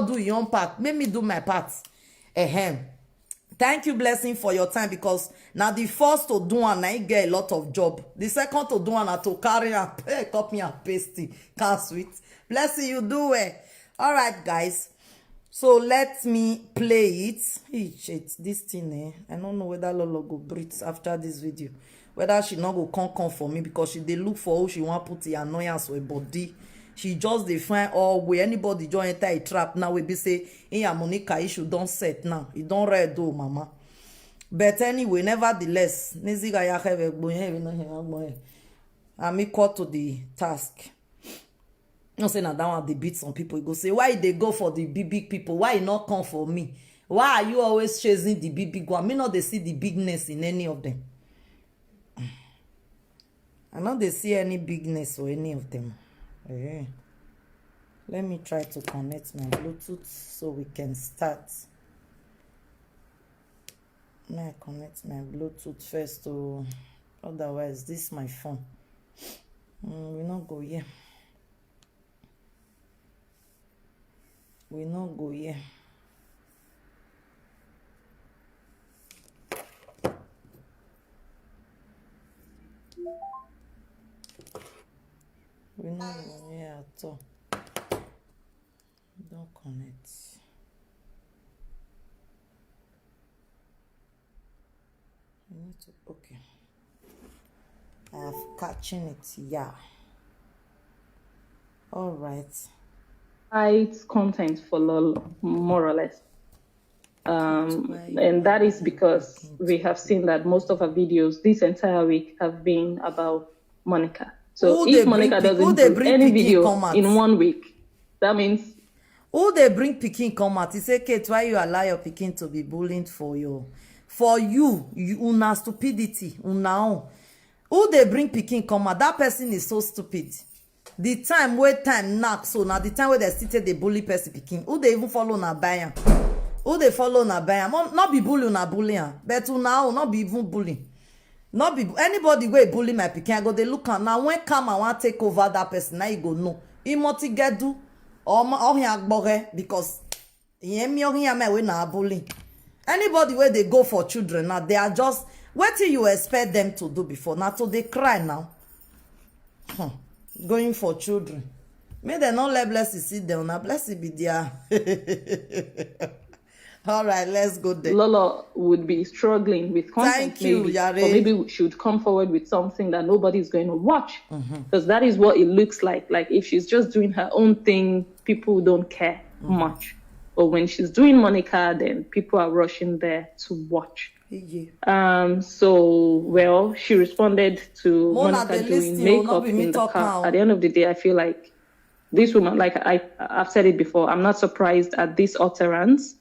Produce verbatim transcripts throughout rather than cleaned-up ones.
do your own part, make me do my part. Ehem. Thank you, Blessing, for your time, because now the first to do one, I get a lot of job. The second to do one, na to carry and pay, copy and paste it. Can't sweet. Blessing, you do well. All right, guys. So let me play it. Hey, shit, this thing, eh? I don't know whether Lolo go breathe after this video. Whether she not go come come for me, because she dey look for who she want put the annoyance with body. She just dey find all way. Anybody join enter a trap now, we be say, in your Monica issue don't set now. It don't red though, mama. But anyway, nevertheless, Niziga ya have a boy, have no have boy. I'm equal to the task. No say na that one dey beat some people. You go say, why they go for the big big people? Why you not come for me? Why are you always chasing the big big one? Me not they see the bigness in any of them. I know they see any bigness or any of them. Eh. Let me try to connect my Bluetooth so we can start. May I connect my Bluetooth first, oh, otherwise this my phone. Mm, we not go here. We not go here. We not go here at all. Don't connect. You need to, okay. I have catching it, yeah. All right. It's content for Lolo, more or less. Um, and that is because we have seen that most of her videos this entire week have been about Monica. So Who if dey Monica bring pic- who doesn't dey do bring any pikin video come out? In one week, that means Who dey bring pikin come out? He say, Kate, why you allow your pikin to be bullied for your, for you, you una stupidity, una own. Who dey bring pikin come out? That person is so stupid. The time wey time knack, so now the time wey they still take the bully person pikin. Who they even follow na buy am? Who they follow na buy am? Mo- Not be bully na bully am, but una own not be even bully. Not be anybody wey bully my pikin. I go dey look am now. When karma wan take over that person, now you go know. Imoti gedu or ma- or him agbore, because him me or him me wey na bully. Anybody wey they go for children now, they are just, what do you expect them to do before? Now to they cry now. Hmm. Going for children. May they not let Blessing sit down. Now Blessing be there. All right, let's go there. Lolo would be struggling with content. Thank you, Maybe, Yare. Or maybe should come forward with something that nobody's going to watch, because that is what it looks like. Like if she's just doing her own thing, people don't care much. But when she's doing Monica, then people are rushing there to watch. Yeah. Um, so, well, she responded to Mona, Monica they doing listen, oh, not makeup be me in the talk car. now. At the end of the day, I feel like this woman, like I, I've said it before, I'm not surprised at this utterance.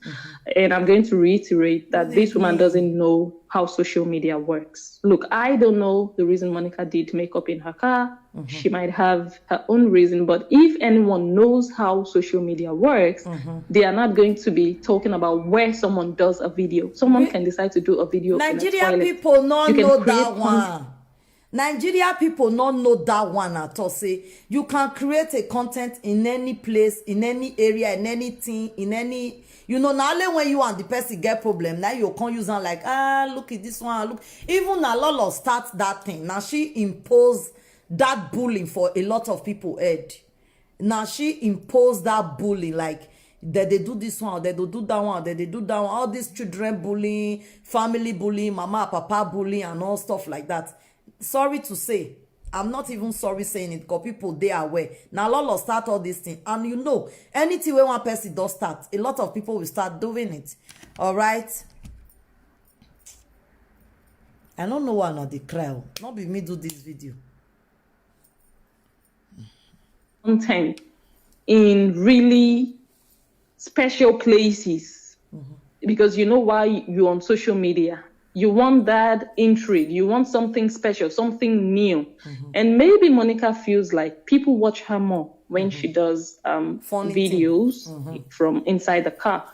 And I'm going to reiterate that this woman doesn't know how social media works. Look, I don't know the reason Monica did makeup in her car. She might have her own reason, but if anyone knows how social media works, they are not going to be talking about where someone does a video. Someone can decide to do a video in a Nigeria toilet. People no You can know create that con- one. Nigeria people no know that one at all. Say you can create a content in any place, in any area, in anything, in any, you know, now only when you and the person get problem, now you can use them like, ah, look at this one, look. Even Lolo start that thing. Now she imposed that bullying for a lot of people head. Now she imposed that bullying, like that they do this one, that they do that one, that they do that one. All these children bullying, family bullying, mama, papa bullying, and all stuff like that. Sorry to say, I'm not even sorry saying it because people they are aware. Now Lolo start all this thing, and you know, anything where one person does start, a lot of people will start doing it. All right. I don't know why not the cry. Oh. Not be me do this video. Content in really special places, because you know why you're on social media. You want that intrigue. You want something special, something new. And maybe Monica feels like people watch her more when she does um, Funny thing. Videos from inside the car.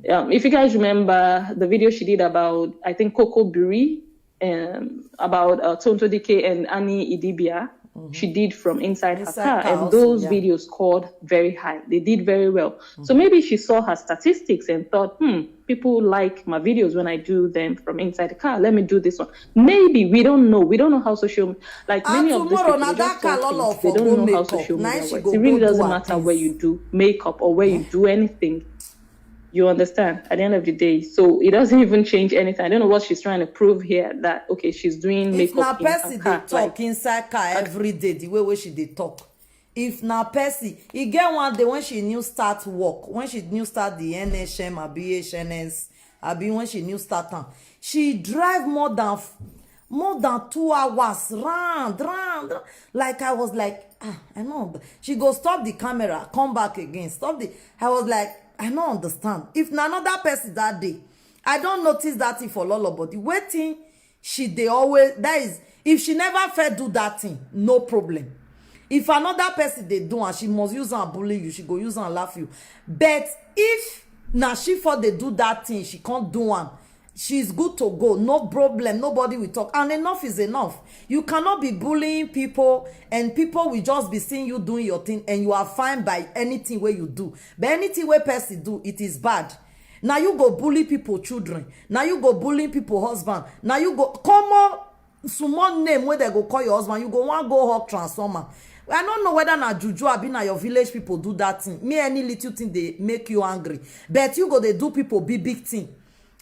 Um, if you guys remember the video she did about, I think, Coco Biri, um, about uh, Tonto D K and Annie Idibia. she did from inside, inside her car, car and also, those yeah. videos scored very high. They did very well. Mm-hmm. So maybe she saw her statistics and thought, hmm, people like my videos when I do them from inside the car. Let me do this one. Maybe, we don't know. We don't know how social, like, many of these people, they just don't know how social media works. It really doesn't matter where you do makeup or where you do anything. You understand? At the end of the day, so it doesn't even change anything. I don't know what she's trying to prove here, that, okay, she's doing makeup in her car. If na person dey talk inside car every day the way wey she dey talk, if na person, e get one day when she new start work, when she new start the N H M abi H N S, abi when she new start am, she drive more than more than two hours round, round, round. Like, I was like, ah, I know. She go stop the camera, come back again, stop the. I was like, I don't understand. If na another person that day, I don't notice that thing for Lolo, but the way thing she dey always, that is, if she never fair do that thing, no problem. If another person dey do and she must use and bully you, she go use and laugh you. But if na she for dey do that thing, she can't do one. She's good to go, no problem, nobody will talk, and enough is enough. You cannot be bullying people and people will just be seeing you doing your thing and you are fine by anything where you do. But anything where person do, it is bad. Now you go bully people children, now you go bully people husband, now you go common small name where they go call your husband, you go one go hawk transformer. I don't know whether na juju abi na your village people do that thing. Me, any little thing they make you angry, but you go they do people big big thing.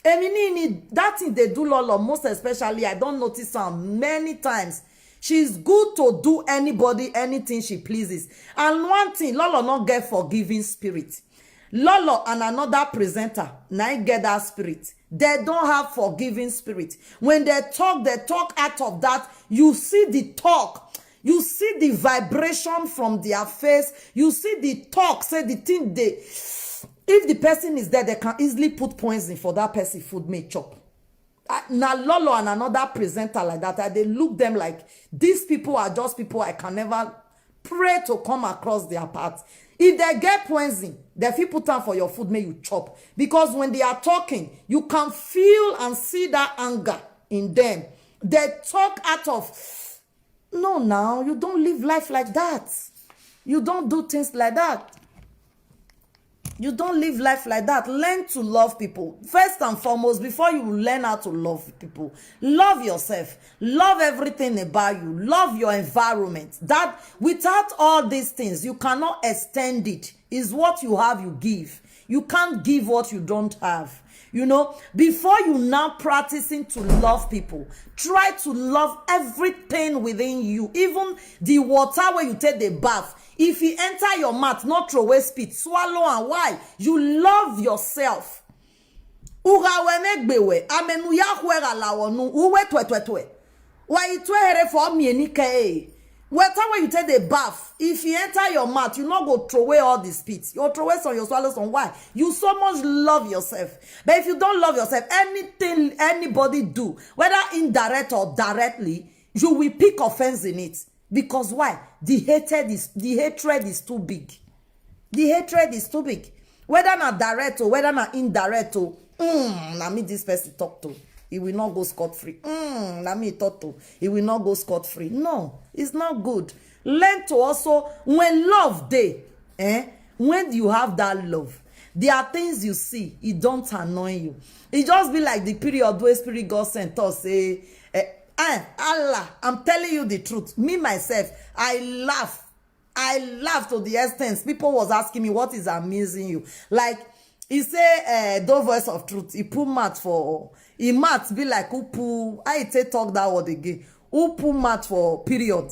Emi ni ni that thing they do Lolo, most especially, I don't notice am many times. She's good to do anybody anything she pleases. And one thing, Lolo not get forgiving spirit. Lolo and another presenter, na im get that spirit. They don't have forgiving spirit. When they talk, they talk out of that. You see the talk. You see the vibration from their face. You see the talk. Say the thing they. If the person is there, they can easily put poison for that person food may chop. Ah, na Lolo and another presenter like that, I dey look them like, these people are just people I can never pray to come across their path. If they get poison, they fit put am for your food, make you chop. Because when they are talking, you can feel and see that anger in them. They talk out of, no, now you don't live life like that. You don't do things like that. You don't live life like that. Learn to love people. First and foremost, before you learn how to love people, love yourself. Love everything about you. Love your environment. That, without all these things, you cannot extend it. Is what you have, you give. You can't give what you don't have. You know, before you now practicing to love people, try to love everything within you, even the water where you take the bath. If e enter your mouth, not throw away spit, swallow am. Why? You love yourself. Uga we megbe we, amenu ya hwera lawonu, uwe twe twe twe. Why you twe here for me any ke? Water when you take the bath, if e enter your mouth, you not go throw away all the spit. You throw away some, you swallow some. Why? You so much love yourself. But if you don't love yourself, anything anybody do, whether indirect or directly, you will pick offense in it. Because why? The hatred is the hatred is too big. The hatred is too big. Whether na direct or whether na indirect or, mm, na me this person talk to. He will not go scot free. Mm, na me talk to. He will not go scot free. No, it's not good. Learn to also, when love day, eh? When you have that love, there are things you see, it don't annoy you. It just be like the period where Spirit God sent us, say, eh, eh, Allah, I'm telling you the truth. Me, myself, I laugh. I laugh to the extent people was asking me, what is amusing you? Like, he say, uh, the voice of truth. He put mat for, he mat be like, who pull, I take talk that word again. Who pull mat for period?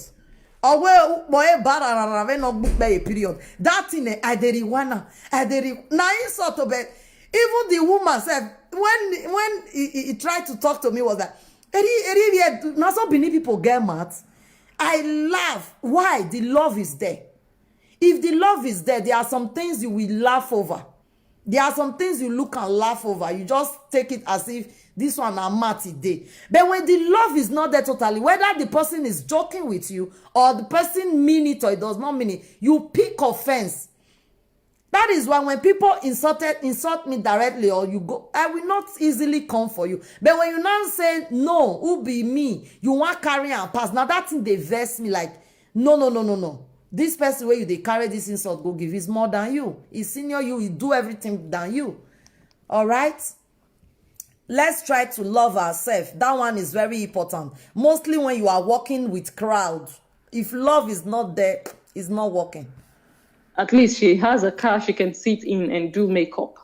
Owe boy barararave no gbukpe a period. That thing, eh, I dey rewana. I dey re-, na insult to be. Even the woman said, when, when he, he, he tried to talk to me, was that, "Eri, eri, eri, na so Benin people get mad." I laugh. Why? The love is there. If the love is there, there are some things you will laugh over. There are some things you look and laugh over. You just take it as if this one na mati day. But when the love is not there totally, whether the person is joking with you or the person mean it or it does not mean it, you pick offense. That is why when people insulted, insult me directly or you go, I will not easily come for you. But when you now say, "No, who be me?" You want carry and pass. Now that thing they vex me like, No, no, no, no, no. This person where you they carry this insult go give is more than you. He senior you, he do everything than you. All right? Let's try to love ourselves. That one is very important. Mostly when you are working with crowd. If love is not there, it's not working. At least she has a car she can sit in and do makeup.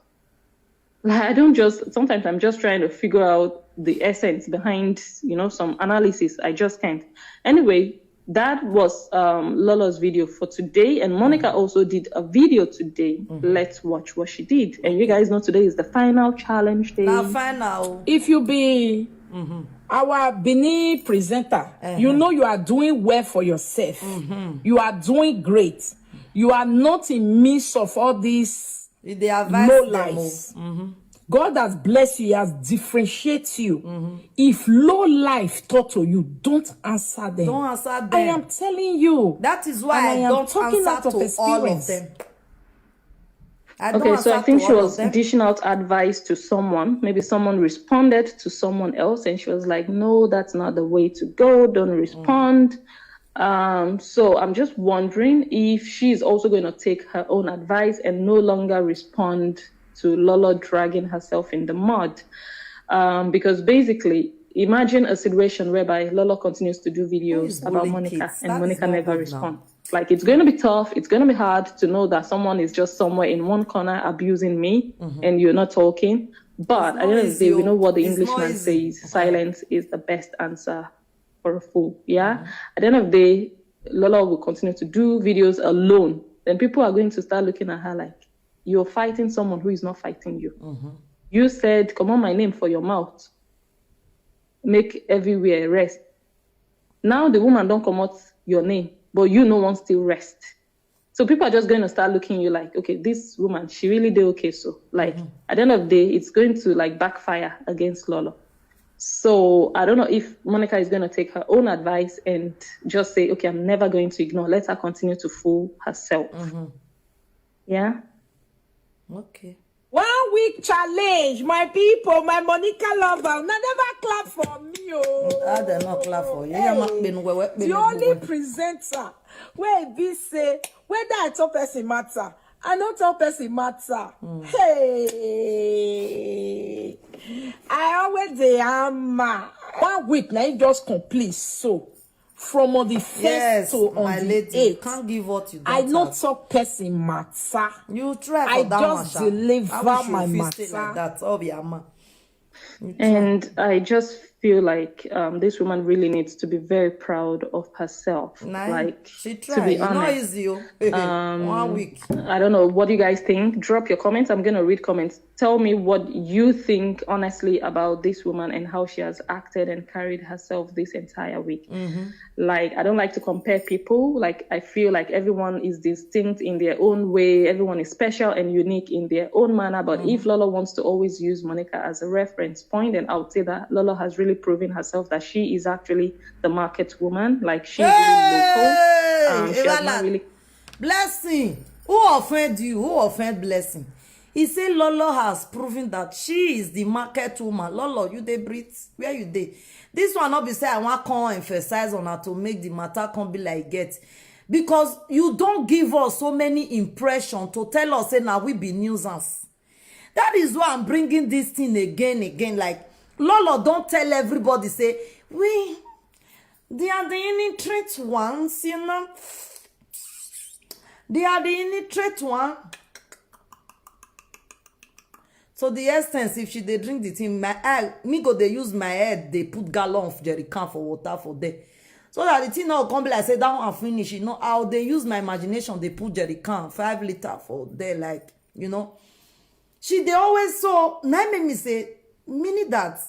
Like, I don't just, sometimes I'm just trying to figure out the essence behind, you know, some analysis. I just can't. Anyway, that was um, Lolo's video for today, and Monica also did a video today. Let's watch what she did. And you guys know today is the final challenge day. Now, final. If you be our Benin presenter, you know you are doing well for yourself. You are doing great. You are not in midst of all this If they advise low them, life. oh, God has blessed you, He has differentiated you. If low life talk to you, don't answer them. Don't answer them. I am telling you. That is why And I, I am don't talking answer out of to all of experience. Them. I don't Okay, so I answer think to she all was of them. Dishing out advice to someone. Maybe someone responded to someone else and she was like, "No, that's not the way to go. Don't respond." Um, so I'm just wondering if she's also going to take her own advice and no longer respond to Lolo dragging herself in the mud. Um, because basically, imagine a situation whereby Lolo continues to do videos is about bullying Monica kids? and That is Monica not never good responds. Now. Like, it's going to be tough. It's going to be hard to know that someone is just somewhere in one corner abusing me and you're not talking. But It's at the not end of the easy, day, we oh. Know what the It's not Englishman easy. Says, "Silence is the best answer for a fool." Yeah. At the end of the day, Lola will continue to do videos alone. Then people are going to start looking at her like, "You're fighting someone who is not fighting you. You said, 'Come on, my name for your mouth. Make everywhere rest.' Now the woman don't come out your name, but you no one still rest." So people are just going to start looking you like, "Okay, this woman, she really did okay." So like at the end of the day, it's going to like backfire against Lolo. So I don't know if Monica is going to take her own advice and just say, "Okay, I'm never going to ignore. Let her continue to fool herself." Yeah. Okay. One week challenge, my people, my Monica lover. Una never clap for me, oh. Ah, they not clap for you. Yeah, ma, Hey, been we- we- been the we- only we- presenter. Where this say, whether I talk person matter, I no talk person matter. Hey, I always the hammer. One week now, it just complete. So from on the first Yes, to on my the lady, you eighth, can't give what you don't I no have. Talk person matter. You try for I that just one, sha. deliver I wish you my fit stay matter. Like that. Oh, yeah, ma. And I just feel like um, this woman really needs to be very proud of herself. Nah, Like, she to try. be It's not honest, easy, oh. um, One week. I don't know. What do you guys think? Drop your comments. I'm gonna read comments. Tell me what you think honestly about this woman and how she has acted and carried herself this entire week. Like, I don't like to compare people. Like, I feel like everyone is distinct in their own way. Everyone is special and unique in their own manner. But if Lolo wants to always use Monica as a reference point, then I would say that Lolo has really proven herself that she is actually the market woman. Like, she's really local. Hey, Um, she has Evala, not really Blessing. Who offend you? Who offend Blessing? He say Lolo has proven that she is the market woman. Lolo, you dey breathe? Where you dey? This one not be say I want come emphasize on her to make the matter come be like get. Because you don't give us so many impression to tell us say now we be nuisance. That is why I'm bringing this thing again, again. Like, Lolo don't tell everybody say, we, they are the illiterate ones, you know. They are the illiterate one. So the essence, if she dey drink the thing, my eye, me go dey use my head, they put gallon of jerry can for water for there. So that the thing not come be like say that one finish, you know, how they use my imagination, they put jerry can, five liter for there, like, you know. She dey always so, na make me say, meaning that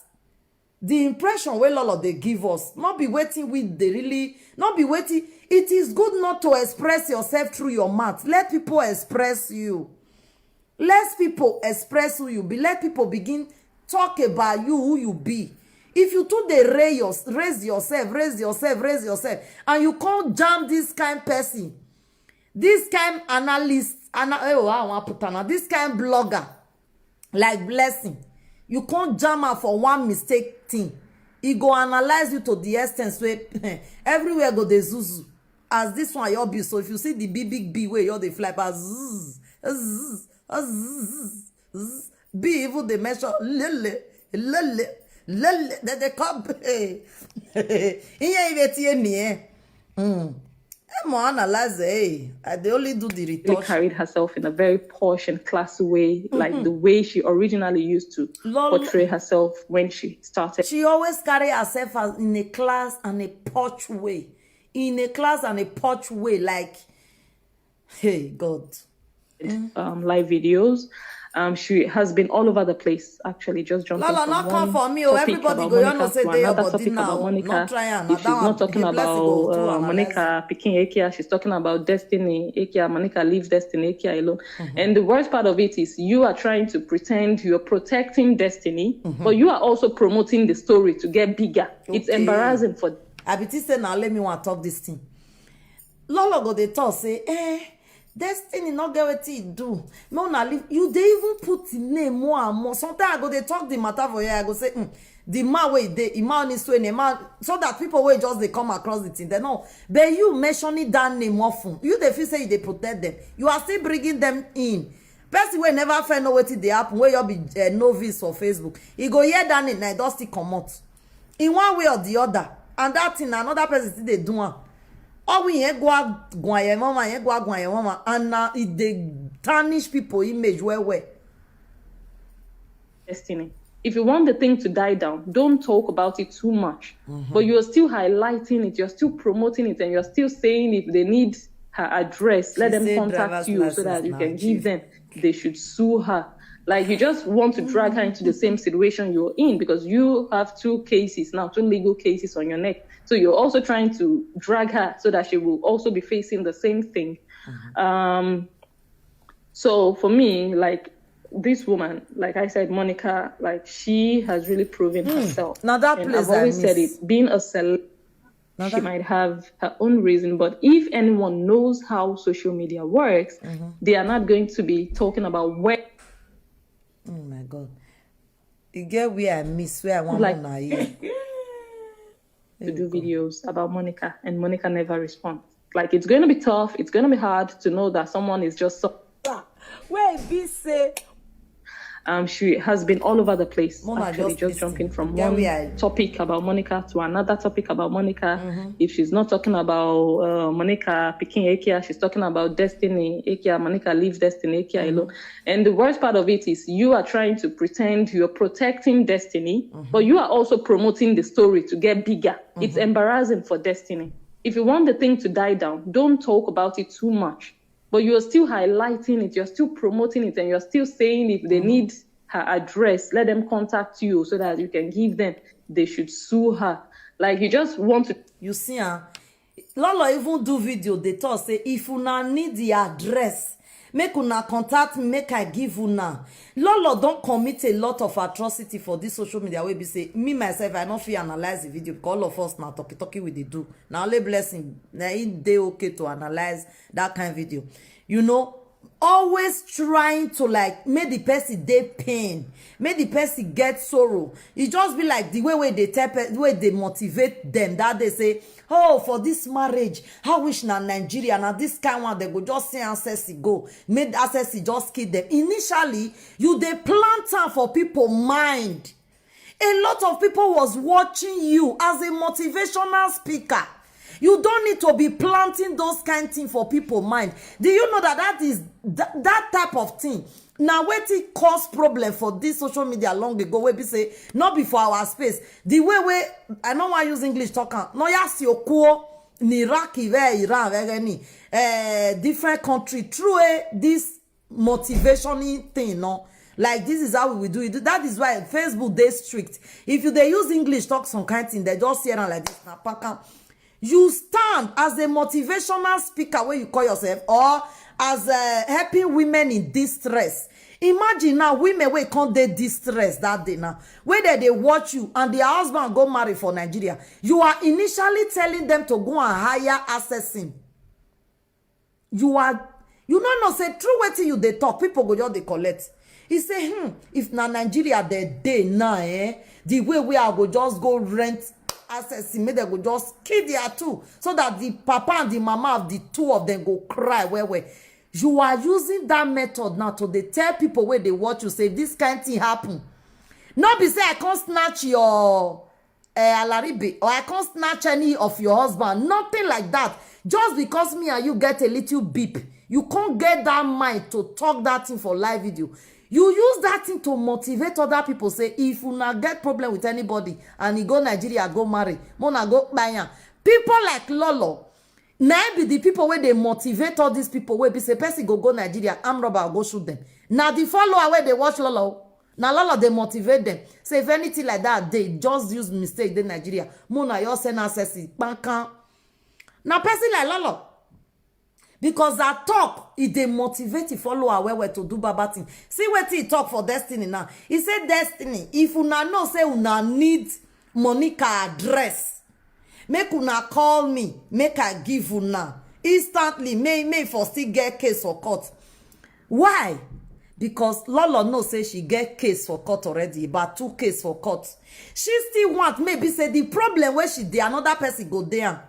the impression wey Lolo dey give us, not be waiting with the really, not be waiting. It is good not to express yourself through your mouth. Let people express you. Let people express who you be. Let people begin talk about you, who you be. If you too dey raise, your, raise yourself, raise yourself, raise yourself, and you can't jam this kind person, this kind analyst, ana, eh, oh, I want put on this kind blogger like Blessing, you can't jam her for one mistake thing. He go analyze you to the extent where everywhere go dey zuzu. As this one, your be so, if you see the big big bee wey your dey fly pass, zzz, zzz, zzz, zzz, bee even dey measure lele, lele, lele, then they come. Hey. Ihe ibe tie ni eh. Mm. Emo analyze, hey, I dey only do the Really retouch. Carried herself in a very posh and classy way, like the way she originally used to Lol. Portray herself when she started. She always carry herself as in a class and a posh way. In a class and a posh way, like, hey, God. Um, live videos. Um, she has been all over the place, actually, just jumping Lala, from not come one for me, oh, topic everybody about go, you Monica know, say to they your another body topic now. About Monica. Not try am. If she's not talking about uh, Monica picking Ekia, she's talking about Destiny Ekia. Monica leaves Destiny Ekia alone. Mm-hmm. And the worst part of it is you are trying to pretend you're protecting Destiny, mm-hmm. But you are also promoting the story to get bigger. Okay. It's embarrassing for. I be say now let me want to talk this thing. Lolo go dey talk say, eh, Destiny no get wetin e do. No, na leave. You dey even put the name more and more. Sometimes I go dey talk the matter for here. I go say, mm, the man wey dey, the man is so name, so that people will just they come across the thing. They know. But you mentioning that name often. You dey feel say you dey protect them. You are still bringing them in. Person wey never fair know wetin dey happen, wey you be uh, novice for Facebook. He go hear that name, na e don still comot. In one way or the other, and that thing another person still dey do am. All we yẹn go gwan yẹn mama yẹn go gwan yẹn mama and na e dey tarnish people image well well. Destiny. If you want the thing to die down, don't talk about it too much. Mm-hmm. But you're still highlighting it, you're still promoting it, and you're still saying if they need her address, she let them contact you so that you can give them. They should sue her. Like you just want to drag her into the same situation you're in because you have two cases now, two legal cases on your neck. So you're also trying to drag her so that she will also be facing the same thing. Mm-hmm. Um, so for me, like this woman, like I said, Monica, like she has really proven mm, herself. Now that and place I've always said it, being a celebrity. She might have her own reason, but if anyone knows how social media works, mm-hmm. They are not going to be talking about where. Oh my God. You get where I miss, where I want like, to do videos about Monica, and Monica never responds. Like, it's going to be tough. It's going to be hard to know that someone is just so. Where be say um, she has been all over the place. Mona actually, just, just jumping from one topic about Monica to another topic about Monica. Mm-hmm. If she's not talking about uh, Monica picking Ekia, she's talking about Destiny Ekia. Monica leaves Destiny Ekia mm-hmm. alone. And the worst part of it is you are trying to pretend you're protecting Destiny, mm-hmm. But you are also promoting the story to get bigger. Mm-hmm. It's embarrassing for Destiny. If you want the thing to die down, don't talk about it too much. But you're still highlighting it, you're still promoting it, and you're still saying if they mm-hmm. need her address, let them contact you so that you can give them. They should sue her. Like you just want to. You see, huh? Lolo even do video. They talk say if una need the address, make una contact me, make I give una. Lolo don commit a lot of atrocity for this social media. Wey be say me myself, I no fit analyze the video because all of us na talkie talkie we dey do. Na only blessing na e dey okay to analyze that kind video. You know, always trying to like make the person dey pain, make the person get sorrow. E just be like the way wey dey tell pe- wey dey motivate them that day say, oh, for this marriage, how wish na Nigeria na this kind one they go just say ancestry go make ancestry just kill them. Initially, you dey plant am for people mind. A lot of people was watching you as a motivational speaker. You don't need to be planting those kind things for people mind. Do you know that that is that, that type of thing? Now wetin cause problem for this social media long ago wey be say no be for our space. The way wey I no wan use English talk am. No ya si okuo ni Iraq, Iran, Iran, eh, different country. True, eh, this motivational thing, no? Like this is how we will do it. That is why Facebook dey strict. If you dey use English talk some kind thing, they just hear am like this. Na pakam. You stand as a motivational speaker where you call yourself or as uh, helping women in distress. Imagine now women wey come dey distress that day now. Where they dey watch you and their husband go marry for Nigeria. You are initially telling them to go and hire assassin. You are you no know say true wetin you dey talk people go just dey collect. He say hmm, if na Nigeria dey dey now eh, the way wey I go just go rent Access, make dem go just kill their two, so that the papa and the mama of the two of them go cry well well. You are using that method now to dey tell people wey dey watch you say this kind thing happen. No be say I come snatch your uh, alaribe, or I come snatch any of your husband, nothing like that. Just because me and you get a little beep, you can't get that mind to talk that thing for live video. You use that thing to motivate other people, say if una get problem with anybody and he go Nigeria, go marry, mona go kpanya. People like Lolo, na im be the people wey dey motivate all these people wey be say person go go Nigeria, arm robber go shoot them. Na the follower wey dey watch Lolo, na Lolo dey motivate them. Say if anything like that dey, just use mistake dey Nigeria, mona your send access kpankan. Na person like Lolo, because that talk, e dey motivate the follower well well to do baba thing. See wetin he talk for Destiny now. He say, Destiny, if una know say una need Monica address, make una call me, make I give una instantly, may may for still get case for court. Why? Because Lolo know say she get case for court already, about two case for court. She still want maybe say the problem where she dey, another person go there.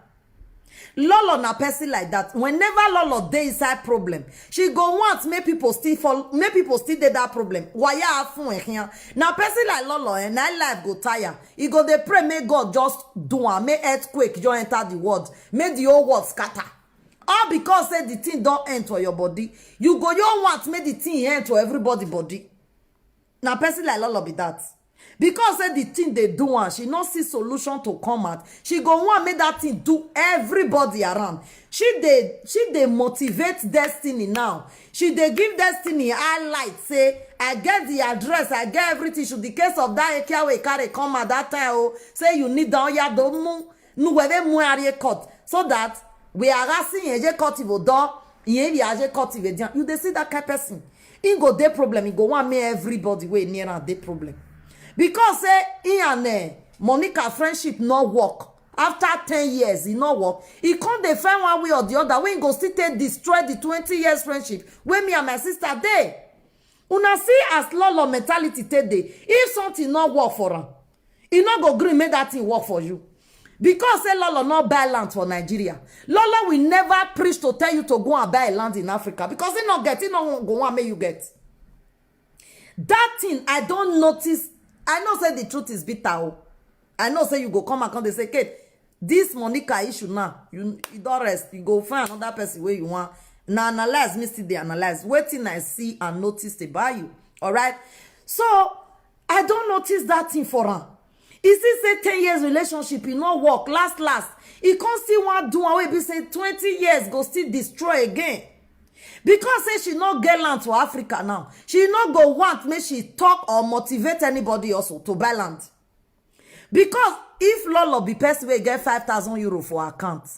Lolo na person like that. Whenever Lolo dey inside problem, she go want make people still fall, make people still dey that problem. Waya afun ehia. Na person like Lolo, eh, na life go tire. He go dey pray make God just do am, make earthquake just enter the world, make the whole world scatter. All because say the thing don't enter your body. You go, you want make the thing enter everybody body. Na person like Lolo be that. Because say the thing they do and she no see solution to come out, she go want make that thing do everybody around. She dey she dey motivate Destiny now. She dey give Destiny highlight, say, I get the address, I get everything. Should the case of that Ekia wey carry come at that time, oh, say you need down ya domu, nu webe mu are court, so that we are asking ye court ivo do, ye we are court ivo. You dey see that kind person, he go dey problem, he go want make everybody wey near am dey problem. Because say he and uh, Monica friendship no work. After ten years, e no work. E come dey find one way or the other wey e go still take destroy the twenty years friendship wey me and my sister dey. Una see as Lolo mentality take dey. If something no work for am, e no go gree make that thing work for you. Because say Lolo no buy land for Nigeria, Lolo will never preach to tell you to go and buy a land in Africa, because he no get, he no go want make you get. That thing I don't notice. I know say the truth is bitter. Oh, I know say you go come and come, they say, Kate, this Monica issue now, you, you don't rest. You go find another person where you want. Now analyze, me still dey analyze. Waiting I see and notice about you. All right. So I don't notice that thing for her. Is it say ten years relationship, e no work? Last last, e come still want do one wey be say twenty years go still destroy again. Because say she no get land for Africa now, she no go want make she talk or motivate anybody also to buy land. Because if Lolo be person wey get five thousand euro for account,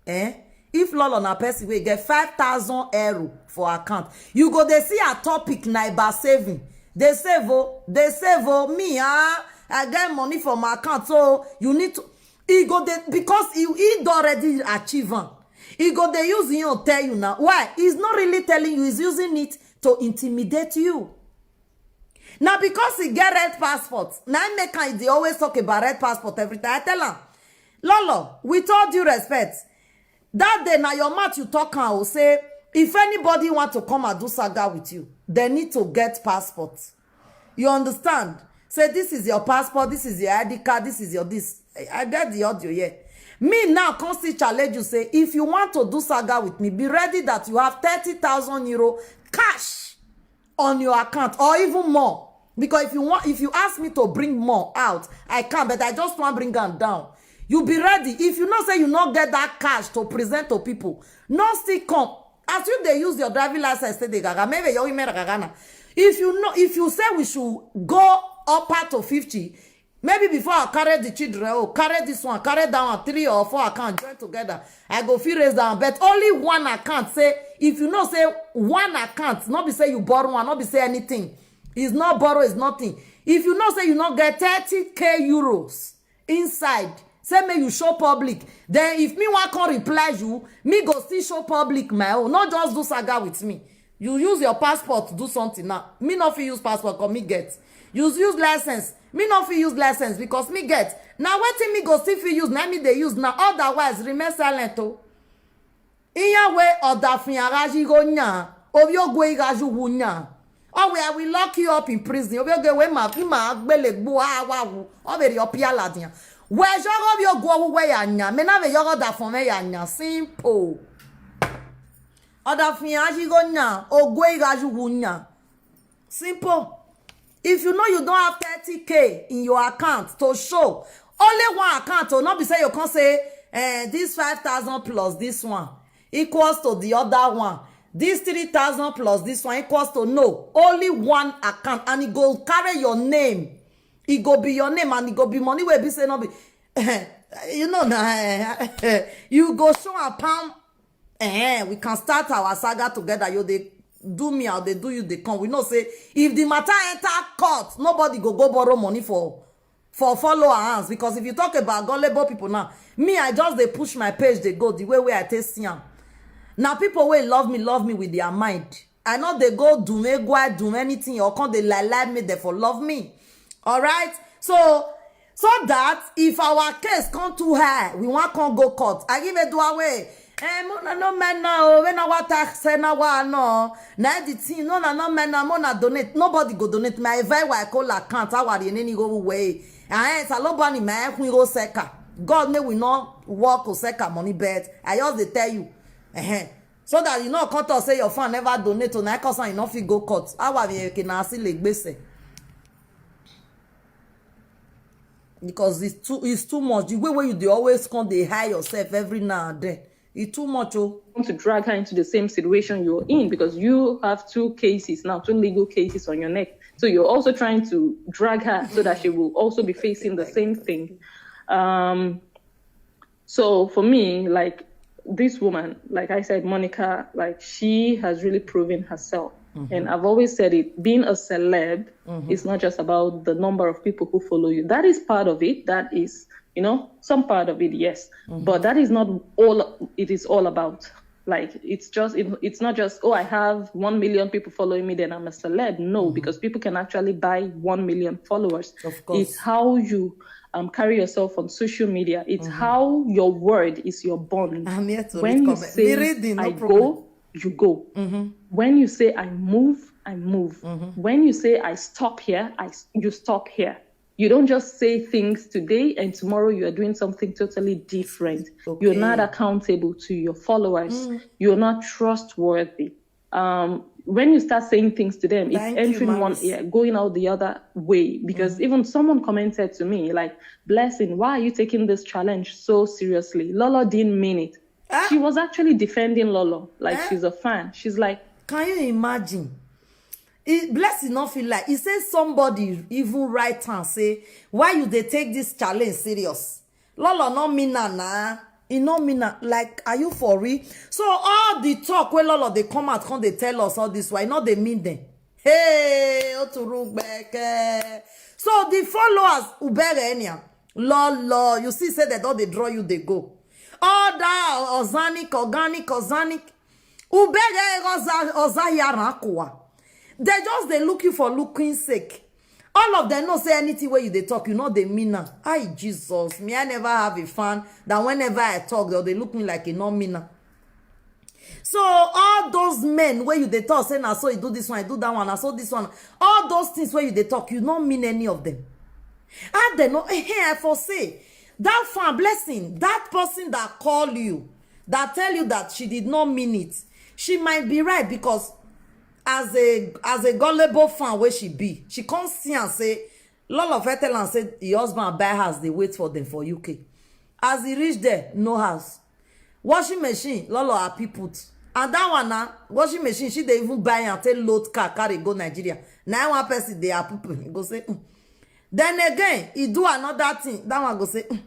eh? If Lolo na person wey get five thousand euro for account, you go dey see her topic na about saving. Dey save, oh, dey save, oh, me, ah, I get money for my account, so you need to. He go dey, because he, he don already achieve am. He go dey use him own tell you now. Why? He's not really telling you, he's using it to intimidate you. Now because he get red passport, now make am dey always talk about red passport every time. I tell am, Lolo, with all due respect, that day na your mouth you talk am o, say if anybody want to come and do saga with you, they need to get passport. You understand? Say this is your passport, this is your I D card, this is your this. I, I get the audio here. Me now come still challenge you, say if you want to do saga with me, be ready that you have thirty thousand euro cash on your account or even more. Because if you want, if you ask me to bring more out, I can, but I just want bring am down. You be ready. If you know say you no get that cash to present to people, no still come. As you dey use your driving license take dey gaga, maybe your email gaga na. If you know, if you say we should go upper to fifty, maybe before I carry the children, oh, carry this one, carry that one, three or four account join together, I go fit raise down. But only one account, say if you know say one account, not be say you borrow one, not be say anything. It's not borrow, it's nothing. If you know say you not get thirty k euros inside, say make you show public. Then if me one can reply you, me go still show public my own. Not just do saga with me. You use your passport do something now. Me not fit use passport, come me get. Use use license. Me no fit use license because me get. Na wetin me go still fit use, na me dey use na. Otherwise, remain silent o. Iyan we odafin araji go nya. Obi ogwe iraju wu nya. Oh, we, I will lock you up in prison. Obi ogwe we ma, ma gbele gbo awa wu. Obi ri opi aladian. We jogo obi ogwe wu we ya nya. Me na we yogo da fon we ya nya. Simple. Odafin araji go nya. Ogwe iraju wu nya. Simple. If you know you don't have thirty K in your account to show, only one account, to not be say you can't say, eh, this five thousand plus this one equals to the other one. This three thousand plus this one equals to, no, only one account, and it go carry your name. It go be your name, and it go be money wey be say no be. You know na, eh, you go show a pound. Eh, we can start our saga together. You dey do me, I dey do you, dey come. We know say if the matter enter court, nobody go go borrow money for for follow our hands, because if you talk about gullible people now, me, I just dey push my page dey go the way wey I take see am. Na people wey love me, love me with their mind. I no dey go do me, go do anything or come dey lie lie me, therefore love me. All right? So, so that if our case come too high, we wan come go court. I give a do away. Eh, mo na no man now. When I want tax, say na wa no. Na the thing, no na no man now. Mo na donate. Nobody go donate. My very wa call account. How are you? Any go way. Ah, eh, Salobani, my queen go seka. God may we not work or seka money, but I just dey tell you. Eh, so that you know, come talk say your fan never donate to na cause you no fit go court. How are you? Can I see like base? Because it's too, it's too much. The way where you dey always come dey high yourself every now and then. It's too much, oh. Want to drag her into the same situation you're in, because you have two cases now, two legal cases on your neck. So you're also trying to drag her so that she will also be facing the same thing. Um, so for me, like, this woman, like I said, Monica, like, she has really proven herself. And I've always said it, being a celeb is not just about the number of people who follow you. That is part of it. That is, you know, some part of it, yes. But that is not all it is all about. Like, it's just it, it's not just, oh, I have one million people following me, then I'm a celeb. No, because people can actually buy one million followers. Of course. It's how you um carry yourself on social media. It's how your word is your bond. I'm here to When read you comment. say, Me reading, no "I problem. Go," you go. When you say, "I move," I move. When you say, "I stop here," I s- you stop here. You don't just say things today and tomorrow you are doing something totally different. You're not Okay. Accountable to your followers. You're not trustworthy. Um, when you start saying things to them, it's Thank you, entering one Maris. Ear, going out the other way. Because even someone commented to me, like, "Blessing, why are you taking this challenge so seriously? Lolo didn't mean it." Ah. She was actually defending Lolo, like, Eh? She's a fan. She's like, Can you imagine? It, Blessing no feel like. He say somebody even write and say, "Why you dey take this challenge serious?" Lolo no mean na na. E no mean na. Like, are you for real? So all the talk wey Lolo dey come out come dey tell us all this, why not dey mean them? Hey, Oturugbeke. So the followers, Ubere Enya, Lolo, you see say they don dey draw you, they go. All that organic, organic, organic. Ubere Oza- Ozahia Rakua. They just dey look you for looking sake. All of them know say anything wey you dey talk, you know they mean am. Ay, Jesus, me, I never have a fan that whenever I talk, they, they look me like a no meaner. So all those men where you dey talk say, "Na so he do this one, he do that one, na so this one," all those things where you dey talk, you don't mean any of them. And they know, eh, eh, I for say that fan, Blessing, that person that call you, that tell you that she did not mean it, she might be right, because as a as a gullible fan where she be, she can't see and say, Lolo fit tell am say the husband buy house, they wait for them for U K. As he reach there, no house. Washing machine, Lolo happy put. And that one now, washing machine, she dey even buy and take load car, carry go Nigeria. Now one person they are people go say, "Mm." Then again, he do another thing. That one go say, "Mm."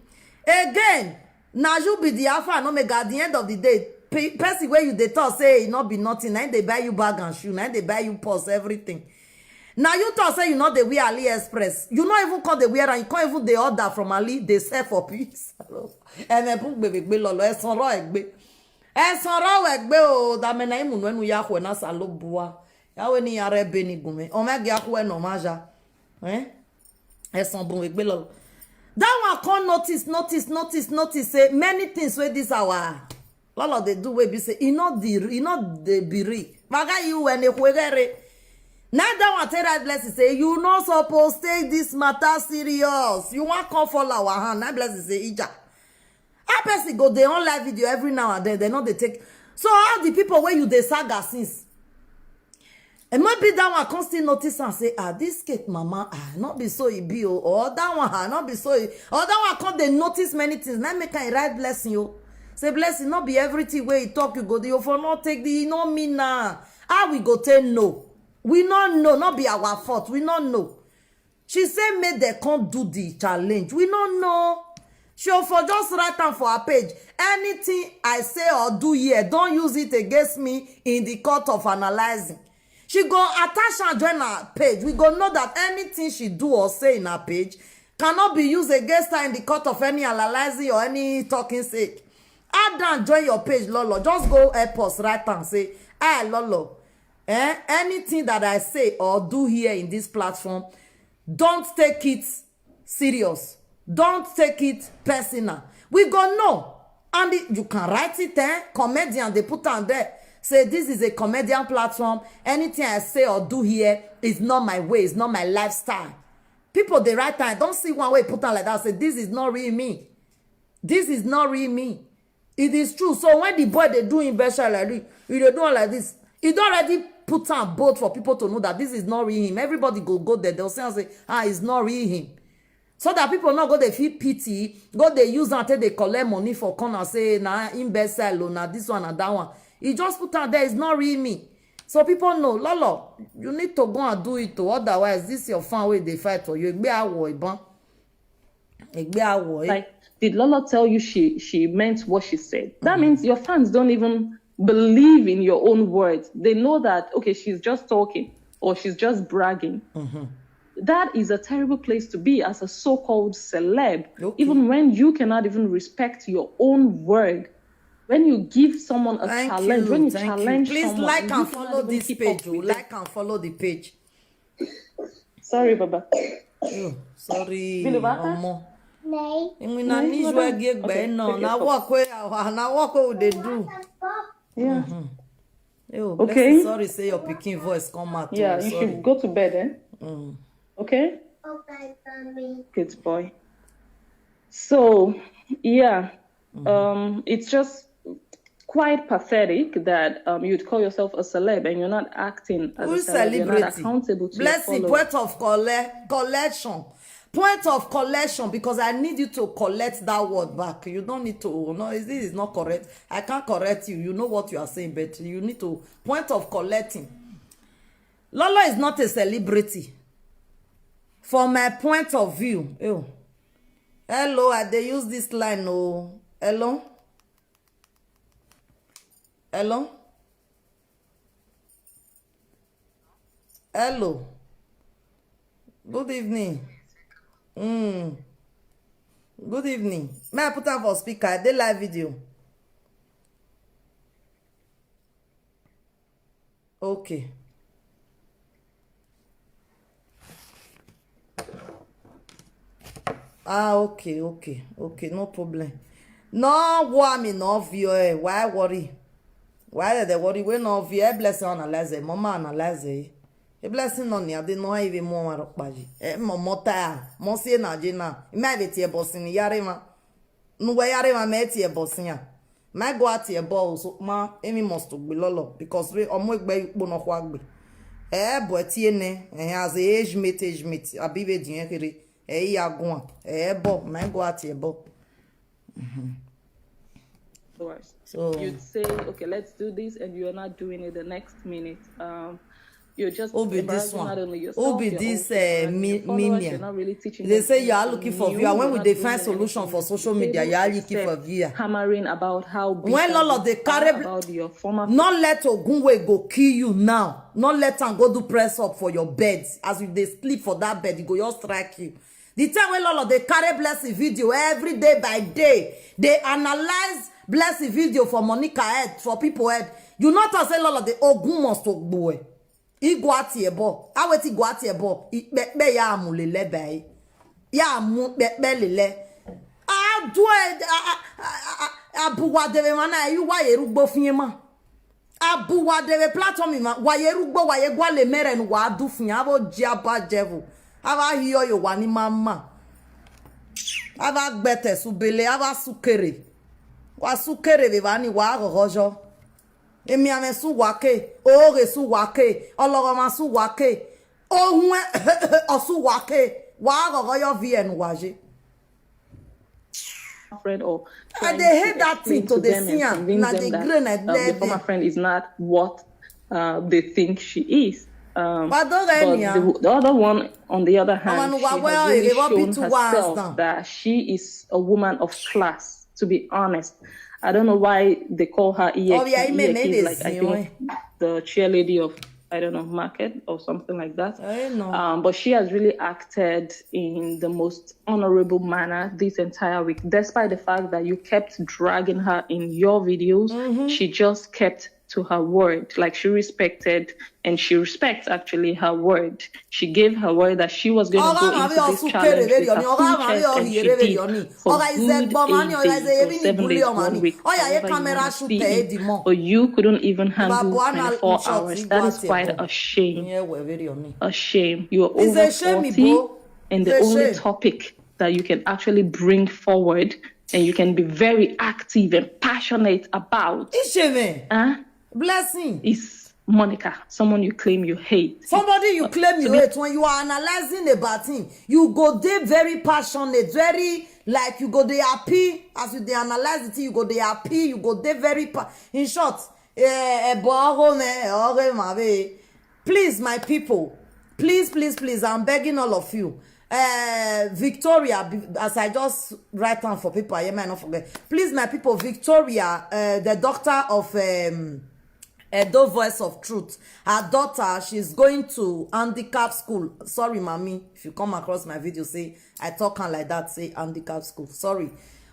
Again, now you be the alpha and omega. At the end of the day, pe- person where you dey talk say e no be nothing. Now they buy you bag and shoe. Now they buy you purse, everything. Now you talk say you know they wear AliExpress. You not even call the wear and you can't even the order from Ali. They sell for peace. Eme pun gbe gbe Lolo. Esan ro egbe. Esan ro egbe o. Da me na imu no enu ya kwe na salo bua. Ya we ni ya re be ni gume. O me ge akwe no maja. Eh? Ẹ̀sán bùn wègbé lọ. That one come notice, notice, notice, notice say many things wey this our Lolo dey do wey be say e no dey, e no dey be real. Maga you when e kwegere. Na that one tell that Blessing say you no suppose take this matter serious. You wan come fall our hand. Na Blessing say ija. How person go dey on live video every now and then, they no dey take. So all the people wey you dey saga since, and maybe that one come still notice and say, ah, this Kate mama, ah, not be so e be o, or that one, ah, not be so e, or that one come dey notice many things. Now make I write Blessing o. Say Blessing, not be everything wey e talk you go do. You for not take the, e no mean na. How we go take know? We no know, not be our fault. We no know. She say make dem come do the challenge. We no know. She for just write am for her page. Anything I say or do here, don't use it against me in the court of analyzing. She go attach and join her page. We go know that anything she do or say in her page cannot be used against her in the court of any analyzing or any talking sake. Add and join your page, Lolo. Just go help us write and say, ah, Lolo, eh, anything that I say or do here in this platform, don't take it serious. Don't take it personal. We go know. And the, you can write it, eh? Comedian, they put on there. Say, this is a comedian platform. Anything I say or do here is not my way, it's not my lifestyle. People, they write time. Don't see one way put on like that. Say, this is not real me. This is not real me. It is true. So when the boy they do him best shot like this, he dey do am like this. He don already put am bold for people to know that this is not real him. Everybody go go there. They'll say, say, ah, it's not real him. So that people not go they feel pity, go they use and take they collect money for corner say na him best sell o, na this one and that one. He just put out there, it's not real me. So people know, Lolo, you need to go and do it o. Otherwise, this your fan wey dey fight for you. Egbe awo iban. Egbe awo, eh? Like, did Lolo tell you she she meant what she said? That means your fans don't even believe in your own words. They know that, okay, she's just talking or she's just bragging. That is a terrible place to be as a so-called celeb. Okay. Even when you cannot even respect your own work, when you give someone a Thank challenge, you, when you thank you. challenge Please someone, like and you cannot follow even this keep up page o. with it. Like and follow the page. Sorry, Baba. Oh, sorry, Billy Baka? Omo. Nay. Imi na Nay, niche Baba. wey get Okay, gbe no. take Na it work we our, na work we dey do. Yeah. Oh, Okay. Blessing, sorry, say your pikin voice come out. Yeah, Oh, you sorry. should go to bed, eh? Mm. Okay? Okay, mommy. Good boy. So, yeah, um, it's just quite pathetic that um, you'd call yourself a celeb and you're not acting as Who a is celeb. You're not celebrity? accountable to Blessing, your followers. Point of colle- collection. Point of collection, because I need you to collect that word back. You don't need to. No, this is not correct. I can't correct you. You know what you are saying, but you need to. Point of collecting. Lolo is not a celebrity. From my point of view. Ew. Hello, I dey use this line. Oh, hello. Hello. Hello. Good evening. Mm. Good evening. May I put am for speaker? I dey live video. Okay. Ah, okay, okay, okay, no problem. No worry, no fear. Eh. Why worry? Why they worry? We no fear. Eh, Blessing analyze. Eh. Mama analyze. Eh. Eh, Blessing no ni ade no even more one rock paji. Eh, mo mota. Mo si na je na. Me be tie boss ni yare ma. Nu we yare ma me tie boss ya. Ma go atie boss ma emi must to be Lolo because re omo egbe ipo no kwa gbe. Eh, boy tie ne. Eh, as a age mate, age mate. Abi be din kere. Eh, ya go. Eh, bo ma go atie bo. Otherwise, So you'd say, okay, let's do this, and you're not doing it the next minute. Um, you're just Who be this embarrassing one? Not only Who yourself, be you're this also uh, embarrassing your mi- followers. You're million? Not really teaching They them say you are anything looking for new. viewer. When You're we not define bringing solution for anything to social the media, you are table looking for except viewer. hammering about how When busy Lolo you dey are, carry about your former not let Ogunwe go kill you now. Not let am go do press up for your bed. As you dey sleep for that bed, e go just strike you. The time when Lolo dey carry Blessing video every day by day, they analyze Blessing video for Monica head, for people head. You not talk say Lolo the Ogun must to boy. Igwati ebo. Aweti gwati ebo. Ikpekpe ya amu lele bai. Ya amu kpekpe lele. Adu e, a, a, a, a, a, abuwa dere mana, e, yu wa ye rugbo fun ye ma. Abuwa dere platform ma, wa ye rugbo, wa ye gwa le mere nu wa du fun ye, abo ji aba jevu. Aba hiyo yo wa ni mama. Aba gbete subele, aba sukere. Wa sukere be ba ni wa gogojo. Emi ame su wa ke, oge su wa ke, ologoma su wa ke, ohun e, osu wa ke, wa gogo yo V N wa je. Friend or I dey hate that thing to dey see am. Na the grain I the former friend is not what uh, they think she is. Um, But don't but any am. The, the other one, on the other hand, Ọmọ she wa well, has really èrè wọ́n bí shown two ones herself down. That she is a woman of class. To be honest, I don't know why they call her Iyeki. Oh, yeah, Ime Iyeki made is it, like, I you think, the chair lady of, I don't know, market or something like that. I know. Um, but she has really acted in the most honorable manner this entire week, despite the fact that you kept dragging her in your videos. Mm-hmm. She just kept to her word. Like, she respected, and she respects actually her word. She gave her word that she was going to go into this challenge with her full chest, and she did. For good eight days or seven days, one week, however you wanna see it. But you couldn't even handle twenty-four hours. That is quite a shame. A shame. You are over forty, and the only topic that you can actually bring forward and you can be very active and passionate about Isheve. Huh? Blessing. Is Monica, someone you claim you hate. Somebody you claim you hate, when you are analyzing about him, you go dey very passionate, very, like, you go dey happy as you dey analyze the thing. You go dey happy, you go dey very pa- in short, eh, eh, bo- oh, me, oh, eh, my way. Please, my people, please, please, please, I'm begging all of you. Uh, Victoria, be- as I just write down for people, I might not forget. Please, my people, Victoria, uh, the daughter of um, Edo Voice of Truth, her daughter, she's going to handicap school. Sorry, mommy, if you come across my video, say I talk her like that, say handicap school. Sorry.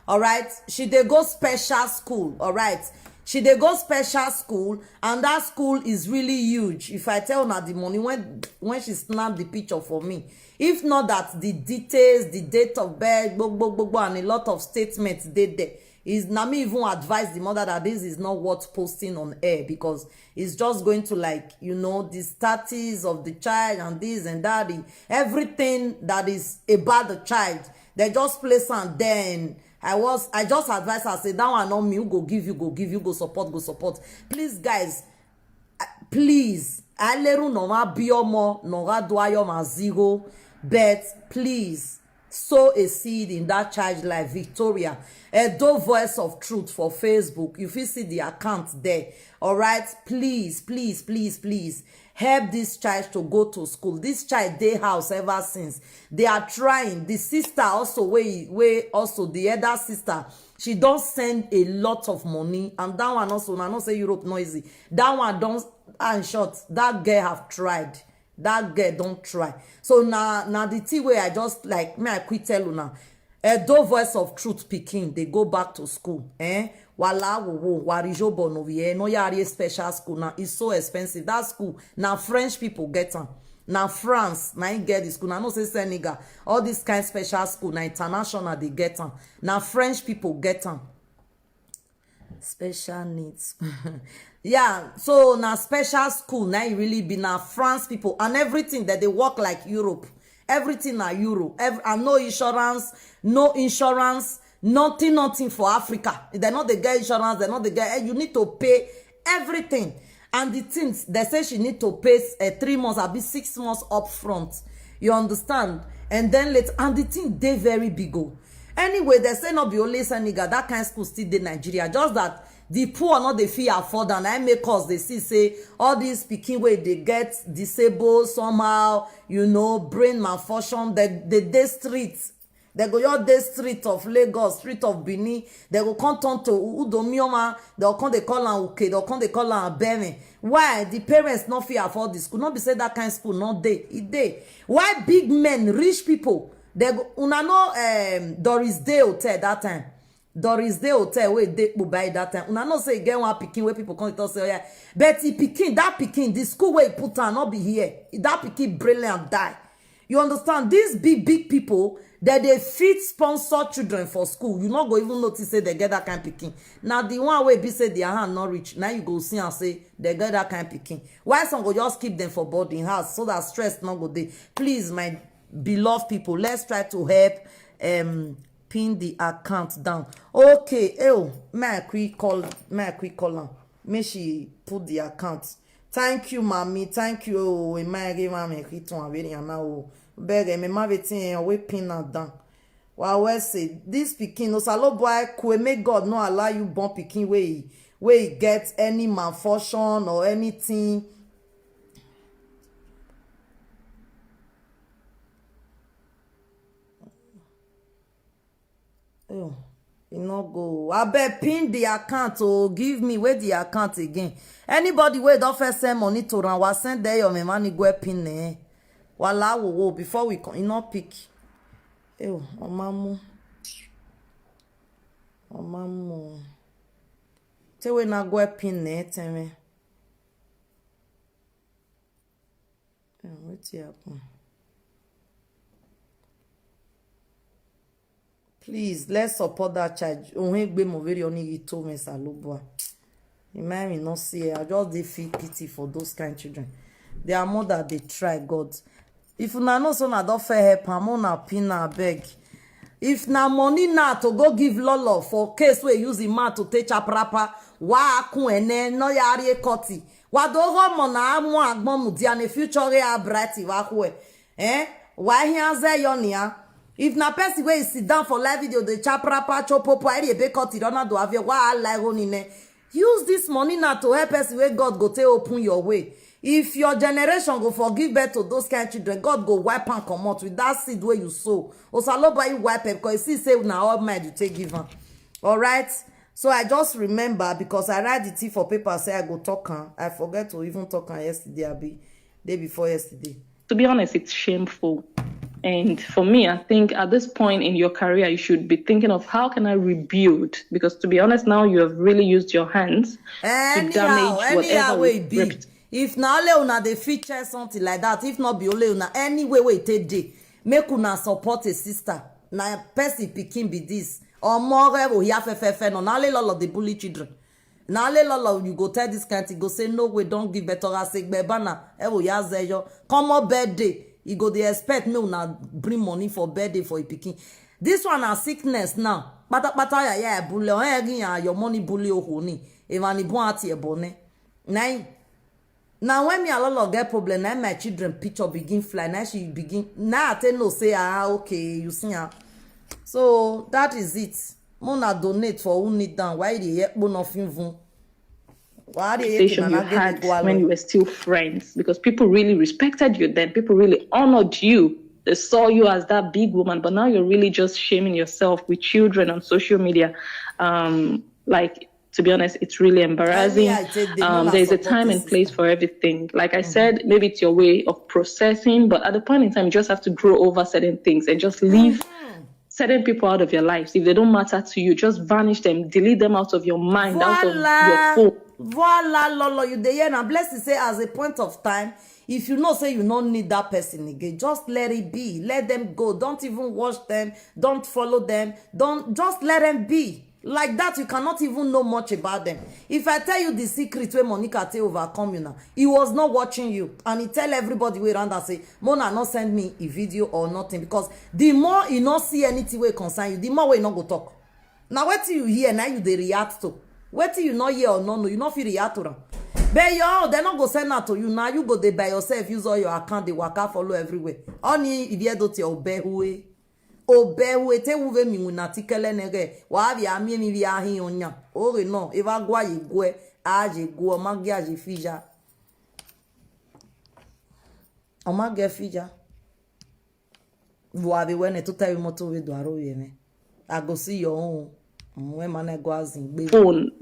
All right. She dey go special school. All right. She dey go special school, and that school is really huge. If I tell her the money when when she snapped the picture for me, if not that the details, the date of birth, gbogbo, gbogbo, and a lot of statements dey there. Is na me even advise the mother that this is not worth posting on air, because it's just going to, like, you know, the status of the child and this and that, the, everything that is about the child. They just place and then I was I just advise her, say that one on me, who go give you, go give you, go support, go support. Please, guys, please, aleru no ma biomo, no ga do ayoma zero, but please sow a seed in that child life. Victoria, Edo Voice of Truth for Facebook. You fit see the account there. All right, please, please, please, please help this child to go to school. This child dey house ever since. They are trying. The sister also, wey wey also the elder sister, she don send a lot of money, and that one also, I know say Europe no easy. That one don, in short, that girl have tried. That girl don try. So na na the thing wey I just, like, me I quit tell una. Edo Voice of Truth pikin, they go back to school. Eh? Wala wo wo, warijo bono, eh? No yari special school now. It's so expensive. That school, now French people get am. Now France, now you get the school. Now no say Senegal. All this kind special school, now international they get am. Now French people get am. Special needs. Yeah, so na special school na e really be, na France people and everything that they work like Europe. Everything na Euro. Ev- and no insurance, no insurance, nothing, nothing for Africa. They no dey get insurance, they no dey get. Eh, you need to pay everything. And the things they say she need to pay uh, three months, abi six months up front. You understand? And then later, and the thing dey very big o. Anyway, they say no be only Senegal, that kind school still dey Nigeria. Just that the poor no dey fit afford, and I make us they see say all these pikin wey they get disabled somehow, you know, brain malfunction, they they dey street. They go your day street of Lagos, street of Benin. They go come turn to Udomioma. They go come they call am Uke. They go come they call am Abeme. Why the parents no fit afford the school? No be say that kind school no dey. E dey. Why big men, rich people? They go. Una know um, Doris Day Hotel that time. Doris Day Hotel wey dey Kpobai that time. Una know say e get one pikin wey people come dey talk say, "Oh yeah," but e pikin, that pikin, the school wey e put am no be here. That pikin brilliant die. You understand? These big big people, that they fit sponsor children for school, you no go even notice say they get that kind pikin. Now the one wey be say their hand not reach, now you go see and say they get that kind pikin. Why some go just keep them for boarding house so that stress not go dey? Please, my beloved people, let's try to help um pin the account down. Okay, oh, may I quick call, may I quick call am. Make she put the account. Thank you, mommy. Thank you. Oh, my give mommy quick one very now. Oh, beg me, ma wetin we pin am down. Wa we say this pikin, Osalobo I kwe, make God no allow you born pikin wey wey get any malfunction or anything. Oh, e no go. Abeg pin the account, oh, give me wey the account again. Anybody wey don first send money to am, wa send there your money go pin eh. Wala wo wo before we come, e no pick. Oh, omamu. Omamu. Te we na go pin eh, teme. Eh, wetin happen? Please, let's support that child. Onhegbe Moveri Onigi told me Salubua. Remind me not see. I just dey feel pity for those kind children. Their mother dey try God. If una know so na don fair help am, una pin na beg. If na money na to go give Lolo for case wey use him mouth to take chaprapa, wa akun ene no yari ekoti. Wa do go mo na amu agbon mu dia ne future re a bright wa kwe. Eh? Why he has a yonia? If na person wey sit down for live video dey chaprapa chopopo eri ebe koti rona do avie wa alai ronine. Use this money now to help person wey God go take open your way. If your generation go forgive birth to those kind children, God go wipe and come out with that seed where you sow. Osaloba, you wipe it because you see say na all mind you take give am. All right. So I just remember because I write the thing for paper say I go talk am. I forget to even talk am yesterday, abi day before yesterday. To be honest, it's shameful. And for me, I think at this point in your career, you should be thinking of how can I rebuild? Because to be honest, now you have really used your hands to anyhow, damage anyhow whatever wey e be. If na only una dey fit share something like that, if not be only una, any way wey e take dey, make una support a sister. Na person pikin be this. Omo re wo ya fefefe no, na only Lolo dey bully children. Na only Lolo you go tell this kind thing, go say no way, don't give better as a gbebana. E wo ya zeyo. Come on birthday, you go dey expect me una bring money for birthday for a pikin. This one na sickness now. Pata pata ya ya e bully. O e gin ya your money bully o ho ni. E ma ni bon ati e bone. Na im. Na when me and Lolo get problem, na im my children picture begin fly. Na she begin. Na I take know say, ah, okay, you see her. So that is it. Mona donate for who need down. Why dey yekpo nothing vun? Why dey yek Conversation you na get had go when you were still friends, because people really respected you then. People really honored you. They saw you as that big woman, but now you're really just shaming yourself with children on social media. Um, like, to be honest, it's really embarrassing. Any I take dey Um, know na there's a support time a and place sister. For everything. Like I said, maybe it's your way of processing, but at the point in time, you just have to grow over certain things and just leave certain people out of your lives. If they don't matter to you, just vanish them, delete them out of your mind, out of your Voila. Phone. Voila, Lolo, you dey hear na blessing say as a point of time, if you know say you no need that person again, just let it be. Let them go. Don't even watch them. Don't follow them. Don't, just let them be. Like that, you cannot even know much about them. If I tell you the secret where Monica take overcome you now, he was not watching you, and he tell everybody wey around and say, "Mona no send me a video or nothing," because the more he no see anything wey concern you, the more wey he no go talk. Na wetin you hear, na you dey react to. Wetin you no hear or no know, you no fit react to am. But your own, they no go send that to you. Now you go dey by yourself, use all your account, dey waka follow everywhere. Oni idiedoti obehue. Obehue, te wuve mi wuna tikele nege. Wa abi ami mi bi ahi onya. Ore no, eva gwa ye gwe, a ye gwe, omagi a ye fija. Omagi fija. Wa be when to tell you moto we do aro ye me. I go see your own. Mm, when man I go as in baby. Phone,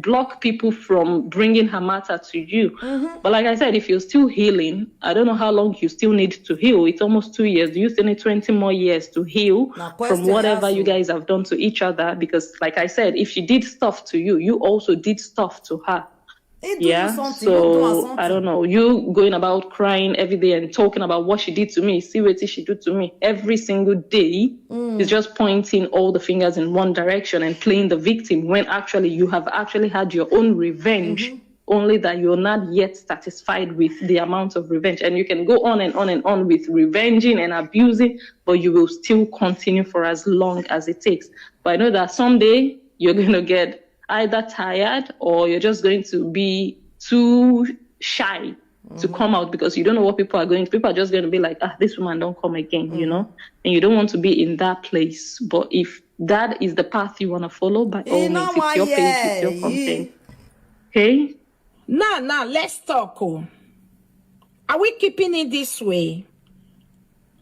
block people from bringing her matter to you. But like I said, if you're still healing, I don't know how long you still need to heal. It's almost two years. Do you still need twenty more years to heal Na from question whatever ask you o. Guys have done to each other? Because like I said, if she did stuff to you, you also did stuff to her. He do you Yeah, something, you do her so I something. Don't know. You going about crying every day and talking about what she did to me, see what she did to me every single day. Is just pointing all the fingers in one direction and playing the victim, when actually you have actually had your own revenge. Only that you're not yet satisfied with the amount of revenge, and you can go on and on and on with revenging and abusing, but you will still continue for as long as it takes. But I know that someday you're going to get either tired, or you're just going to be too shy to come out, because you don't know what people are going to. People are just going to be like, "Ah, this woman don't come again," you know? And you don't want to be in that place. But if that is the path you want to follow, by all You means, know it's why, your pace, it's yeah, your you- content. Okay? Now, now, let's talk. Oh. Are we keeping it this way?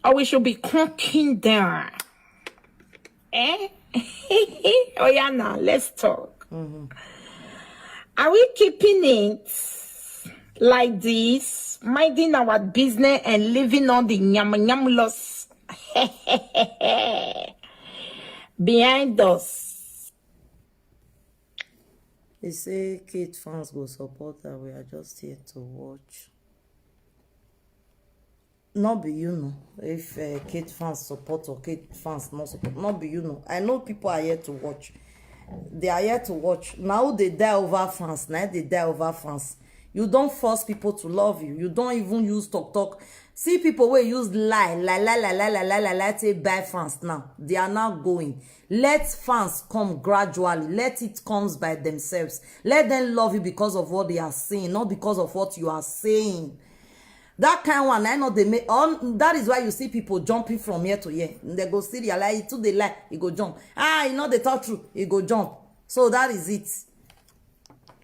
Or we should be cracking down? Eh? Oh, yeah, now, let's talk. Are we keeping it like this, minding our business and leaving all the nyam nyam laws behind us? They say Kate fans go support her. We are just here to watch. Not be you know if uh, Kate fans support or Kate fans not support. Not be you know. I know people are here to watch. They are here to watch. Now they die over fans. Now they die over fans. You don't force people to love you. You don't even use talk talk. See people wey use lie, lie, lie, lie, lie, lie, lie, lie, lie, take buy fans now. They are now going. Let fans come gradually. Let it comes by themselves. Let them love you because of what they are saying, not because of what you are saying. That kind one, I know they make. Um, that is why you see people jumping from here to here. They go see their lie, too they lie, he go jump. Ah, you know they talk true, he go jump. So that is it.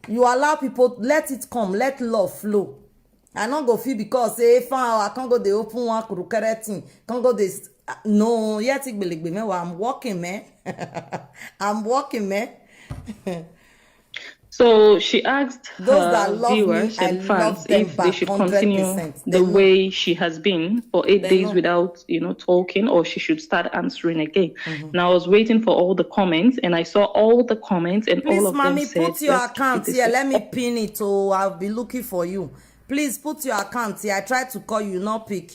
You allow people, let it come, let love flow. I not go feel because say fan, I can't go the open one kurukere thing, can't go this. No, yet I'm working, man. I'm working, man. So she asked Those that her love me, viewers I and love fans them if they back should hundred continue percent. the They know. Way she has been for eight They days know. Without, you know, talking, or she should start answering again. Now I was waiting for all the comments, and I saw all the comments, and Please, all of mommy, them said, put your "Let's keep account this here. way." Let me pin it. Oh, I'll be looking for you. Please put your account here. I tried to call you, not pick.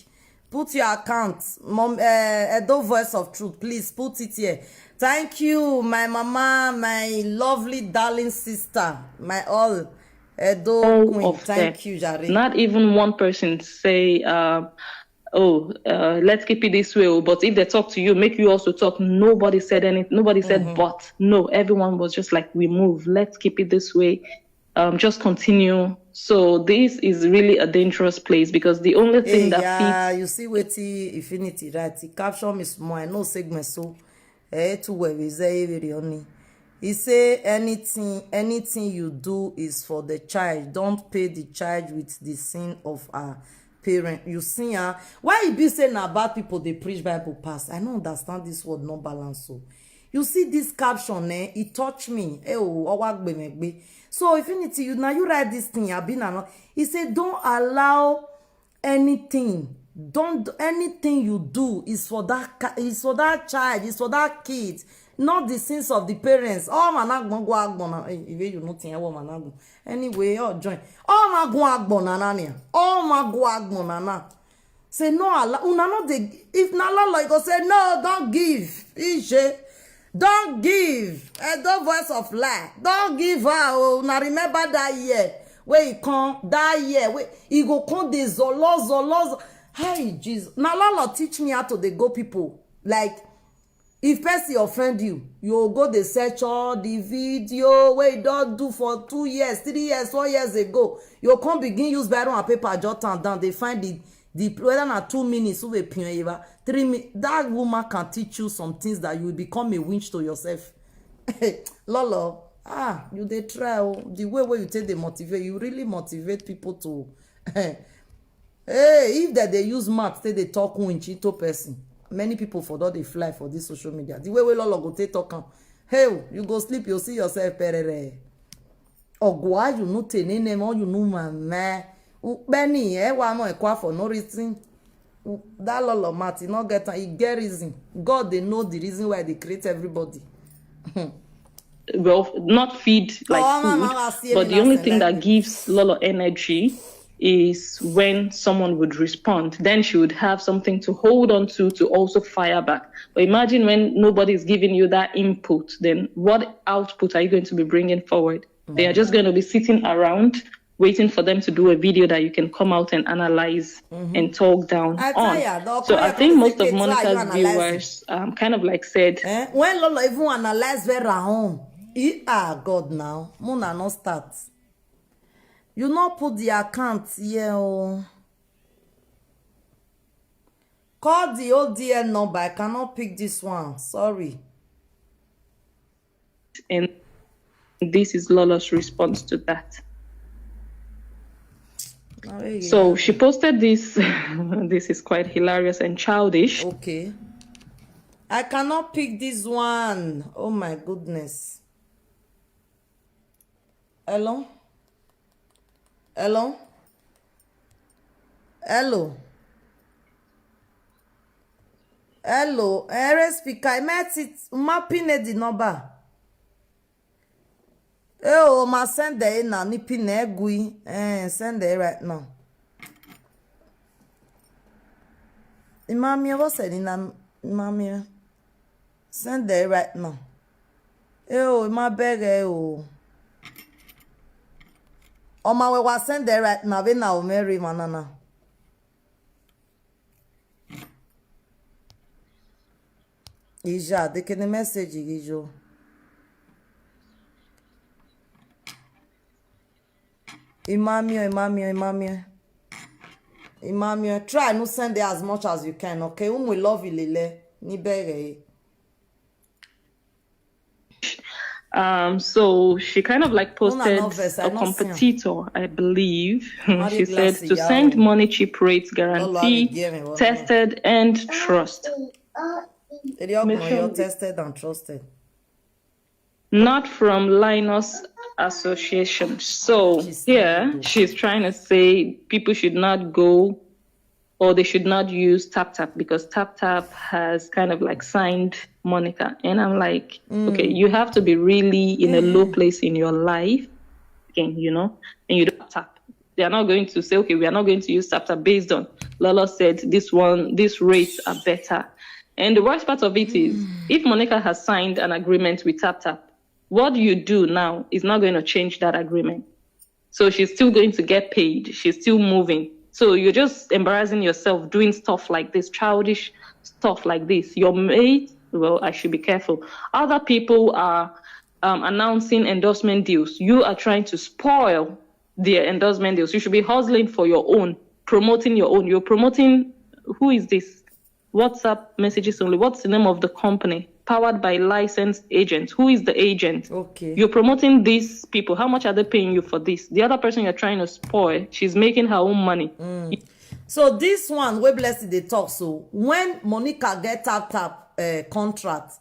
Put your account, mom. Uh, Edo Voice of Truth. Please put it here. Thank you, my mama, my lovely darling sister, my all Edo All queen. Of Thank them. You, Jare. Not even one person say, uh, "Oh, uh, let's keep it this way." Oh, but if they talk to you, make you also talk. Nobody said anything. Nobody said, "But." No, everyone was just like, "We move. Let's keep it this way. Um, just continue." So this is really a dangerous place, because the only thing Hey, that yeah, fits you see what he Infinity right? He caption me small. I know segment so. Eh, too well we say very only. He say anything, anything you do is for the child. Don't pay the child with the sin of her parent. You see, ah, why he be say na bad people they preach Bible pass? I don't understand this word no balance. So you see this caption, eh? It touch me. Eh, oh, owa gbe me gbe. So Infinity, you now you write this thing. I been not. He said, "Don't allow anything. Don't do anything you do is for that ca- is for that child, is for that kid, not the sins of the parents." Oh man, agbon go agbon na. Eh, if you nothing, I want man agbon. Anyway, oh join. Oh man go agbon na na ni. Oh man go agbon na na. Say no allow. Una no dey. If na lolo, you go say, "No, don't give." Ije, don't give. Edo Voice of Lie. Don't give her. Oh, now remember that year where he come. That year where he go come the zolo zolo. Zo- Hi Jesus. Now lolo teach me how to dey go people. Like if person offend you, you go dey search all the video wey you don do for two years, three years, four years ago. You come begin use biro and paper, jot am down. They find the the whether na two minutes, who be pion eba, three minutes. That woman can teach you some things that you will become a winch to yourself. Lolo, ah, you dey try. Oh, the way where you take the motivate, you really motivate people to. Hey, if that they use mouth, say they talk winch into person. Many people for that they fly for this social media. The way we Lolo go take talk am. Hey, you go sleep, you see yourself perere. Ogwa you no tenene mo you no mama. Upeni e wa mo e kwa for no reason. U- That lolo mati no get am. E get reason. God dey know the reason why they create everybody. Well, not feed like Oh, food, mama, I see but it the only last thing night. That gives Lolo energy is when someone would respond. Then she would have something to hold on to to also fire back. But imagine when nobody's giving you that input, then what output are you going to be bringing forward? Then you're just going to be sitting around waiting for them to do a video that you can come out and analyze and talk down I on. tire. They'll So call I you think and most say, of "Ketu, are you Monica's analyzing?" Viewers um, kind of like said, Eh? When Lolo even analyze Vera home, he, ah, God now, Mona no start. You no put the account here. Oh. Call the O D N number. I cannot pick this one. Sorry. And this is Lolo's response to that. Now, hey, So she posted this. This is quite hilarious and childish. Okay. I cannot pick this one. Oh my goodness. Hello? Hello? Hello? Hello? Ere speaker, I met it. Ma pin the number. Eh, oh, ma send there now. Ni pin e gui. Eh, send there right now. Imami, what said in Imami? Send there right now. Eh, oh, ma beg eh, oh. Oh, ma we wa send there right now. We now marry manana. Ija, they can message you. Imamio, Imamio, Imamio. Imamio, try no send it as much as you can, okay? Um, we love you, Lele. Ni bere. Um, so she kind of like Una no posted vex, I a no see am. Competitor, I believe. Marry She said glass, to yeah, send oh. Money cheap rates Lolo, guarantee, give me one. Tested and trust. They all know you're Mission- tested and trusted. Not from Linus Association. So She's here not she's trying to say people should not go or they should not use TapTap because TapTap has kind of like signed Monica. And I'm like, okay, you have to be really in a low place in your life, again, you know, and you don't tap. They are not going to say, okay, we are not going to use TapTap based on Lolo said this one, these rates are better. And the worst part of it is, if Monica has signed an agreement with TapTap, what you do now is not going to change that agreement. So she's still going to get paid. She's still moving. So you're just embarrassing yourself doing stuff like this, childish stuff like this. Your mate, well, I should be careful. Other people are um, announcing endorsement deals. You are trying to spoil their endorsement deals. You should be hustling for your own, promoting your own. You're promoting, who is this? WhatsApp messages only. What's the name of the company? Powered by licensed agents. Who is the agent? Okay. You're promoting these people. How much are they paying you for this? The other person you're trying to spoil, she's making her own money. So this one, we bless the talk. So when Monica get TapTap uh, contract,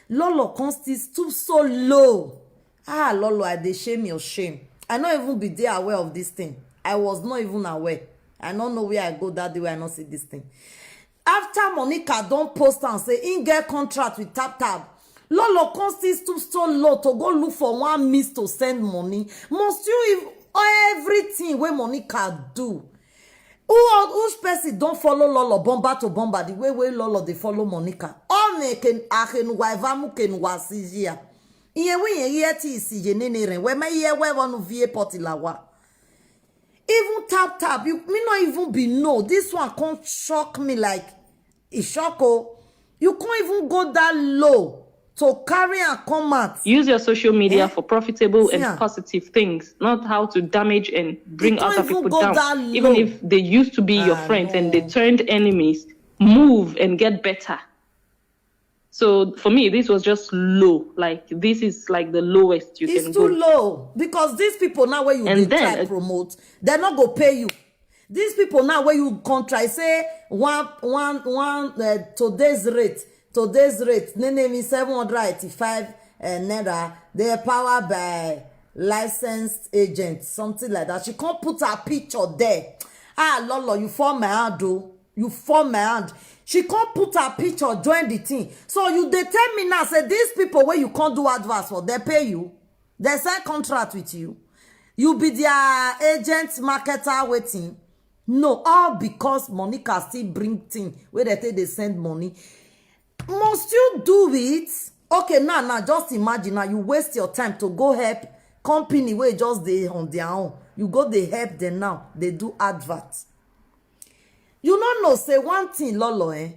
Lolo come still stoop so low. Ah, Lolo, I dey shame your shame. I not even be there aware of this thing. I was not even aware. I don't know where I go that day where I not see this thing. After Monica don't post and say in get contract with TapTap, Lolo come still stoop so low to go look for one means to send money. Must you even everything where Monica do? Who which person don't follow Lolo bomba to bomba the way way Lolo they follow Monica? All me can ahen wa evamu can wa sijia. Iye we ye ye ti si ye nene ren we me ye we wanu vie poti lawa. Even TapTap, you me not even be no. This one can't shock me like it shock oh. You can't even go that low to carry and come out. Use your social media Eh? for profitable See and am. Positive things, not how to damage and bring It don't other even people go down. That Even low. If they used to be your Ah, friends and they no. Turned enemies, move and get better. So for me, this was just low. Like this is like the lowest you It's can too go. Low because these people now where you And dey then try promote, they're not gonna pay you. These people now where you contract say one one one uh, today's rate, today's rate, name me seven hundred eighty-five uh, naira. They are powered by licensed agent, something like that. She can't put her picture there. Ah, Lolo, you form my hand, oh. You form my hand. She can't put her picture, join the thing. So you they tell me now, say these people where you can't do adverts for, they pay you. They sign contract with you. You be their agent, marketer, waiting. No, all because Monica still bring thing where they take they send money. Must you do it? Okay, now, now, just imagine now you waste your time to go help company where just they on their own. You go they help them now. They do advert. You no know say one thing, Lolo, eh?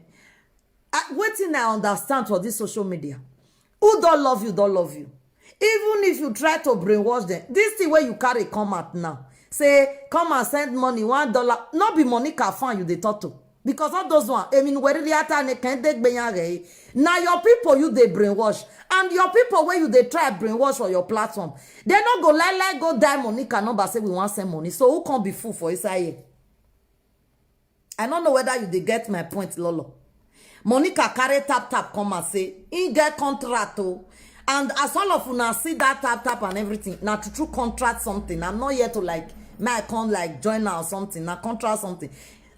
I, wetin I understand for this social media, who don't love you, don't love you. Even if you try to brainwash them, this thing where you carry come out now, say come and send money one dollar, not be Monica fan you they talk to, because all those one, I mean, where the other can they be now your people you they brainwash, and your people where you they try brainwash for your platform, they not go like like go die Monica number say we want send money. So who can't be fool for inside here? I don't know whether you dey get my point, Lolo. Monica carry tap tap come and say he get contract, oh, and as all of una see that tap tap and everything, na true true contract something. I'm not here to like, may I come like join her or something. Na contract something.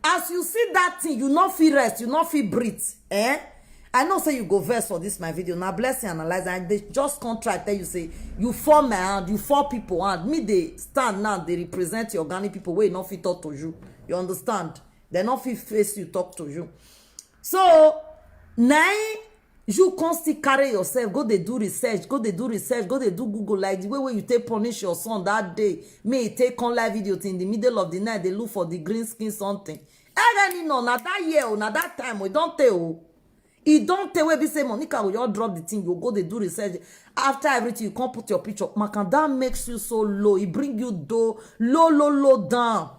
As you see that thing, you no fit rest, you no fit breathe, eh? I know say you go vex for this my video. Now blessing analyze, and they just contract tell you say you fall my hand, you fall people hand. Me they stand now, they represent your organic people where no fit talk to you. You understand? They no fit face you, talk to you. So now you come still carry yourself, go they do research, go they do research, go they do Google like the way where you take punish your son that day. Me take on live video till in the middle of the night, they look for the green skin something. Any no, na that year, oh, na that time, we don't tell. Oh. E don't tell where be say Monica will you drop the thing, you go they do research. After everything, you can't put your picture. Makan, that makes you so low. It bring you do low, low, low down.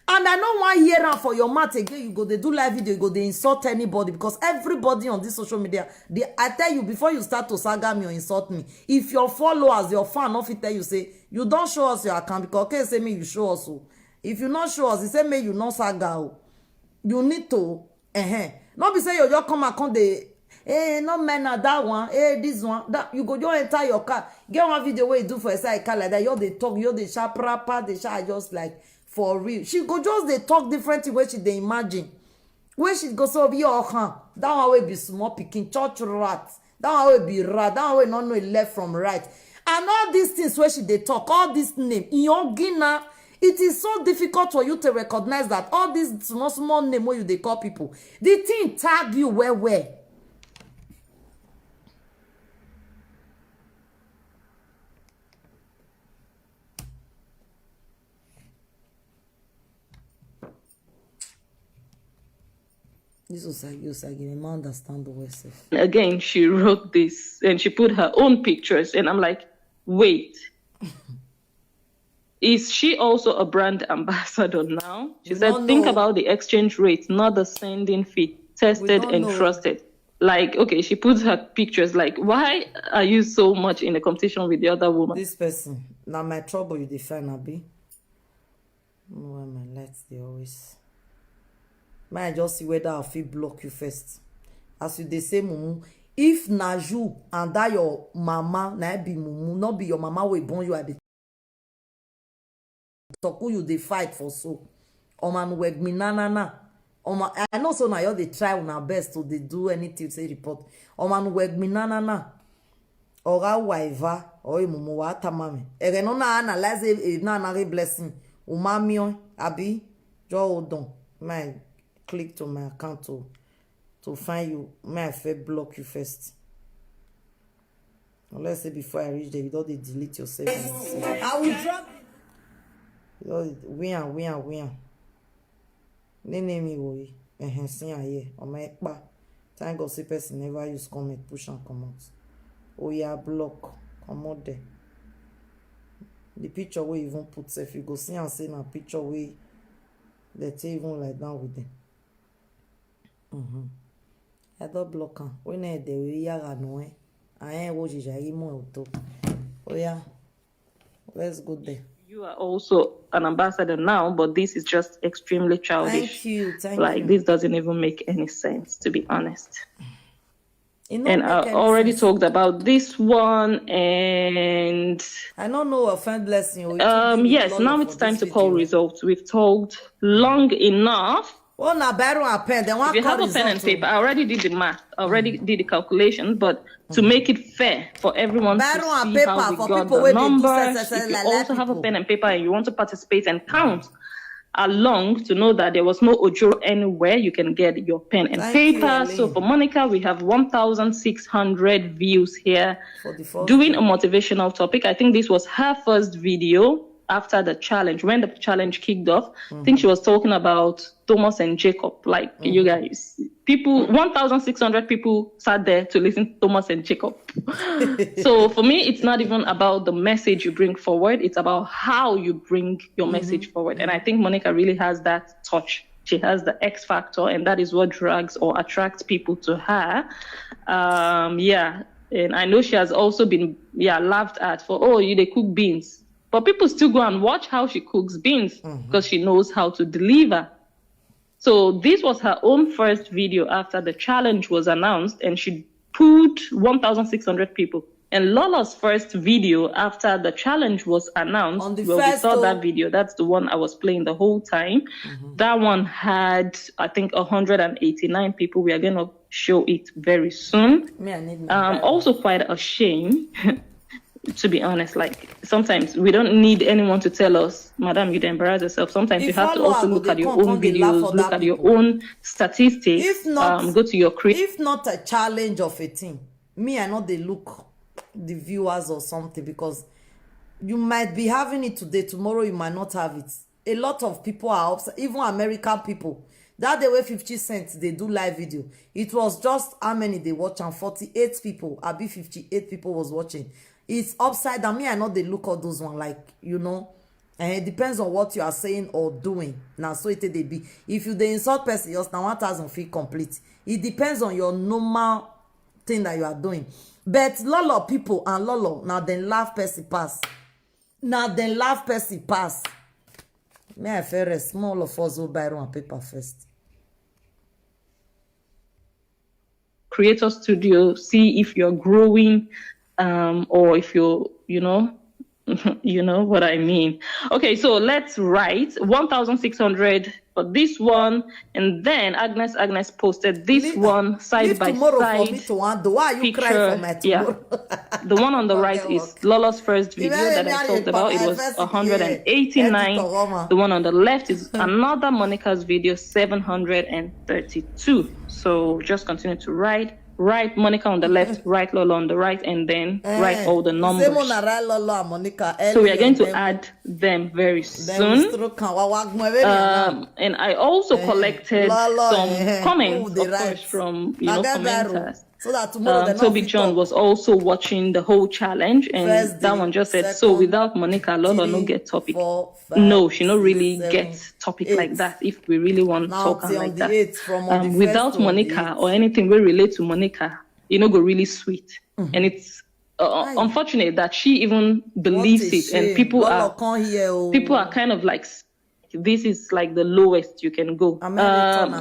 And I no wan hear am for your mouth again. You go they do live video, you go they insult anybody, because everybody on this social media, they, I tell you before you start to saga me or insult me, if your followers, your fan, no fit tell you say you don't show us your account, because okay say me you show us. Oh. If you not show us, he say me you not saga. Oh. You need to, eh, eh. Not be say you just come and come the, eh, no man na that one, eh, this one, that you go just enter your car. Get one video where you do for inside car like that. You they talk, you they sharp rapper, they sharp just like for real. She go just they talk different thing where she they imagine. Where she go so be your hand. That one will be small picking church rat. That one will be rat. That one will not know left from right. And all these things where she they talk, all this name, Iongina, it is so difficult for you to recognize that all these small small name where you they call people, the thing tag you well well. This Osagi Osagi, I don't understand the word sef. Again, she wrote this and she put her own pictures, and I'm like, wait. Is she also a brand ambassador now? She said, think about the exchange rate, not the sending fee. Tested and trusted. Like, okay, she puts her pictures. Like, why are you so much in a competition with the other woman? This person, now my trouble you define, Abi. No, why my lights they always. May I just see whether I feel block you first. As you they say, mumu, if na you and that your mama na be mumu, not be your mama will born you at the talk who you they fight for so. Oman weg me na na na. Oman, I know so now you they try on our best to they do anything say report. Oman weg me na na na. Oga waiva or imumu wa tamame. Ege no na analyze e na na blessing. Umamio abi, just hold on. My click to my account to to find you. My fair block you first. Let's say before I reach there, you don't delete yourself. I will drop. You don't win, win, win. Nene mi wo yi. Ehen, see am here. Omo ekpa. Thank God say person never use comment push am comot. Oya block. Comot there. The picture wey even put sef, you go see am say na picture wey dem take even lie down with them. Mm-hmm. I don block am. Wey na ede wey yara no eh. Ayen wo jija yi mo oto. Oya. Let's go there. You are also an ambassador now, but this is just extremely childish. Thank you. Thank Like, you. This doesn't even make any sense, to be honest. And I already talked about this one, and I don't know offend blessing. Um, yes, now it's time to call results. We've talked long enough. Oh, now barrel and pen. Then if you have a pen and paper, I already did the math. I already mm. did the calculation, but to mm. make it fair for everyone barrel to see and paper, how we for got people the numbers, if you also have a pen and paper and you want to participate and count along to know that there was no ojoro anywhere, you can get your pen and Thank paper. You, so for Monica, we have one thousand six hundred views here doing a motivational topic. I think this was her first video after the challenge, when the challenge kicked off. Mm-hmm. I think she was talking about Thomas and Jacob. Like mm-hmm. you guys, people, one thousand six hundred people sat there to listen to Thomas and Jacob. So for me, it's not even about the message you bring forward. It's about how you bring your mm-hmm. message forward. Mm-hmm. And I think Monica really has that touch. She has the X factor, and that is what drags or attracts people to her. Um, yeah. And I know she has also been yeah laughed at for, oh, you they cook beans. But people still go and watch how she cooks beans because mm-hmm. she knows how to deliver. So this was her own first video after the challenge was announced, and she pulled one thousand six hundred people. And Lola's first video after the challenge was announced, on the well, first we saw oh. that video. That's the one I was playing the whole time. Mm-hmm. That one had, I think, one hundred eighty-nine people. We are going to show it very soon. Me, I need um, also quite a shame. To be honest, like sometimes we don't need anyone to tell us, Madam, you embarrass yourself. Sometimes if you have to also look at your own videos, look at your own statistics, if not, um, go to your create. If not a challenge of a thing, me, I know they look the viewers or something because you might be having it today, tomorrow you might not have it. A lot of people are upset, even American people. That day wey fifty cents they do live video, it was just how many they watch and forty-eight people, I be fifty-eight people was watching. It's upside down. Me, I know they look all those one like, you know, and eh, it depends on what you are saying or doing. Now, so it they be. If you they insult person, yours now one thousand feet complete. It depends on your normal thing that you are doing. But lot of people and lot of now then laugh person pass. Now then laugh person pass. May I fair small of us who buy one paper first. Creator Studio, see if you're growing, um, or if you're, you know, you know what I mean. Okay, so let's write one thousand six hundred for this one, and then Agnes Agnes posted this leave, one side by side. Tomorrow for me to want. Why are you picture, crying for my tomorrow? Yeah. The one on the right is Lola's first video that I talked about. It was one hundred eighty-nine. The one on the left is another Monica's video, seven hundred thirty-two. So just continue to write. Write Monica on the left, write Lola on the right, and then write all the numbers. So we are going to add them very soon. Um, and I also collected some comments, of course, from, you know, commenters. So that tomorrow um, Toby John was also watching the whole challenge, and that one just said, so without Monica, Lola no get topic. No, she no really get topic like that if we really want to talk like that. Um, without Monica or anything we relate to Monica, you know, go really sweet. Mm-hmm. And it's uh, unfortunate that she even believes it, and people are oh. people are kind of like, this is like the lowest you can go. Um,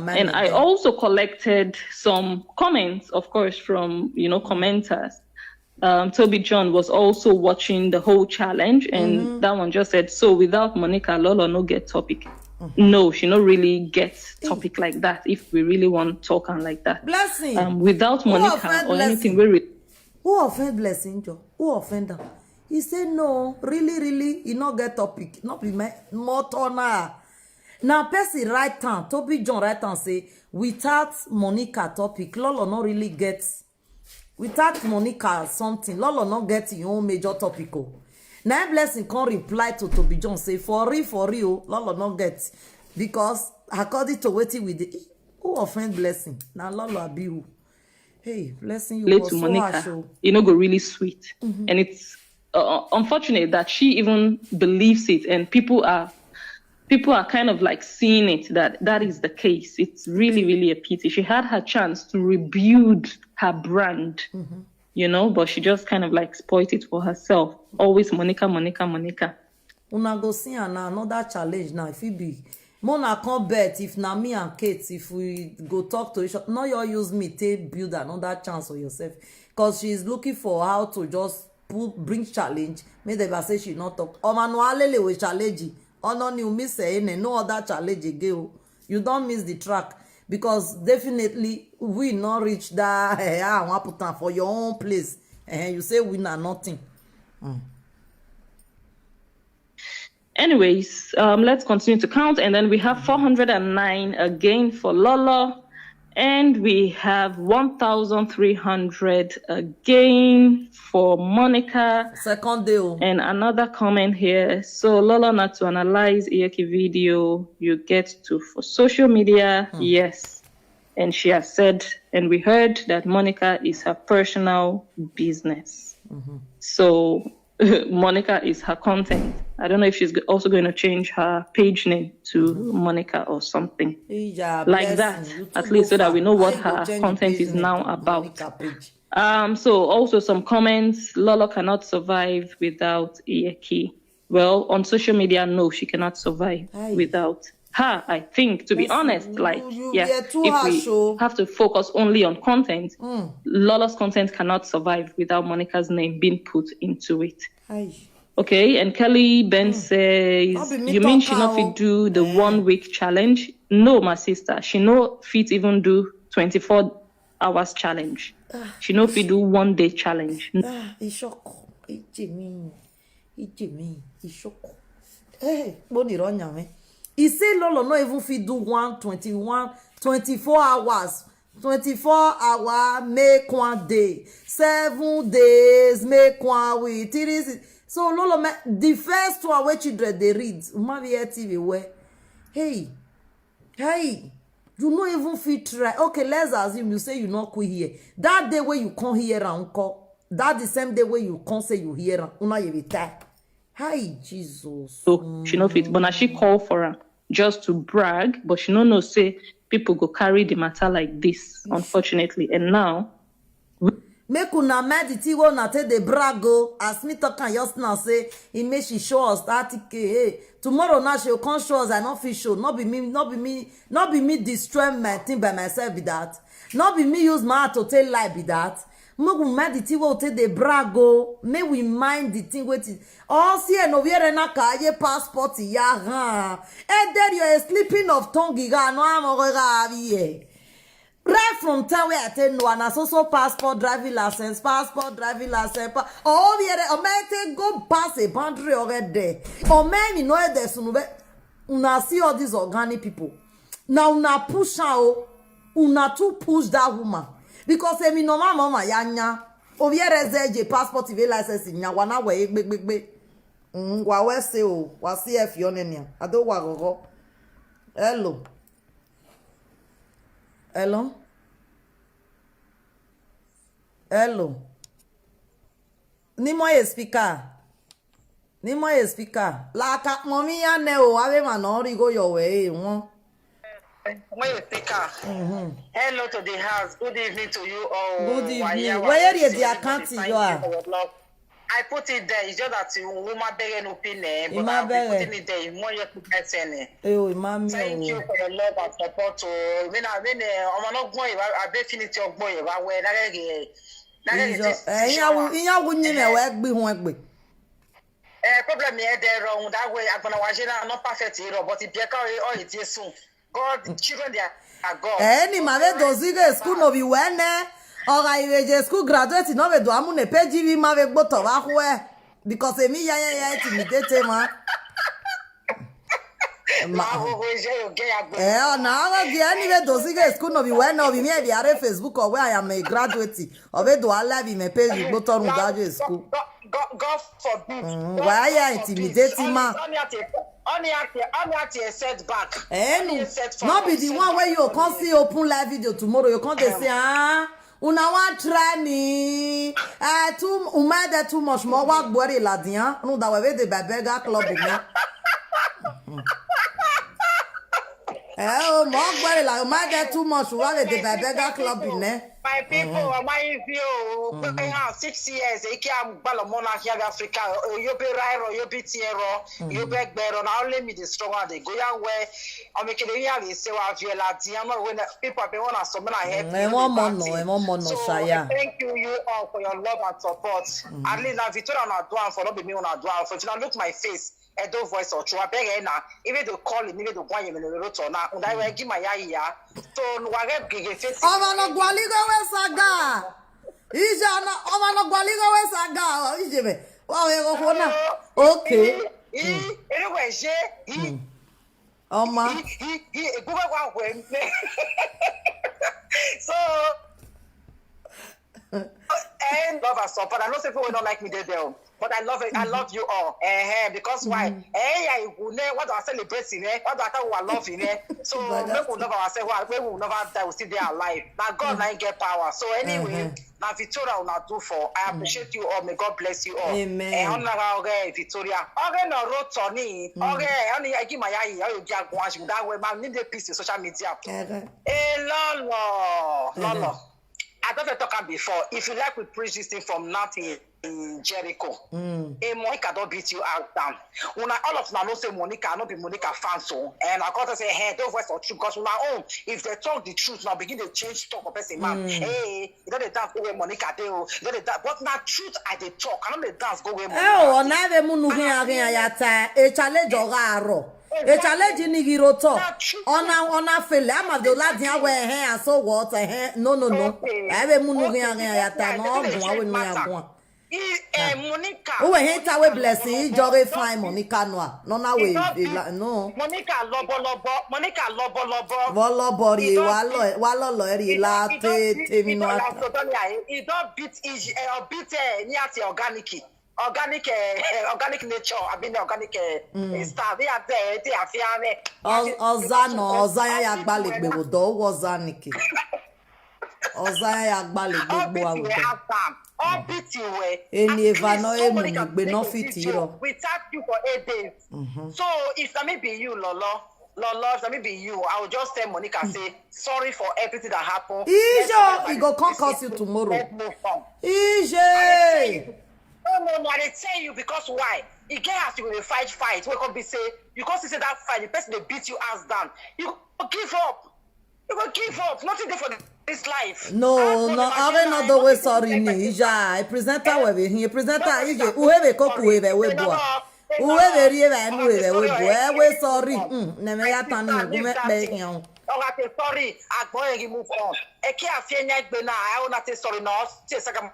and I also collected some comments, of course, from, you know, commenters. Um, Toby John was also watching the whole challenge, and mm-hmm. that one just said, so without Monica, Lola no get topic. Mm-hmm. No, she no really get topic like that if we really want talk and like that. Blessing. Um, without Monica or anything, we really who offend Blessing Joe? Who offend them? He said no, really, really, he not get topic, not be my motor now. Now person right hand, Toby John right hand say without Monica topic, Lolo not really get. Without Monica something, Lolo not get your own major topic. Oh. Now Blessing can't reply to Toby John say for real, for real, Lolo not get because according to what he with the who offend Blessing now Lolo abiu. Hey, Blessing you to Monica. So you know, go really sweet, mm-hmm. and it's uh, unfortunate that she even believes it, and people are people are kind of like seeing it that that is the case. It's really, really a pity. She had her chance to rebuild her brand, mm-hmm. you know, but she just kind of like spoiled it for herself. Always Monica, Monica, Monica. Una go see another challenge now. If it be Mona come bet if na me and Kate, if we go talk to each other, no, you use me take build another chance for yourself, because she is looking for how to just put, bring challenge. Make dem say she not talk. Omanu alele we challenge. Ono ni umi say ne, no other challenge again o. You don't miss the track, because definitely we not reach that. Eh, I want put am for your own place. Eh, you say we na nothing. Anyways, um, let's continue to count, and then we have four hundred and nine again for Lolo, and we have one thousand three hundred again for Monica. Second deal. And another comment here. So, Lolo, not to analyze Iyeki video, you get to for social media. Yes. And she has said, and we heard that Monica is her personal business. So Monica is her content. I don't know if she's also going to change her page name to Monica or something like that, at least so that we know what her content is now about. Um, so also some comments, Lolo cannot survive without Iyeki. Well, on social media, no, she cannot survive without her, I think, to be honest. Like, yeah, if we have to focus only on content, Lolo's content cannot survive without Monica's name being put into it. Okay, and Kelly Ben says, you mean she not fit do the one week challenge? No, my sister, she no fit even do twenty-four hours challenge. She no fit do one day challenge. Ah, e shock. E Jimmy. E Jimmy. E shock. Hey, Boni Ronya, man. He say Lolo no even fit do one twenty-one, twenty-four hours. Twenty-four hour, make one day. Seven days, make one week. Three si- So Lolo, me, the first one wey children dey read, Mavi T V where. Hey, hey, you no even fit try. Okay, let's assume you say you not quit here. That day where you come here and call, that the same day where you come say you here and una you retire. Hi, Jesus. So she no fit, but now she call for her just to brag, but she no know say people go carry the matter like this, unfortunately. And now Make una mind the thing wey una take dey brag o. As me talk am just now say e make she show us thirty K. Hey, tomorrow now she go come show us I no fit show. No be me, no be me, no be me destroy my thing by myself be that. No be me use my heart to take lie be that. Make we mind the thing wey we take dey brag o. Make we mind the thing wey ti. All see no wear na ka ye passport ya ha. E there you a slipping of tongue ga no am o ga here. Right from time wey I take know, and na so so passport, driving license, passport, driving license, pa- oh, here, oh, man, take go pass a boundary already. Oh, man, you know, there's no way. Una see all these organic people. Now, una push her, oh, una too push that woman. Because emi no mama mama ya nya. Oh, here is a passport, license, nya, wana we, big, big, big. Mm, wa we say, oh, wa see if you're nenia. I don't wa go. Hello. Hello? Hello? Nimo ye speaker. Nimo ye speaker. La ka momi ya ne o ave ma no ri go your way won. When you speaker. Hello to the house. Good evening to you all. Good evening. Where you the account you are? I put it there. It's just that you woman begging opinion, but I'll be putting it there. You want your person. Oh, mommy. Thank you for the love and support. Oh, I mean, I mean, I'm not going. I bet you need to go. Where ìyàwó ìyàwó nyimẹ wẹ gbé wọn gbé. Eh, problem here there wrong that way. I'm gonna watch it. I'm not perfect here, but if you can't, oh, it is soon. God, children, they are God. Eni ma ve dozi ge school no bi wene. Oga ive je school graduate no ve do amu ne peji vi ma ve gboto va hue. Because emi ya ya ya intimidate ma. Eh, na ga ge eni ve dozi ge school no bi wene, obi mi e bi are Facebook or where I am a graduate. Ove do ala bi me peji gboto run graduate school. God forbid. Why are you intimidating ma? Only at a setback. Eh, no be the one where you can't see open live video tomorrow. You can't say, ah, una wan try me. Ah, too, umade too much more work body ladian. No, that way they by beggar club in there. Eh, oh, more body like umade too much work they by beggar club in there. My people, am I with you? Pé ha six years, eke am gbalo mona here Africa. Yo be rairo, yo be tiero, yo be gbero. Na only me the strong one. They go ya where. I'm making the year we say wa viela di. I'm not when people be wanna so many help. Ẹ wọ́n mọ̀ nù, ẹ wọ́n mọ̀ nù So ṣáyà. Thank you, you all for your love and support. At least na Victoria na do am for, not be me una do am for. If you look my face, Edo voice or true abeg eh na. Even the call me, even the one you know to na. Unda we give my ya ya. So wa get gege face. Ọmọ náà gwaligo we saga. Ije ọmọ náà gwaligo we saga. Ije be. Wa we go na. Okay. Anyway, je. Ọmọ. He, he, he, he, Google wa we. So, and love and support. I know some people will not like me there, there, but I love it. I love you all. Eh, eh, because why? Eh, yeah, you know, what do I celebrate in eh? What do I tell we love in eh? So But make we love ourselves. Why? Make we never die. We still there alive. Now God now get power. So anyway, now Victoria una do for. I appreciate you all. May God bless you all. Amen. Eh, honor her, okay, Victoria. Okay, no road Tony. Okay, only I give my eye. Oh, you get one that way. Man, need the peace in social media. Ẹ̀rẹ̀. Hey, Lolo, Lolo. I don't talk am before. If you like, we preach this thing from nothing in Jericho. Hey, Monica don't beat you out down. Una all of now know say Monica, no be Monica fan so. And I got to say, hey, don't voice for truth because una own. If they talk the truth now, begin to change talk of person man. Hey, you know they dance go where Monica dey o. You know they dance, but na truth I dey talk. I know they dance go where Monica. Eo, ọ na-ebe mụ nụ hịa hịa ya taa. Echale jọga arọ. Echale ji n'ihi roto. Ọ na, ọ na fele. Amadola dị awa ehe, and so what? Ehe. No, no, no. Ebe mụ nụ hịa hịa ya taa. Na ọ gụọ, awe nụ ya gụọ. Eh, Monica. Uwe he ta we blessing. Ijọga fine Monica no a. No na we. No. Monica lobo lobo. Monica lobo lobo. Wọlọbọ rie, walọ, walọlọ rie la te, te mi no ata. He don beat Iji, eh, or beat eh, ni ati organic. Organic, eh, organic nature. I mean organic eh, eh, stuff. He had eh, they are fear me. Ọ- Ọza nọ, ọza ya ya gbalị gbegbo dọ, ụgwọ ọza nike. Ọza ya ya gbalị All gbegbo beat awụ we dọ. have time. All beat we. Eni eva nọ emu ni gbe nọ fit irọ. We tag you for eight days. So if na me be you, Lolo, Lolo, if na me be you, I will just tell Monica say sorry for everything that happened. Ijo, Yes, e go come this curse is you tomorrow. Let's move on. Ije. No, no, no, I dey tell you because why? E get as you go dey fight, fight. Wey come be say you come see say that fight, the person dey beat you ass down. You go give up. You go give up. Nothing dey for this life. No, no, I don't know the way. Sorry ni, Ija. I presenter we be here. Presenter Ije. Uhe be koku we be we boa. Uhe be rie be enu we be we boa. Eh, we sorry. Mm, ne me ya tani, we me pe yan. Oga te sorry. Agbon egi move on. Eke afie nya gbe na. I wanna say sorry no. Say second.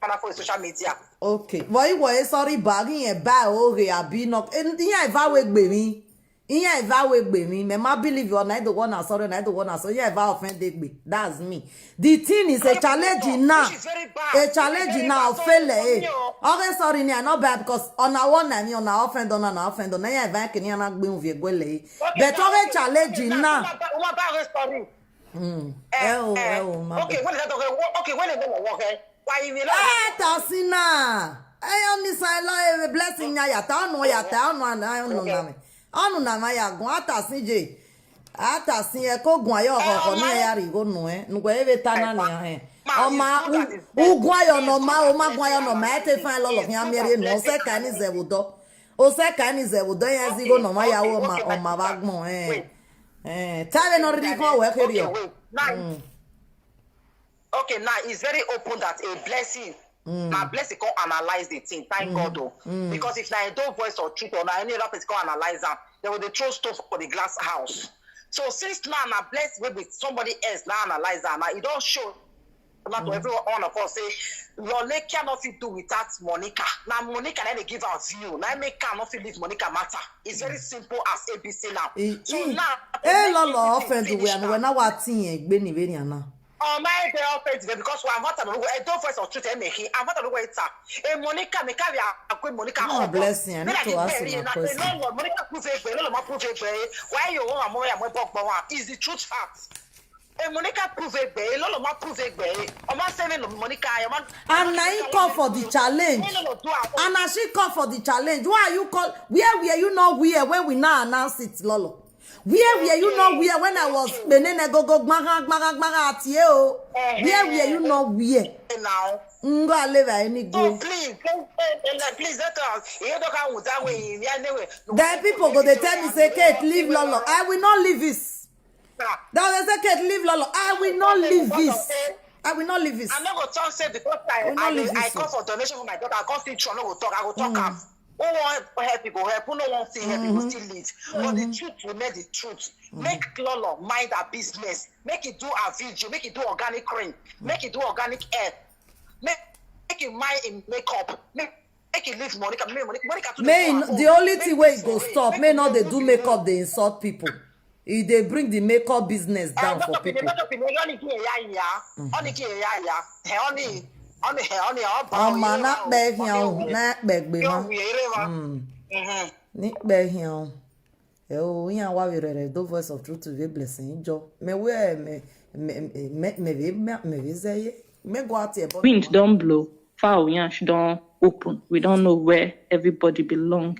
Kana for social media. Okay. Why you were sorry bag in a ba oge abi no. In ya eva we gbe mi. In ya eva we gbe mi. Me ma believe you na the one sorry, na the one sorry. Ya eva offend gbe. That's me. The thing is a challenge now. Which is very bad. A challenge now fail eh. Okay, sorry ni, I no bad because on a one na me on a offend on a offend on ya eva ke ni ana gbe unvie gwele. But okay, challenge now. Uma ba sorry. Eh, oh, eh, oh, my Okay, bad. When is that okay? Okay, when is that okay? Why you will Eh, Tasina. Eh, on this I love a blessing ya ya ta no ya ta no na no na me. Onu na ma ya gun Atasin je. Atasin e ko gun ayo ho ho ni ya ri go no eh. Nugwe ebe ta na ni eh. Oma ugwa yo no ma, oma gwa yo no ma e te fa lo lo ya mi re no se ka ni ze budo. O se ka ni ze budo ya zi go no ma ya wo ma oma ba gbon eh. Eh, tare no ri ko we ke ri o. Now, okay, now it's very open that a blessing. Now blessing come analyze the thing. Thank God though. Because if na Edo voice or truth or na any other person come analyze am, they will dey throw stone for the glass house. So since now na blessing wey be somebody else now analyze am, now e don show now to everyone, all of us say Lole cannot fit do without Monica. Now Monica na dey give her view. Now make her not fit leave Monica matter. It's very simple as A B C now. E- So e- now Eh, Lolo offend we and we na wa tin e gbe ni we ni ana. Oh my, they offend me because I'm not a Edo voice or truth. Eh, me he, I'm not a Edo. Eh, Monica, me carry a quick Monica. No, blessing, I need to ask you a question. No, Monica prove it. No, ma prove it. Why you want more? I'm a bog. Is the truth fact? Eh, Monica prove it. No, ma prove it. I'm not saying no, Monica. I'm not. And na he call for the challenge. No, no, no, do am. And as she call for the challenge, why are you call? Where were you not where when we now announce it, Lolo? Where were you not where when I was benene go go gbaga gbaga gbaga at you? Where were you not where? Now. Ngo aleva any So go. Please, don't, eh, eh, please let us. You don't come with that way. Yeah, anyway. Then people go they tell me say Kate leave Lolo. I will not leave this. Now they say Kate leave Lolo. I will not leave this. I will not leave this. I no go talk say because I We no I, leave I this, come o. For donation for my daughter, I come see true, I no go talk, I go talk am. Who wan help you go help, who no wan see help you go still lead. But the truth remain the truth. Make Lolo mind her business. Make it do her video. Make it do organic cream. Make it do organic hair. Make make it mind in makeup. Make make it leave Monica. Make Monica, Monica too dey May do her n- own. The only Make thing where this it go for stop. make May we not dey they do do the makeup, they insult people. If they bring the makeup business down for people. Only ki ya ya. Only only only ọba. Ọma na kpe hia o, na kpe gbe ma. Yo, we ere ma. Ni kpe hia o. E o, yan wa we rere do Voice of Truth to be blessing jo. Me we me me me me we me me we zeye. Me go out here, but Wind don blow, fowl yansh don open. We don't know where everybody belong.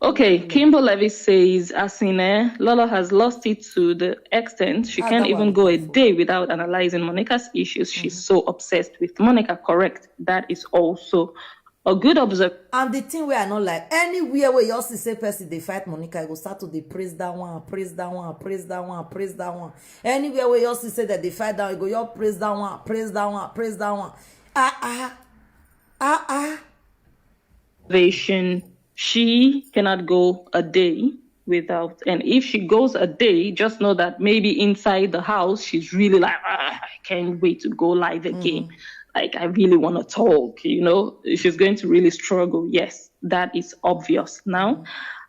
Okay, Kimbo Levy says, as in, eh, Lolo has lost it to the extent she Ah, can't that even one go a beautiful. Day without analyzing Monica's issues. She's so obsessed with Monica. Correct. That is also a good observation. And the thing where I not like anywhere where you see say person they fight Monica, I go start to they praise that one, praise that one, praise that one, praise that one. Anywhere where you see say that they fight down, you go you praise that one, praise that one, praise that one. Ah ah ah ah. Salvation, she cannot go a day without. And if she goes a day, just know that maybe inside the house, she's really like, "Ah, I can't wait to go live again. Like, I really want to talk, you know?" She's going to really struggle. Yes, that is obvious now.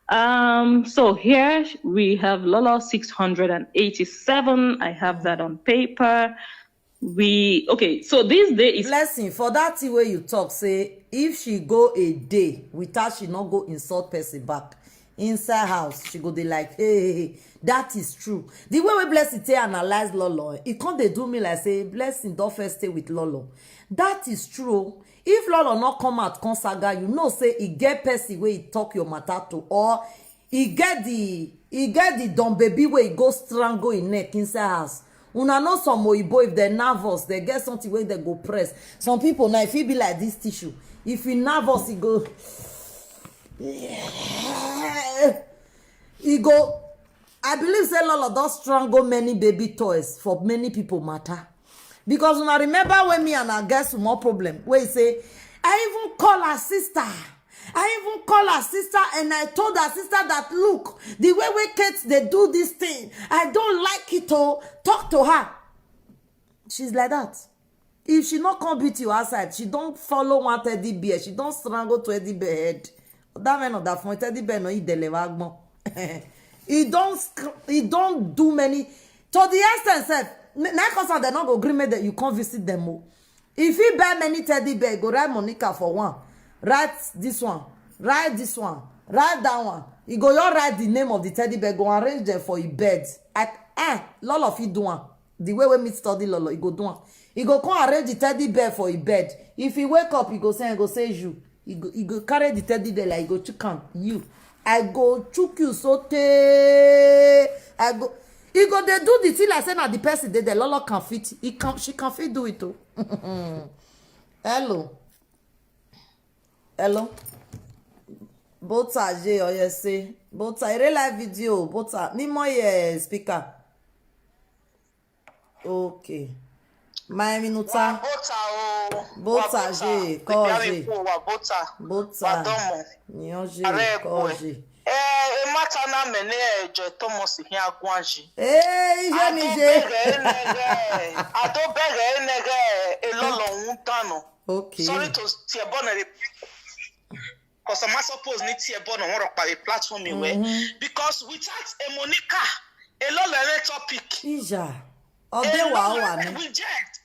Um, so here we have Lolo six hundred eighty-seven. I have that on paper. We, okay, so this day is Blessing for that thing where you talk say if she go a day without she not go insult person back inside house she go they like hey, hey, hey. That is true. The way we Blessing take analyze Lolo, it can't they do me like say Blessing don't first stay with Lolo. That is true. If Lolo not come out come saga, you know say he get person where he talk your matter to or he get the he get the dumb baby where he go strangle in neck inside house. Una know some oyibo if they nervous they get something where they go press. Some people now if he be like this tissue, if he nervous he go he go I believe say Lolo don strangle many baby toys for many people matter. Because una remember when me and her get small problem, where he say, I even call her sister. I even call her sister and I told her sister that look, the way we Kate they do this thing, I don't like it. Oh, talk to her. She's like that. If she not come beat you outside, she don't follow one teddy bear. She don't strangle to teddy bear head. That man of that phone, teddy bear no eat the level. He don't sc- he don't do many to the extent sef. Na cause they not go agree make that you come visit them. Oh. If he buy many teddy bear, go write Monica for one. Write this one. Write this one. Write that one. He go you write the name of the teddy bear, go arrange them for his bed. I eh, Lolo fit do one. The way we meet study Lolo, he go do one. He go come arrange the teddy bear for his bed. If he wake up, he go say, he go say you. He go, he go carry the teddy bear like he go chook am. You, I go chook you so tey. I go. He go they do the thing like say na the person dey there. Lolo can fit. He can. She can fit do it too. Hello. Hello. Bota je oyese. Bota ere live video. Bota ni mo ye speaker. Okay. My minuta. Bota o. Bota je, ko je. Wa bota. Bota. Wadomo. Nyo je, Are ko ekwe. je. Eh, e mata na mene ejo Thomas hia gwanji. Eh, ije mi je. Adobere enege. Adobere enege. Elolo wun dano. Okay. Sorry to tie bonere. Because I'm suppose ni tie bono won ropa a platform we. Because without a Monica, Elolo ere topic. Ija. Ode wa wa ni. We just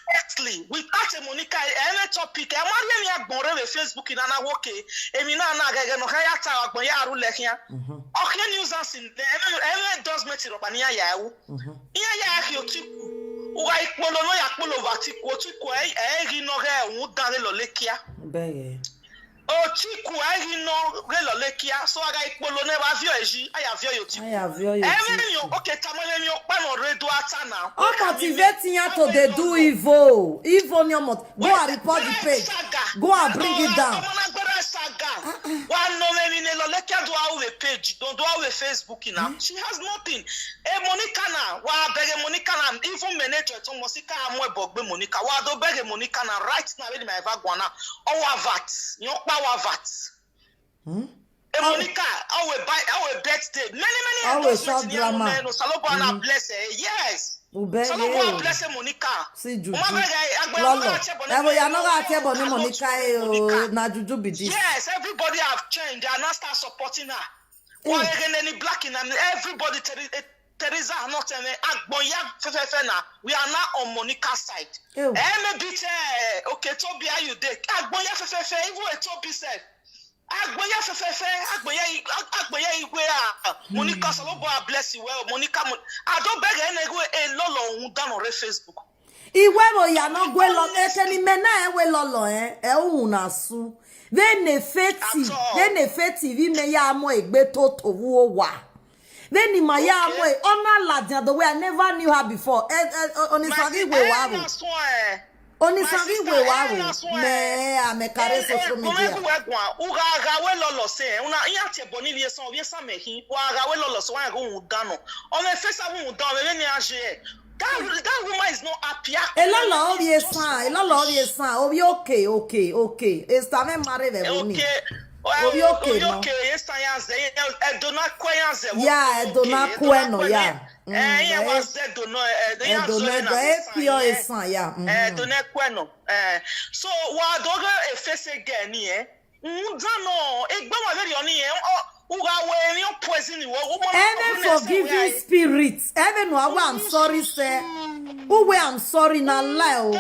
honestly, without a Monica, any topic, I'm not agbon re Facebook in ana woke. Emi na na gege no kaya ta agbon ya ru le kian. Okay, news as in every endorsement ro pa ni ya ya wo. Iya ya ki otiku. Uga ipolo no ya polo va tiku otiku e e gi no ge un dare lo le kia. Bẹ́ẹ̀. Otiku, I no relolekya. So I got Polo never view eji. I have view Otiku. I have view Otiku. Every you okay, Tamale, you pan or redo atana. Ọ motivate ya to dey do evil. Evil ni ọmọ. Go and report the page. Go and bring it down. Wa no me mi ne lo le kya do our page. Don't do our Facebook now. She has nothing. E Monica na. Wa beg Monica na. Even manager to Mosika amwe bogbe Monica. Wa do beg Monica na right now with my vagwana. Our vat. Your power vat. Hmm? E Monica, our buy our birthday. Many many Our endorsements short ni àwọn drama. Mẹ́nu. Salobo na bless her. Yes. Ubege Salobo o. Bless Monica. See juju. Mama beg I Lolo. Ẹ wo ya no ga tie bo ni Monica e o, na juju be this. Yes, everybody have changed. They are now start supporting her. Why again any black in and everybody Teri- eh, Teresa not any Agbonya fefefe na. We are now on Monica side. Ew. Eh, maybe te okay Toby, how you dey? Agbonya fefefe, even a Toby said. Agbonya fefefe, Agbonya I- Ag- Agbonya Igwe ah. Monica Salobo bless you well. Monica Mon- I don't beg any go a Lolo un down on Facebook. Iwe wo ya no gwe lo eteni mena e we lolo eh. E u na su. Ve ne feti, At all. Ve ne feti vi me ya mo egbe to to wo wa. Ve ni ma ya mo e ona la dia the way I never knew her before. Eh, eh, oni My sagi sister, we wa eh, ru. na so, eh. Oni My sagi sister, we wa eh, ru. na so, eh. Me a me carry social media. Uga ga we Lolo se una iya te boni vie son vie sa me hin. Wa ga we Lolo so wa go un down. O me face a un down me ni aje. That that woman is not happy. E Lolo o vie san, e Lolo o vie san. O vie okay, okay, okay. Esta me mare ve bo ni. Okay. Obi okay, no? Okay, yes, I answer. Edona kwe answer. Yeah, Edona kwe no, yeah. Eh, yeah, was Edona. Edona do e pure esan, yeah. Eh, Edona kwe no. Eh, so wa doga e face again eh. Ndano, egbe wa very oni eh. O uga we ni o poison wo. Heaven forgiving spirit. Heaven no, I'm sorry, sir. Who way I'm sorry na lie o.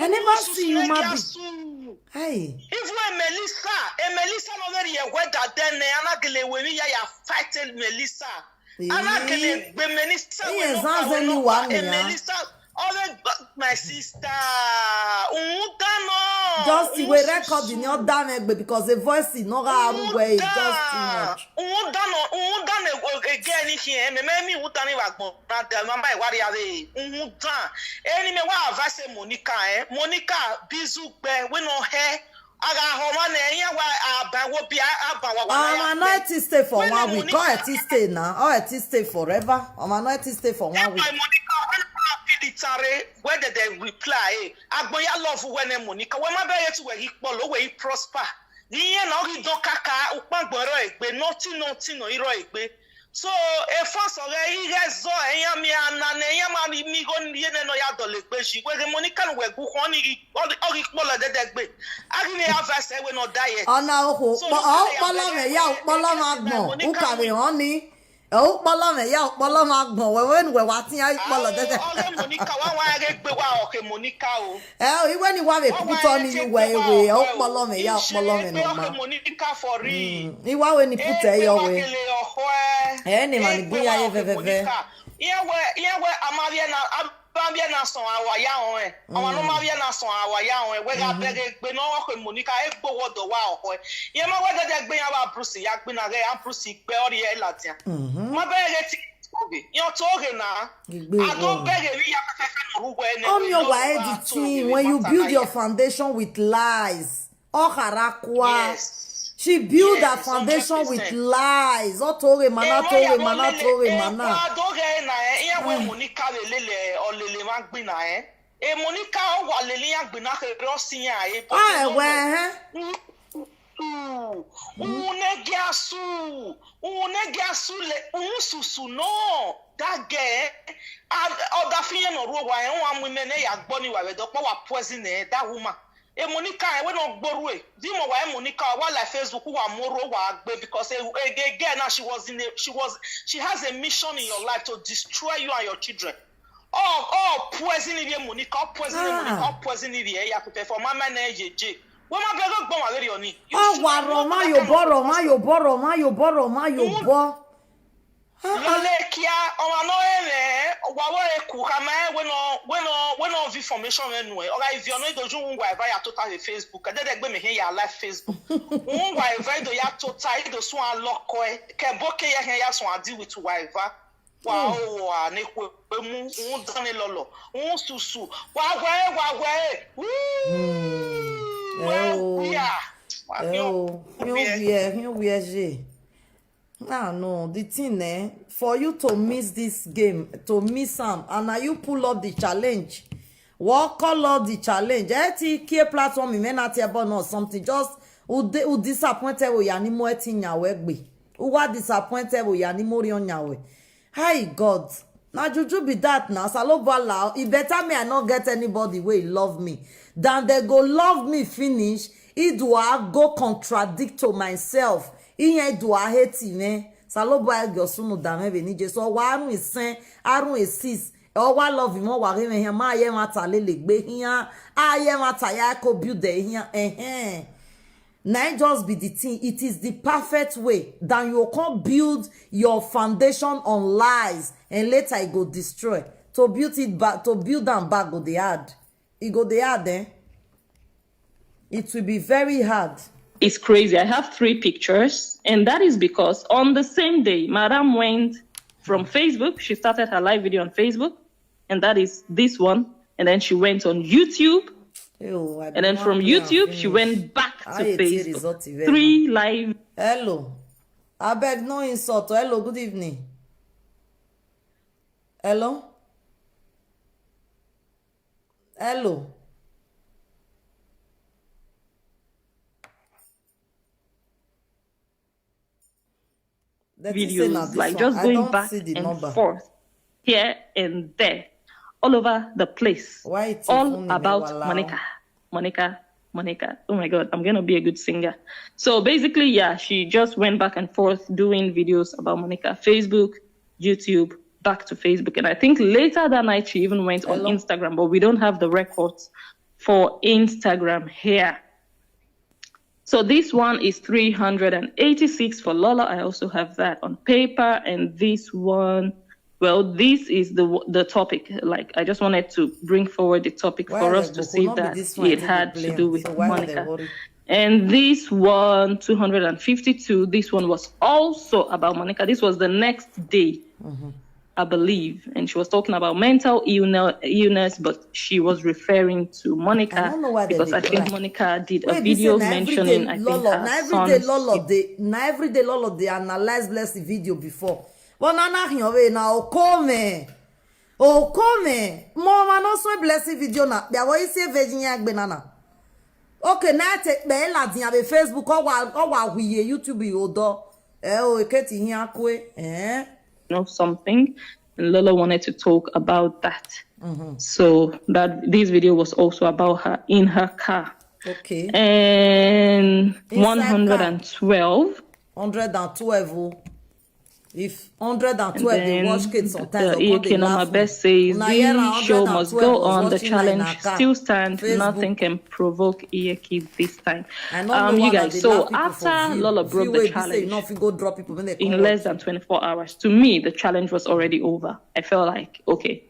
I never see you, my be- Hey. Even a Melissa, a Melissa no very a weather then eh, anagele we mi ya ya fighting Melissa. Anagele be Melissa we Yes, no that's we only no one, a yeah. Melissa. All the my sister. Undano. Just the way record in your damn egbe because the voice is not how way is just too much. Undano, undano again here. Me me mi undani wa gbon. Na de mama e wari ave. Undan. Eni me wa advice Monica eh. Monica bizu gbe we no he. Aga ho ma ne yen wa aba wo bi aba wa wa. Um, I know it stay for When one the week. Monica- All it stay now. All it stay forever. Um, I know it stay for one week. Monica, when I feel it are, whether they reply, eh, Agboya love when eh, Monica. When my beg to where he follow, where he prosper. Ni yen no he don kaka, ukpan gboro egbe, nothing, nothing, no iro egbe. So, e fa so re, i re zo, e yan mi ana, ne yan ma mi, mi go ni yen no ya dole gbe shi. Where Monica no we gu ho ni, ori, ori polo de de gbe. Agi me advice, eh, we no diet. Ọ̀nà òkò So, pọ̀ Monica ọ̀pọ̀lọ́ ya rẹ̀ yá ọ̀pọ̀lọ́ máa gbọ̀n Monica ó kàwé we- hàn ní ọ̀pọ̀lọ́ rẹ̀ yá ọ̀pọ̀lọ́ máa gbọ̀n wẹ̀wẹ̀ ni wẹ̀wà tí yá ọ̀pọ̀lọ́ tẹ́tẹ́. Ọ̀rẹ́ Monica, wá wá eré gbé wá ọ̀kẹ́ Monica o. Ẹ ò ìwé ni wà rẹ̀ púpútọ́ ní ìwẹ̀ ìwé ọ̀pọ̀lọ́ rẹ̀ yá ọ̀pọ̀lọ́ rẹ̀ nà má. Ọ̀kẹ́ Monica for real. Ìwà wo ni púpútọ́ ẹ yọ wẹ̀. Ẹ Ẹ ní màá ní gbóyà yẹ fẹ́fẹ́fẹ́. Ìyẹn wẹ ìyẹn wẹ àmàbíyẹ náà àmàbíyẹ náà sàn àwàyá ọ̀hún ẹ̀. Àwọn àmàbíyẹ náà sàn àwàyá ọ̀hún ẹ̀. Wẹ́gà bẹ̀rẹ̀ gbé náà wọ́n pè Monica ẹ̀ gbówó dọ̀ wá ọ̀hún ẹ̀. Ìyẹn má wẹ́ dẹ́dẹ́ gbé yàrá Bruce ìyá gbé náà rẹ̀ á Bruce ìgbẹ́ ọ̀rẹ́ ẹ̀ làdìyà. Má bẹ̀rẹ̀ ti ìyẹn tó rè náà. Ìgbé Àdó ìwọ̀n. Bẹ̀rẹ̀ rí yàrá fẹ́fẹ́ náà rúwẹ́ ẹ̀ Omi ọwà editing when you build your foundation with lies. Ọ̀hàrà kwa. Yes. She build her Yes, foundation with hundred percent. Lies. Ọ̀tọ̀rẹ̀ màná tọ̀rẹ̀ màná tọ̀rẹ̀ màná. Ọ̀dọ́rẹ̀ náà ẹ̀ ìyẹn wẹ̀ Monica lè lélẹ̀ ọ̀lẹ̀lẹ̀ má gbé náà ẹ̀. Ẹ̀ Monica ọ̀wà lè ní àgbẹ̀ náà kẹrẹ́ ọ̀sìn yẹn àyè. Ah, ẹ̀wẹ̀ ẹ̀hẹ́n. Unege asu, unege asu le, un susu no. That girl, eh, and other thing no ruo wa, eh, wa mu me ne ya gbo ni wa we do po wa poison eh, that woman. E Monica, eh, we no gboru eh. Di mo wa e Monica, wa like Facebook wa mo ro wa gbe because eh, eh, eh, girl now she was in a, she was, she has a mission in your life to destroy you and your children. Oh, oh, poison ibi Monica, oh, poison ibi Monica, oh, poison ibi eh, ya pepe for mama na ejeje. Wọ́n máa bẹ̀rẹ̀ gbọ́n wà lórí ọ̀ní. Ọ wà rọ̀ má yóò bọ́ rọ̀ má yóò bọ́ rọ̀ má yóò bọ́ rọ̀ má yóò bọ́. Lọ́lẹ̀ kíá, ọmọ náà ẹ̀ rẹ̀, wà wọ́ ẹ̀kú, kà máa ẹ̀ wẹ́nà, wẹ́nà, wẹ́nà information we nu e. Ora ivio no ido ju ungwa eva ya tota ve Facebook. Ade de gbe me he ya live Facebook. Ungwa eva ido ya tota ido so a loko e. Ke boke ya he ya so a deal with wa eva. Wa o wa ne kwe mu un dan ne lolo. Un susu. Wa we wa we. Woo! Eh o. Wa ya. Eh o. Here we are, here we are, Jay. Ah no, the thing eh, for you to miss this game, to miss am, and now you pull up the challenge. What call up the challenge? Eh, ti kie platform me na ti ebo no something. Just u de u disappointed wo ya ni mo e ti nya we gbe. U wa disappointed wo ya ni mo ri onya we. Hi God. Na juju be that na. Salobo Allah. E better me I no get anybody wey love me than they go love me finish. Idua go contradict to myself. Iye idua hate me. Salobo I go sunu da me be ni Jesu. Wa arun isen, arun esis. O wa love mo wa re me he ma ye ma ta lele gbe hian. Aye ma ta ya ko build e hian. Eh eh. Na im just be the thing. It is the perfect way. Than you come build your foundation on lies and later e go destroy. To build it back, to build am back go dey hard. E go dey hard, eh? It will be very hard. It's crazy. I have three pictures, and that is because on the same day, Madam went from Facebook. She started her live video on Facebook, and that is this one. And then she went on YouTube, Ew, I and then don't from want to YouTube, she finish. Went back to I hate it, Facebook. Result event Three now. Live. Hello. Abeg, no insult. Hello, good evening. Hello? Hello? They think say na Videos, this like, one. just I going don't back see the and number. Forth, here and there, all over the place. Why it All even in about Ewala? Monica. Monica. Monica. Oh my God, I'm gonna be a good singer. So basically, yeah, she just went back and forth doing videos about Monica. Facebook, YouTube, back to Facebook. And I think later that night she even went on Hello? Instagram, but we don't have the records for Instagram here. So this one is three hundred and eighty-six for Lola. I also have that on paper. And this one, well, this is the the topic. Like, I just wanted to bring forward the topic Why for are us they to go- see not be that this one I it take had the to blame? Do with So why are they Monica. Worried? And this one, two hundred and fifty-two, this one was also about Monica. This was the next day, Mm-hmm. I believe. And she was talking about mental illness, illness, but she was referring to Monica. I don't know why they Because dey I think cry. Monica did a Wait, this video say na mentioning, everyday I think, Lolo, her na everyday son's Lolo dey, na everyday Lolo dey analyze Blessing video before. But na na hin ove na okome, okome. Mo ma no so Blessing video na. Bia wo ise Virginia gbe na na. Okay, na te pe la din abe Facebook, o wa o wa wiye YouTube odo. Eh o, eketi hin akwe. Eh. Know something, and Lola wanted to talk about that. Mm-hmm. So that this video was also about her in her car. Okay. And Inside one hundred and twelve. Hundred and twelve. Oh. If hundred and And twelve they then watch kids the sometimes, they come dey Iyekinoma laugh. Best says Una hear the am, show must go hundred and twelve was on. The watching in her challenge car. Still stands. Facebook. Nothing can provoke Iyeki this time. I no Um, know You why guys, they so laugh people for after view. Lola broke View the wey be say you challenge, no fit go drop people when they in come less watch than you. twenty-four hours, to me, the challenge was already over. I felt like, okay,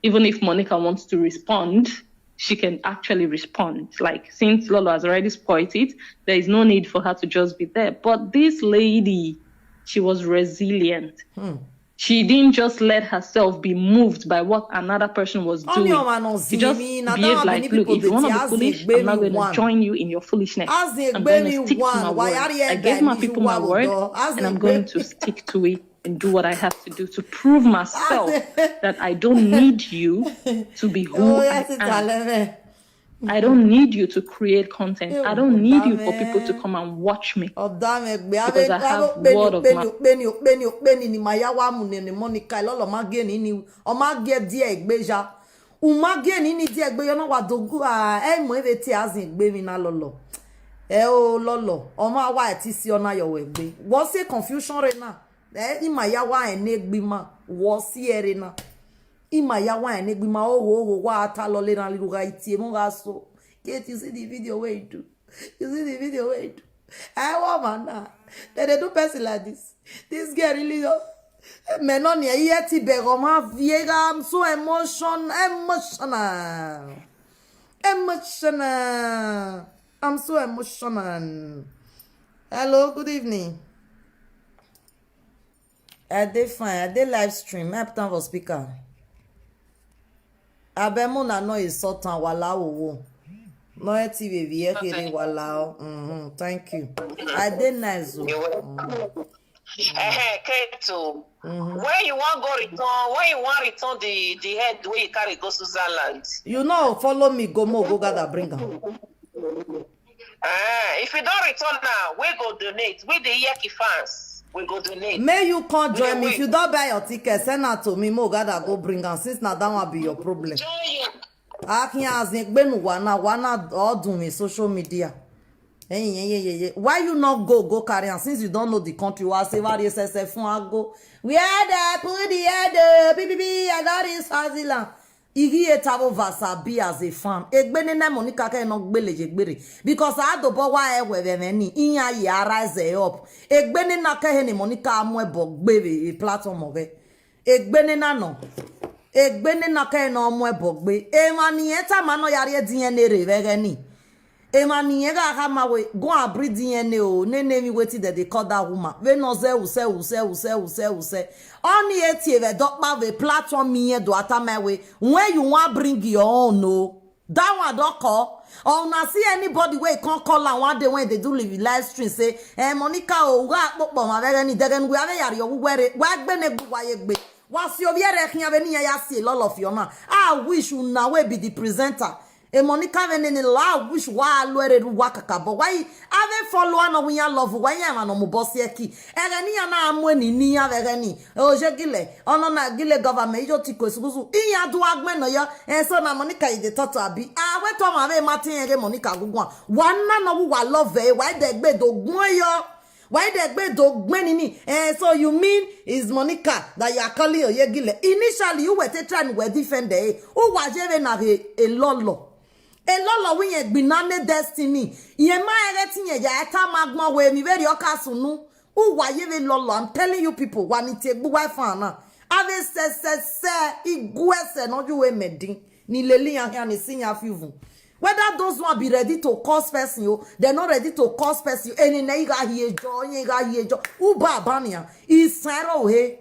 even if Monica wants to respond, she can actually respond. Like, since Lola has already spoiled it, there is no need for her to just be there. But this lady, she was resilient. Hmm. She didn't just let herself be moved by what another person was Omi doing. ọma no She just zimi, na that behaved one like, many look, people if you dey want say, to be "Azi foolish, I'm not egbemi going to one." Join you in your foolishness. Azi I'm going to egbemi stick to one, my why word. are you I gave my egbemi people my one, word, though? Azi and I'm going to egbemi. Stick to it and do what I have to do to prove myself that I don't need you to be who Oh, I yes, it's am. Aleme. I don't need you to create content. Ew, I don't need you for people to Odame. Come and watch me. Odame gbe Because I abe have abe peni word of peni mouth. Peni peni peni ni maya wa mu ne ni Monica Lolo ma ge ni ni o ma ge die egbeja. U ma ge ni ni die egbe yo na wa dogu a e mo eve ti azi egbemi na Lolo. E o Lolo, o ma wa e ti si ona yo we gbe. Wo se confusion re na. E i ma ya wa e ne gbi ma. Wo si ere na. I ma ya wa e ne gbi ma. Oh, oh, oh, wa ata lo le na liru ga iti e mo ga so. Kate, you see the video wey you do. You see the video wey you do. I want man now. They dey do person like this. This girl really, oh, Menoni, yet Begoma Viega, I'm so emotion, emotional. Emotional. I'm so emotional. Hello, good evening. I dey fine. I dey live stream. I put on for speaker. Abemuna no is sort and wala wo. No T V V here wala. Mm-hmm. Thank you. I dey nice. Oh. Mm. Eh, Keto. Mm-hmm. When you want go return, when you want return the the head where you carry go Switzerland. You know, follow me, go more, go gather, bring them. Ah, if you don't return now, we go donate. We the Yeki fans, we go donate. May you can't join me. If you don't buy your ticket, send that to me. Mo gather go bring them since now that one be your problem. I can't ask you, when wana wana all do me social media. Hey, yeah, yeah, yeah, yeah. Why you not go go carry am since you don't know the country? Why say what is S F one go? Where the put the head? B B B. I got this Swaziland. Igi etabo vasa be as a fan. Egbene na Monica ke no gbele je gbere because I do bo wa e we ve ni iya ye rise up. Egbene na ke he ni Monica amu ebo gbere e platform of it. Egbene na no. Egbene na ke no amu ebo gbe. E ma ni eta ma no yari e D N A re ve ni. E ma ni e ga ha ma we go and bring D N A o. Ne ne mi wetin dem dey call that woman. We no say u say u say u say u say u say. Only eti eve dokpa we platform me do ata my way. When you want bring your own no. That one don't call. Or una see anybody wey come call am one day when they do live live stream say, eh, Monica o, wa popo ma vere ni degen we ave yari o were wa gbe ne gbu wa ye gbe. Wa si o viere khian ve ni ya si a lot of your na. I wish una we be the presenter. E Monica ve ne ne la wish wa lo ere ru wa kaka bo. Why ave follow no we ya love wa ya ma no mo boss ye ki. Ere ni ya na amu ni ni ya vere ni. O je gile. Ono na gile government yo ti ko sugusu. Iya du agbe no yo. E so na Monica ide toto abi. A we to ma ve Martin ere Monica gugwa. Wa na no wa love e wa de gbe do gun yo. Why they gbe do gbe nini? Eh, so you mean is Monica that you are calling Oyegile? Initially, you were trying to defend the. Who was even a a lolo? A lolo when you be none destiny. Ye ma everything ye ya eta magma we mi very okasunu. Who wa ye ve lolo? I'm telling you people, one it take wife ana. Ave se se se igwe se no you we medin. Ni leli ya ya ni sin ya fivu. Whether those one be ready to curse person, yo, they're not ready to curse person. Any na iga hie jo, iga hie jo. Uba bania is sero he.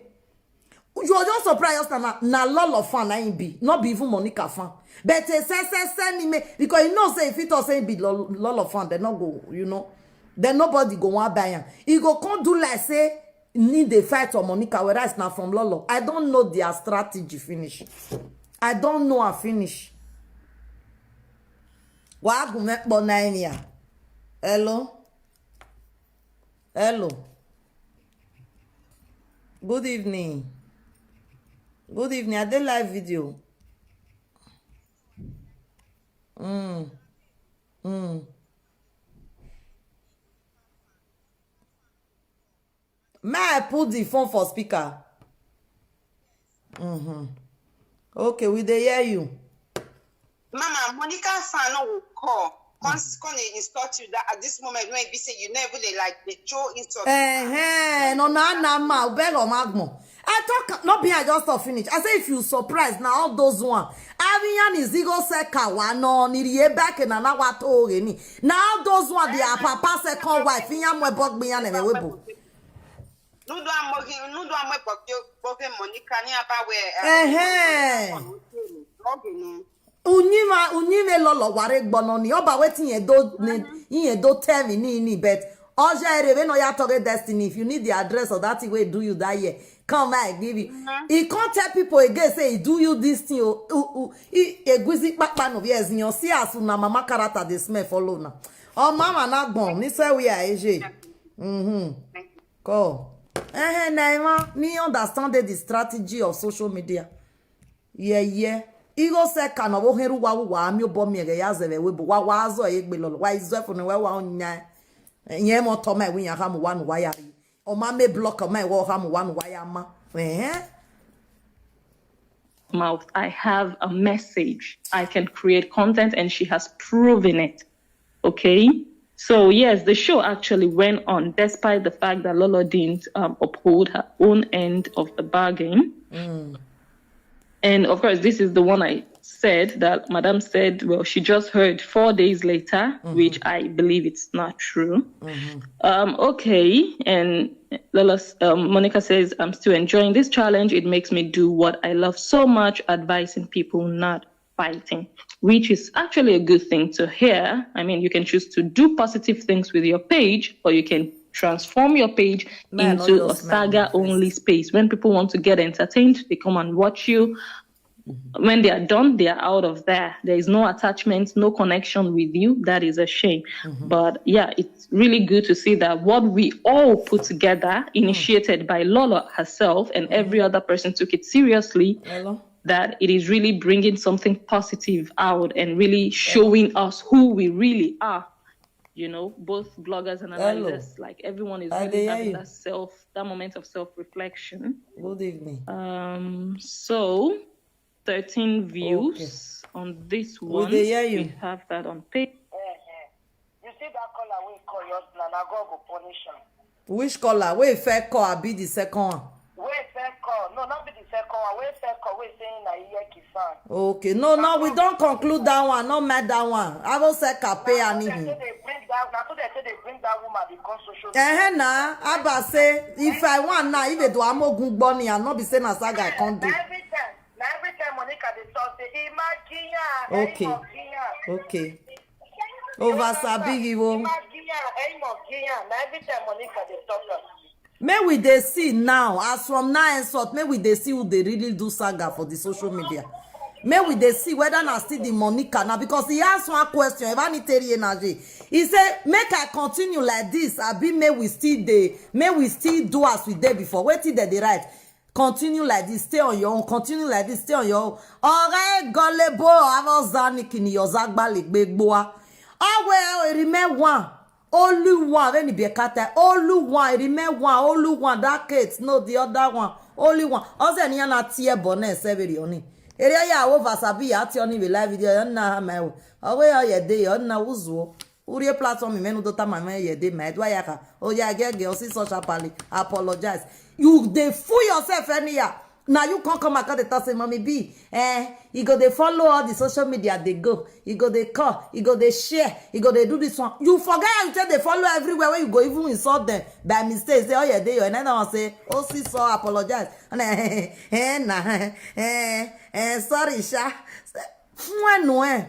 You are just surprised na na lot of fan na him be, not be even Monica fan. But uh, say say say ni me because you know say if it was say be lot of fan, they not go, you know, then nobody go want buy him. He go come do like say need dey fight for Monica, whereas na from Lolo. I don't know their strategy finish. I don't know her finish. Wa gume kpo na enia. Hello. Hello. Good evening. Good evening. I dey live video. Mm. Mm. May I put the phone for speaker? Mm-hmm. Okay, we dey hear you. Mama, Monica fan no will call. Come, come dey insult you that at this moment when be say you never dey like the Joe insult. Eh, eh, no, na na ma, beg or magmo. I talk no be I just talk finish. I say if you surprise now all those one. Avian is ego seka wa no ni rie back na na wa to ni. Now all those one their papa second wife. Iyan mo bog bi yan e webo. Nudu amogi, nudu amo bog yo bog Monica ni aba we. Eh, eh. Unyima unyime lolo ware gbono ni oba wetin yen do ni yen do tell me ni ni but oja ere we no ya talk destiny if you need the address of that thing wey do you that year come I give you. He can't tell people again say he do you this thing o. Eguzi papa no yes you see as una mama character dey smell follow na. Oh mama na gbon ni say we are eje. Mm-hmm. Cool. Eh, eh, Naima, me understand the strategy of social media. Yeah, yeah. Igo se kana wo heru wa wa mi obo mi ege ya zebe we bo wa wa zo e gbe lolo. Wa izo fu ni we wa onya. Yen mo to me wi ya ha mu wa nu wa ya ri. O ma me block me wo ha mu wa nu wa ya ma. Eh? Mouth. I have a message. I can create content and she has proven it. Okay? So yes, the show actually went on despite the fact that Lolo didn't um, uphold her own end of the bargain. And of course, this is the one I said that Madam said, well, she just heard four days later, which I believe it's not true. Um, okay, and Lola, um, Monica says, I'm still enjoying this challenge. It makes me do what I love so much, advising people, not fighting, which is actually a good thing to hear. I mean, you can choose to do positive things with your page, or you can transform your page into a saga only space. When people want to get entertained, they come and watch you. When they are done, they are out of there. There is no attachment, no connection with you. That is a shame. But yeah, it's really good to see that what we all put together, initiated by Lolo herself and every other person, took it seriously, that it is really bringing something positive out and really showing us who we really are. You know, both bloggers and analysts, like, everyone is really having that self, that moment of self-reflection. Good evening. Um, so thirteen views on this one. Dey hear you. We have that on page. You see that caller wey call your plan, na God go punish am. Which caller? Wey first call, abi the second one? Wey first call, no, not be the second one. Wey first call, wey say na hear Kisan. Okay, no, no, we don conclude that one. No, make that one. I will say cafe Na so and dem him. Say dey bring that. Na so dem say dey bring that woman dey come social media. Eh, na, Abba say, if I want now, if they do Amogun Bonnie and not be saying as I can do. Na every time, na every time Monica dey talk say, Imagiya, Okay. Imagiya. Okay. Over Sabi Iwo. Imagiya, Imagiya. Na every time Monica dey talk am. May we dey see now, as from now henceforth, may we dey see who they really do saga for the social media. May we dey see whether na still the Monica now, because he asked one question, Evaniteri Energy. He said, make I continue like this, abi may we still dey, may we still do as we did before. Wait till they dey right. Continue like this, stay on your own. Continue like this, stay on your own. Ọ̀rẹ́ gọlebo, àwọn zani kini yọzagba le gbegbo wa. Ọwẹ́ remain one. Only one, when it be a cat, only one, remain one, only one, that Kate, no, the other one, only one. Oze ni ana tie bone severi oni. Ere ya wo vasabi ya ti oni be live video, ya na ha ma wo. Owe ya ye de, ya na uzuo. Urie platform menu do tama me ye de, ma edwa ya ka. O ya ge ge, osi social pali. Apologize. You dey fool yourself anyhow. Now you can't come and cut the talk say, Mommy B, eh, you go dey follow all the social media, they go. You go dey call, you go dey share, you go dey do this one. You forget how you take dey follow everywhere where you go even insult them by mistake. Say, oh yeah, they your another one say, oh, see, so apologize. And eh, eh, nah, eh, eh, sorry, sha. Fún ẹnu ẹ.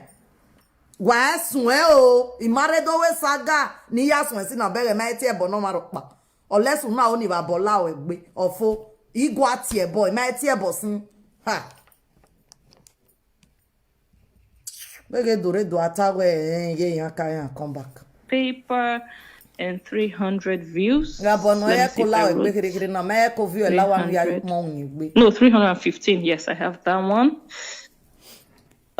Wàá sùn ẹ o. Ìmárédówé saga. Ní yá sùn ẹ sí náà bẹ̀rẹ̀ máa ẹ tí ẹ bọ̀ náà máa rọ̀ pa. Ọ̀lẹ́sùn náà ó ní ìwà bọ̀ láò ẹ gbé. Ọ̀fọ̀. Ìgò àti ẹ̀bọ̀. Ìmáa ẹ tí ẹ bọ̀ sí. Ha. Gbége dòrè dò àtàwẹ̀ ẹ̀ ẹ̀ yẹ yàn ká yàn come back. Paper and three hundred views. Nga bọ̀ nù Let me ẹ see kó if láò I ẹ gbé wrote kirikiri náà. Mẹ́ ẹ kó view ẹ láwa mi ayé three hundred. Pọ́n òun yẹn gbé. No, three hundred fifteen. Yes, I have that one.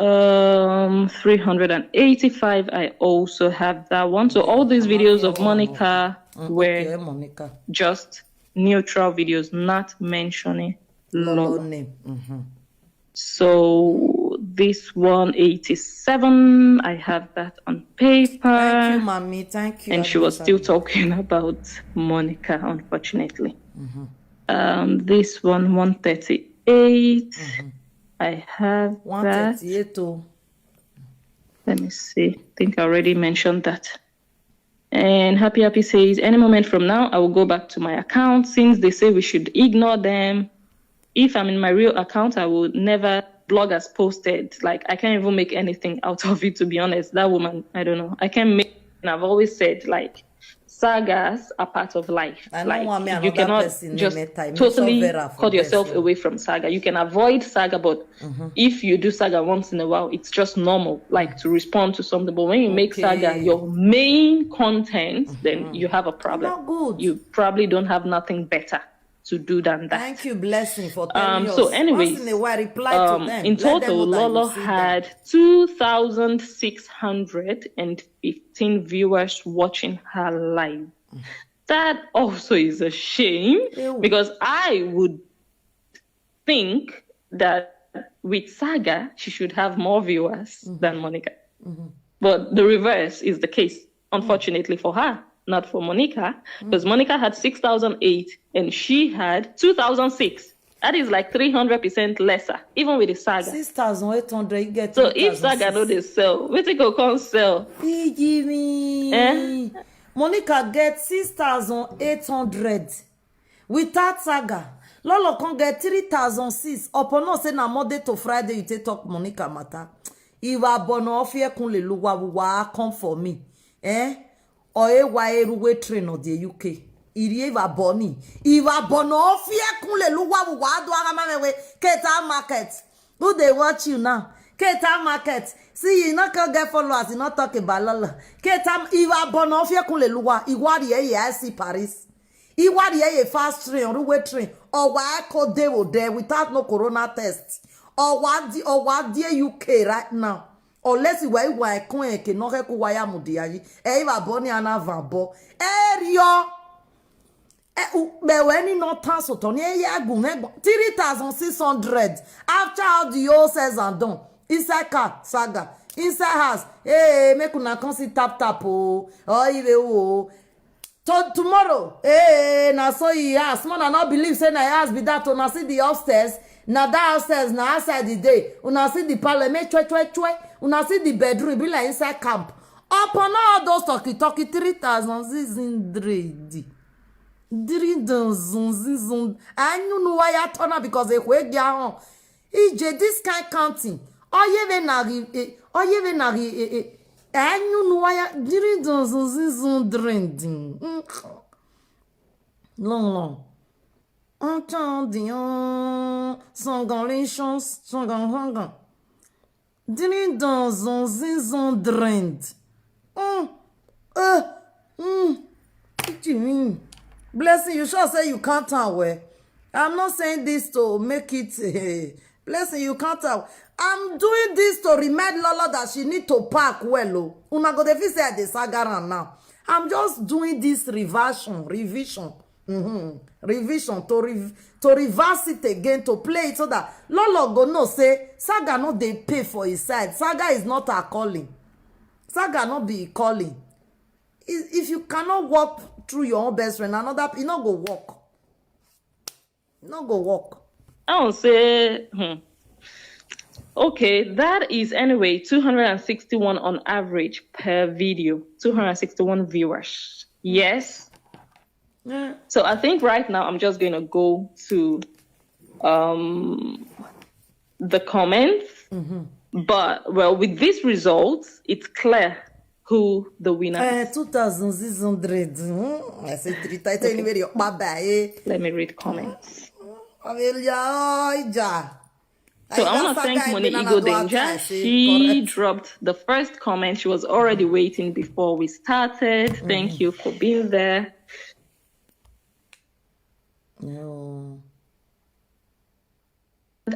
Um, three hundred eighty-five. I also have that one. So all these videos of Monica Mm, were okay, Monica. Just neutral videos, not mentioning Lolo Lolo. Name. Mm-hmm. So this one eighty-seven, I have that on paper. Thank you, mommy. Thank you. And she was still talking about Monica, unfortunately. Um, this one, one thirty-eight. I have that. One thirty-eight. Oh. Let me see. I think I already mentioned that. And Happy Happy says, any moment from now, I will go back to my account since they say we should ignore them. If I'm in my real account, I will never blog as posted. Like, I can't even make anything out of it, to be honest. That woman, I don't know. I can't make, and I've always said, like, sagas are part of life. I no Like, want me you another cannot person name just it. I may totally suffer for cut yourself person. Away from saga. You can avoid saga, but if you do saga once in a while, it's just normal, like, to respond to something. But when you make saga Okay. your main content, then you have a problem. Not good. You probably don't have nothing better to do than that. Thank you, blessing, for telling Um, us. so anyways, Once in a while, reply um, to them. in Let them total, know that you Lolo see them. Had two thousand six hundred fifteen viewers watching her live. That also is a shame Ew. Because I would think that with saga, she should have more viewers Mm-hmm. than Monica. But the reverse is the case. Unfortunately for her, not for Monica, because Monica had six thousand eight and she had two thousand six. That is like three hundred percent lesser, even with the saga. Six thousand eight hundred, you get So if saga no dey sell, wetin go come sell? He give me. Eh? Monica get six thousand eight hundred. Without saga, Lolo come get three thousand six. Upon us say na Monday to Friday you take talk Monica matter. Iwa bono ofie kunle luwa wuwa come for me. Eh? Oye wa eru we train of the U K. Iri iwa boni. Iwa bono ofie kunle luwa wuwa do ara mame we keta market. Who dey watch you now? Keta market. See, you not can get followers, you not talk about Lolo. Keta iwa bono ofie kunle luwa. Iwari eye I see Paris. Iwari eye fast train, runway train. Or why I call they will there without no corona test. Or what the or what the U K right now. Unless you were why I can't no heck why I'm the ayi. Eh, iwa boni ana van bo. Area. Eh, u- but when you not tasso Tony, eh, yeah, go, eh, go. Three thousand six hundred. After all the old says and done. Inside car, saga. Inside house, hey, make una come see tap tap oh. Oh, iwe oh. To tomorrow, hey, na so he ask. Man, I not believe say na he ask be that. Una see the upstairs, na that upstairs, na outside the day. Una see the parlor, make chwe chwe chwe. Una see the bedroom, be like inside camp. Upon all those talkie talkie, three thousand six hundred. Three thousand six hundred. I knew no why I turn up because they wake down. E J, this kind counting. Oye ve na ri e. Oye ve na ri e e. Enyu nu waya diri don zun zun zun drendin. Long long. Antan dion sangan lishons sangan hangan. Diri don zun zun zun drend. Mm. Uh, mm. What do you mean? Blessing, you sure say you can't tell where? I'm not saying this to make it. Blessing, you can't tell. I'm doing this to remind Lolo that she need to pack well. Oh. Una go dey feel say I dey saga am now. I'm just doing this reversion, revision, mm-hmm, revision to rev- to reverse it again, to play it so that Lolo go know say saga no dey pay for his side. Saga is not her calling. Saga no be calling. If if you cannot walk through your own best friend, another e no go work. E no go work. I don't say, hmm. Okay, that is anyway two hundred sixty-one on average per video. two hundred sixty-one viewers. Yes. Yeah. So I think right now I'm just going to go to um the comments. But well, with these results, it's clear who the winner Eh, is. two thousand six hundred. Hmm? I say three times. Anyway, your baba, eh? Let me read comments. Amelia, Ija. So I want to thank Moni Ego Danger. She dropped the first comment. She was already waiting before we started. Thank you for being there. No.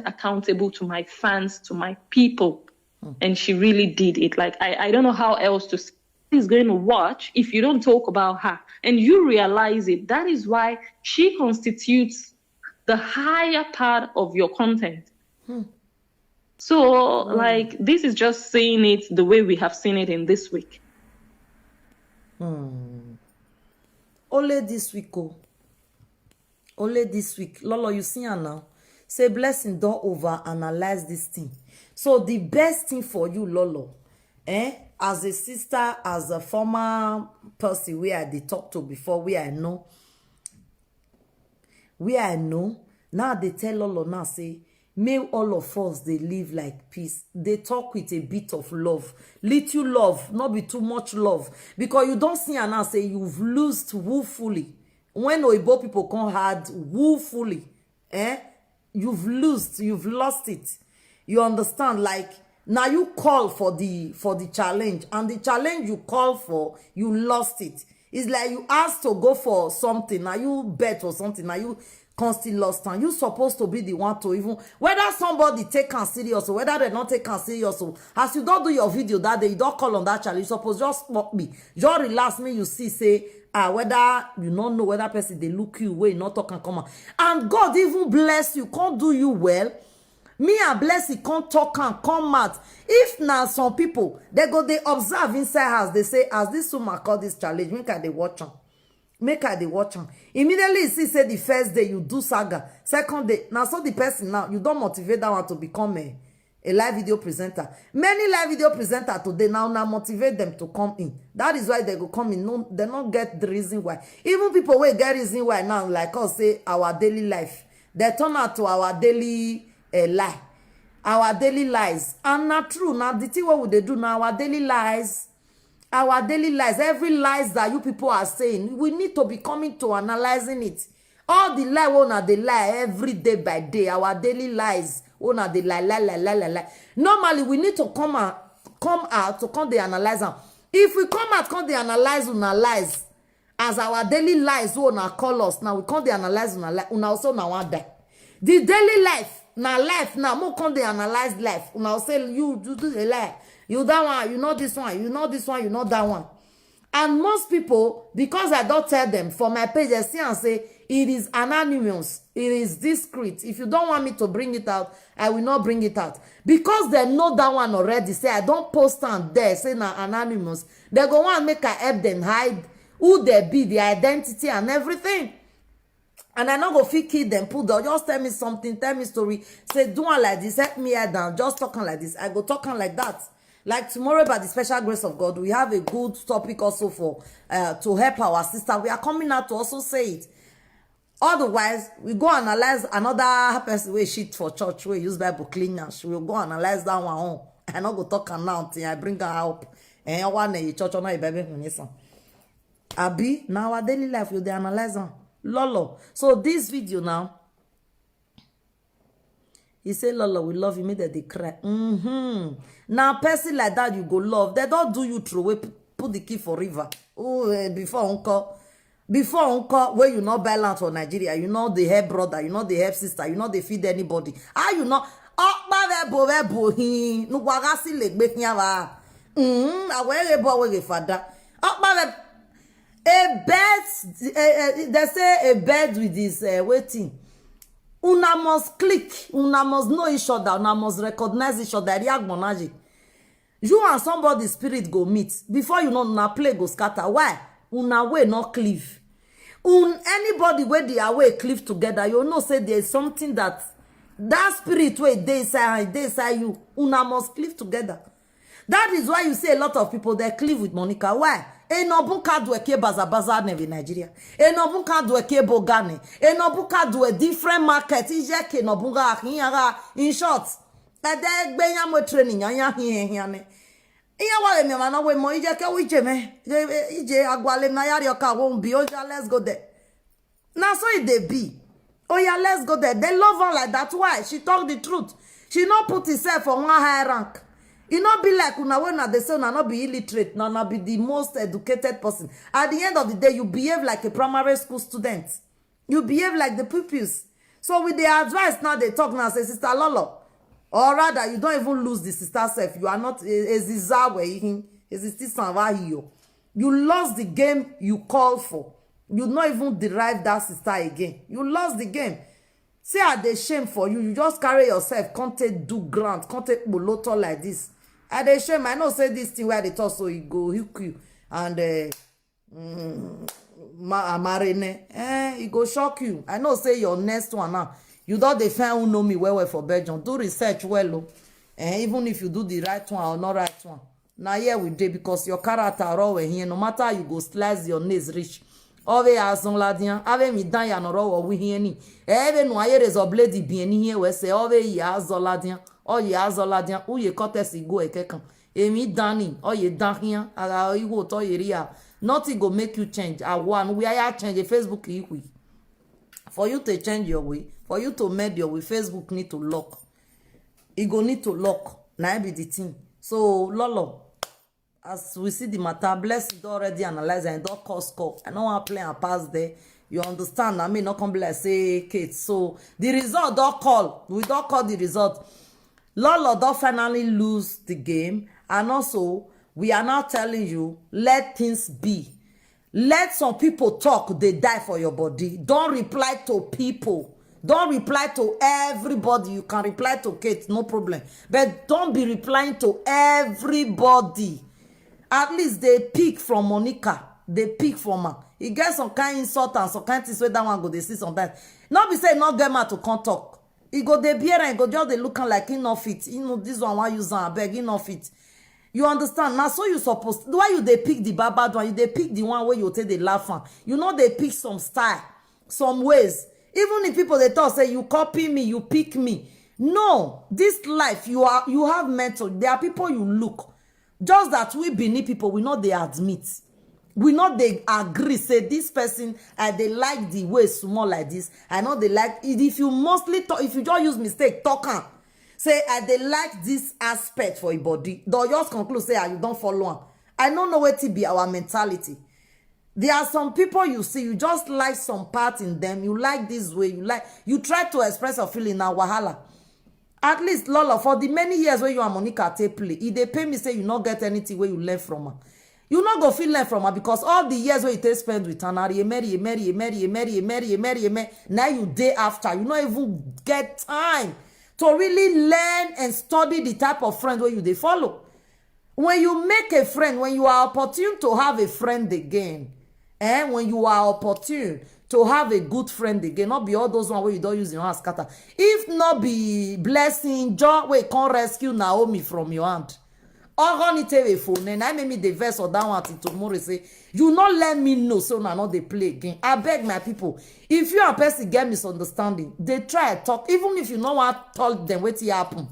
Accountable to my fans, to my people. And she really did it. Like, I, I don't know how else to say. Is going to watch if you don't talk about her. And you realize it. That is why she constitutes the higher part of your content. So, like, this is just saying it the way we have seen it in this week. Only this week, oh. Only this week. Lolo, you see her now. Say blessing don't over analyze this thing. So the best thing for you, Lolo, eh, as a sister, as a former person where I dey talk to before, where I know, where I know, now they tell Lolo now say, may all of us they live like peace. They talk with a bit of love. Little love, not be too much love. Because you don't see her now say you've lost woefully. When Oibo people come hard woefully, eh? You've lost, you've lost it. You understand? Like now you call for the for the challenge, and the challenge you call for, you lost it. It's like you asked to go for something, now you bet or something, now you constantly lost, and you supposed to be the one to even whether somebody take am serious or whether they not take am serious. So as you don't do your video that day, you don't call on that challenge. You suppose just fuck me, just relax me. You see, say ah whether you don't know whether person they look you way not talk and come on, and God even bless you, can't do you well. Me and Blessing come talk am come out. If na some people, they go dey observe inside house, they say, "As this woman call this challenge, make I dey watch am. Make I dey watch am." Immediately you see say the first day you do saga, second day, na so the person now, you don motivate that one to become a, a live video presenter. Many live video presenter today now, na motivate them to come in. That is why they go come in. No, they no get the reason why. Even people wey get reason why now, like us say, our daily life, they turn out to our daily uh, lie, our daily lies. And na true, na the thing wey we dey do na our daily lies. Our daily lies, every lies that you people are saying, we need to be coming to analyzing it. All the lie wey una dey lie every day by day, our daily lies wey una dey lie, lie, lie, lie, lie, lie. Normally, we need to come out, come out to come dey analyze am. If we come out come dey analyze una lies, as our daily lies wey una call us now, we come dey analyze una life, una also na wan die. The daily life na life now, mo come dey analyze life, una go say, "You do, do the lie, you that one, you know this one, you know this one, you know that one." And most people, because I don tell them for my page, they see and say, "It is anonymous, it is discreet. If you don't want me to bring it out, I will not bring it out." Because they know that one already, say I don post am there, say na anonymous. They go want make I help them hide who they be, their identity and everything. And I no go fit kill them, put them, just tell me something, tell me story, say, "Do one like this, help me hear down, just talk am like this." I go talk am like that. Like tomorrow, by the special grace of God, we have a good topic also for uh, to help our sister. We are coming out to also say it. Otherwise, we go analyze another person wey shit for church, wey use Bible clean am. She will go analyze that one. Oh, I no go talk am now until I bring her up. Eh, one eh, church, no, Bible, hmm, yes, sir. Abi, na our daily life, we dey analyze am. Lolo. So this video now, he say, "Lolo, we love you," make dem dey cry. Mm-hmm. Na person like that you go love. They don do you throw away, p-, put the key for river. Oh, eh, before uncle, before uncle, where you no buy land for Nigeria, you no dey help brother, you no dey help sister, you no dey feed anybody. How you no? Okpa vebo vebo hin. Nugwaga si legbe hin ava. Mm, awere bo awere fada. Okpa vebo. A bird, eh, eh, they say a bird with his uh, waiting. Una must click, una must know each other, una must recognize each other. Eri agbonaje. You and somebody spirit go meet. Before you know, una play go scatter. Why? Una way not cleave. Un, anybody where they are way cleave together, you know say there's something that that spirit way dey inside, dey inside you. Una must cleave together. That is why you see a lot of people they cleave with Monica. Why? Enobunka dueke baza baza neve Nigeria. Enobunka dueke bogane. Enobunka due different market. Ije ke nobunga ahinyara. In short, ede gbe ya mo training ya ya hihe hiane. Iya wa emi ma no we mo ije ke wi je me. Ije agwale na yari oka wo bi oja, let's go there. Na so e dey be. Oh yeah, let's go there. They love her like that. Why? She talk the truth. She no put herself for one high rank. E no be like una when una dey say una no be illiterate, na una be the most educated person. At the end of the day, you behave like a primary school student. You behave like the pupils. So with the advice now they talk now, say, "Sister Lolo," or rather, you don't even lose the sister self. You are not a, a ziza we ihin, a zisti sanva hiyo. You lost the game you call for. You not even derive that sister again. You lost the game. See, I dey shame for you. You just carry yourself, can't take do grant, can't take boloto like this. I dey shame. I know say this thing where they talk so e go hook you and uh, mm, ma amarene. Eh, e go shock you. I know say your next one now. You don't defend who know me well well for Belgium. Do research well, oh. Eh, even if you do the right one or not right one. Na here we dey because your character raw we here. No matter how you go slice your nails reach. Ove azon ladian, ave mi dan ya no raw we here ni. Eve no aye rezo blade bi ni here we say ove ya azon ladian. O ya azon ladian, u ye contest go ekekan. Emi dani, o ye dan here, aga iwo to ye ria. Nothing go make you change. I want we are change Facebook ihui. For you to change your way, for you to mend your way, Facebook need to lock. E go need to lock. Na be the thing. So, Lolo, as we see the matter, Blessing don already analyze and don call score. I no wan play and pass there. You understand? I mean, not come be like say Kate. So the result don call. We don call the result. Lolo don finally lose the game, and also we are now telling you, let things be. Let some people talk, they die for your body. Don't reply to people. Don't reply to everybody. You can reply to Kate, no problem, but don't be replying to everybody. At least they pick from Monica, they pick from her. E get some kind insult and some kind things wey that one go dey see sometimes. No be say e no get mouth to come talk. E go dey bear and e go just dey look am like e no fit. You know, this one wan use am, abeg, e no fit. You understand? Na so you suppose. Why you dey pick the bad bad one? You dey pick the one wey you take dey laugh am. You no dey pick some style, some ways. Even if people dey talk say you copy me, you pick me. No, this life, you are, you have mentor. There are people you look. Just that we Benin people, we no dey admit. We no dey agree say this person, I dey like the way small like this. I no dey like it. If you mostly talk, if you just use mistake talk am, say I dey like this aspect for your body, they'll just conclude say, ah, you don't follow am. I no know wetin be our mentality. There are some people you see, you just like some part in them. You like this way, you like, you try to express your feeling, na wahala. At least, Lolo, for the many years wey you and Monica take play, e dey pain me say you no get anything wey you learn from am. You no go fit learn from am, because all the years wey you take spend with am, na rieme, rieme, rieme, rieme, rieme, rieme, rieme, na you dey after. You no even get time to really learn and study the type of friend wey you dey follow. When you make a friend, when you are opportune to have a friend again, eh, when you are opportune to have a good friend again, not be all those one wey you don use your hand scatter. If not be Blessing Joy wey come rescue Naomi from your hand, Ogo ni tebe phone, and I make me the verse of that one till tomorrow say, you no let me know, so una no dey play again. I beg my people, if you and person get misunderstanding, they try talk, even if you no wan tell them wetin happen.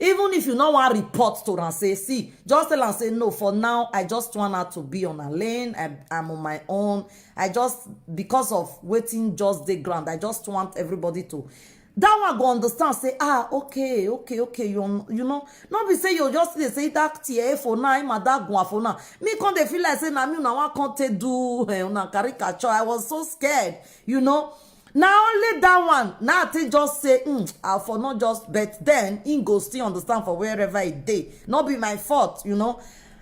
Even if you no wan report to am, say, see, just tell am say, no, for now, I just want her to be on her lane. I, I'm on my own. I just, because of wetin just dey ground, I just want everybody to, that one go understand, say, ah, okay, okay, okay, you, you know, no be say you just dey say that tear for now, him and that go for now. Me come dey feel like say na me una wan come take do, eh, una caricature. I was so scared, you know. Na only that one, na I take just say, mm, I for not just, but then he go still understand for wherever he dey. Not be my fault, you know.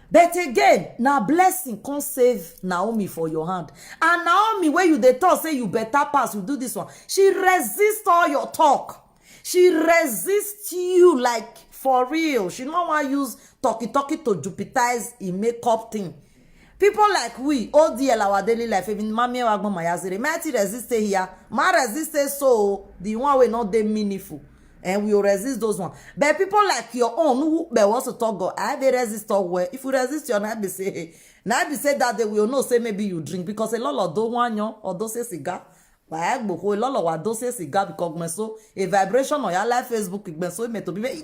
But again, na Blessing come save Naomi for your hand. And Naomi, wey you dey talk say you better pass, you do this one, she resist all your talk. She resist you, like, for real. She no wan use talkie talkie to jeopardize e makeup thing. People like we, O D L, our daily life, even Mami Ewagbon Mayazire, might resist it here, ma resist it so, the one wey no dey meaningful, and we will resist those one. But people like your own, who be wants to talk God, I dey resist all well. If you resist your, na be say, na be say that day we will know say maybe you drink, because a lot of do one, or do say cigar. Why gboko, a lot of wa do say cigar because gbenso, a vibration on your live Facebook gbenso, me to be very,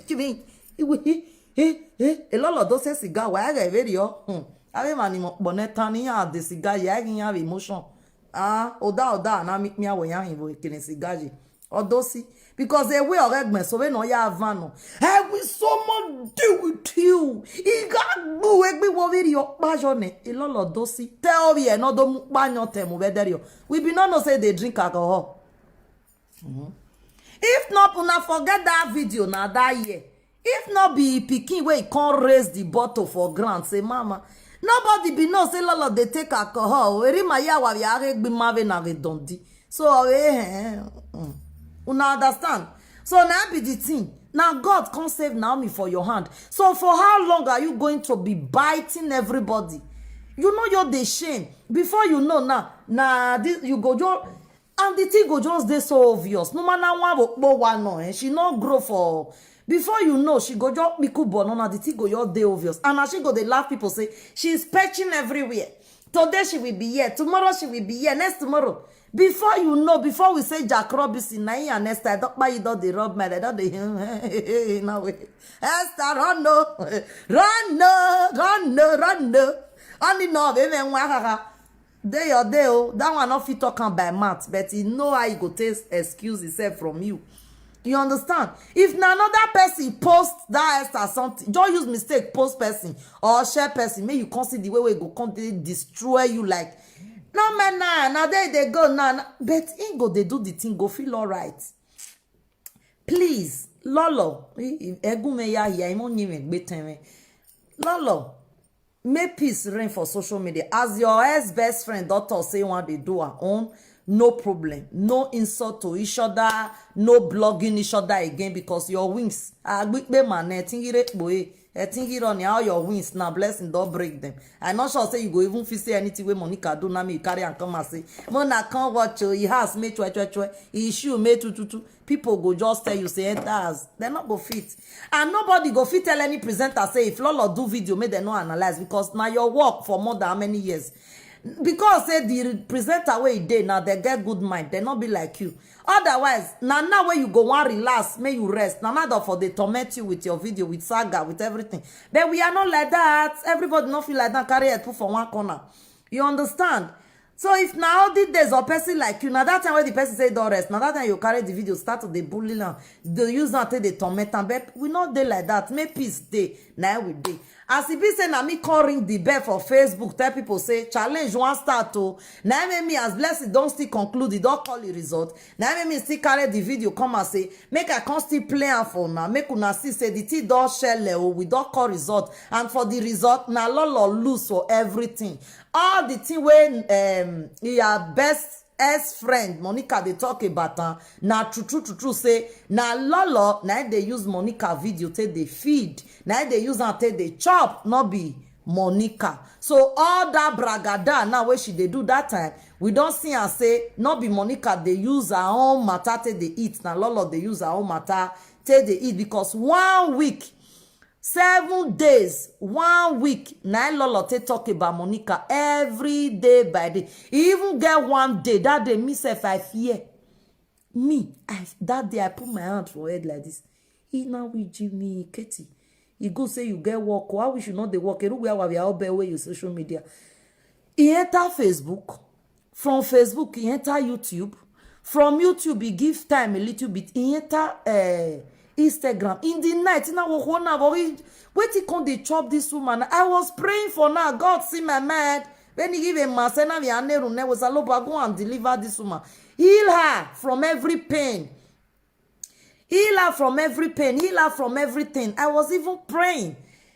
eh, eh, eh, a lot of those say cigar, why get very, oh, hmm. Ave mani mo, bonetani ya de cigar, ya gin ya emotion. Ah, oda, oda, na mi, mi awe ya hin bo kene cigar je. Odosi, because the way of gbenso, we no ya van no. I will so much deal with you. Iga gbu egbe wo very your passion. A lot of those, tell me, no do mu pa nyo te mu be there. We be no know say they drink alcohol. Mhm. If not, una forget that video na that year. If not be pikin wey come raise the bottle for ground, say, mama, nobody be know say Lolo dey take alcohol. Eri ma ya wa ya re gbi ma ve na re dondi. So, eh, eh, mm. Una understand? So na be the thing. Now God come save Naomi for your hand. So for how long are you going to be biting everybody? You know you're the shame. Before you know now, now this, you go just, and the thing go just dey so obvious. No matter one wo po wa no, eh, she no grow for. Before you know, she go just piku bono, na the thing go just dey obvious. And as she go dey laugh, people say she's perching everywhere. Today she will be here, tomorrow she will be here, next tomorrow. Before you know, before we say Jack Robinson, na him and Esther, I don't buy you, don't dey rub my, I don't dey, no way. Esther, run no, run no, run no, run no. Only no, baby, nwa ha ha. Dey your day, oh, that one no fit talk am by mouth, but he know how he go take excuse himself from you. You understand? If na another person post that Esther something, just use mistake post person or share person, make you come see the way wey go come dey destroy you. Like, no man, na, na there they go now. Na, but he go dey do the thing, go feel alright. Please, Lolo, i-, i-, egume ya ya, imo nyime gbe tenwe. Lolo, make peace reign for social media. As your ex best friend don talk say he wan dey do her own, No problem. No insult to each other. No blogging each other again, because your wings. Agbikpe man, etingire kpoe. Etingiro ni, all your wings na blessing don break them. I not sure say you go even feel say anything wey Monica do, na me you carry and come and say, "Mona can't watch o, he has me chwe chwe chwe, he shoe me tu tu tu." People go just tell you say, "Enter house." They not go fit. And nobody go fit tell any presenter say if Lolo do video, make dem no analyze, because na your work for more than how many years. Because say the presenter wey e dey now, they get good mind, they not be like you. Otherwise, na now wey you go wan relax, make you rest, na now dem for dey torment you with your video, with saga, with everything. But we are not like that. Everybody not feel like that, carry head put for one corner. You understand? So if na all these days or person like you, na that time wey the person say don rest, na that time you carry the video, start to dey bully am, dey use am take dey torment am. But we no dey like that. Make peace dey, na we dey. As e be say na me come ring the bell for Facebook, tell people say challenge wan start o. Na im make me, as Blessing don still conclude, e don call the result. Na im make me still carry the video come and say make I come still play am for una, make una see say the thing don shele o, we don call result. And for the result, na Lolo lose for everything. All the thing wey um, your best ex friend Monica dey talk about am, na true true true true say na Lolo na im dey use Monica video take dey feed, na im dey use am take dey chop, no be Monica. So all that bragada now wey she dey do that time, we don see am say no be Monica dey use her own matter take dey eat, na Lolo dey use her own matter take dey eat, because one week, seven days, one week, na im Lolo take talk about Monica every day by day. E even get one day, that day, me sef, I fear. Me, I, that day, I put my hand for head like this. He now will give me, "Katie, e good say you get work o. I wish you no dey work. Eru where we are all be wey you social media." E enter Facebook. From Facebook, e enter YouTube. From YouTube, e give time a little bit, e enter uh, Instagram. In the night, na wo na wo, wetin come dey chop this woman? I was praying for now. God see my mind. When he give a man, say, "Now we are neru ne was a loba, go and deliver this woman. Heal her from every pain. Heal her from every pain. Heal her from everything." I was even praying.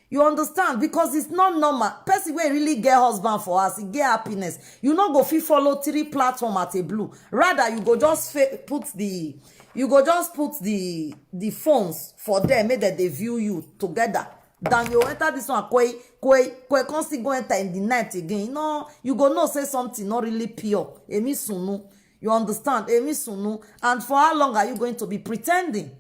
You understand? Because it's not normal. Person wey really get husband for us, e get happiness. You no go fit follow three platform at a blue. Rather, you go just fa- put the, you go just put the the phones for them, make dem dey view you together. Than you enter this one, kwe kwe kwe, come still go enter in the night again. You know, you go know say something not really pure. Emi sunu, you understand? Emi sunu. And for how long are you going to be pretending?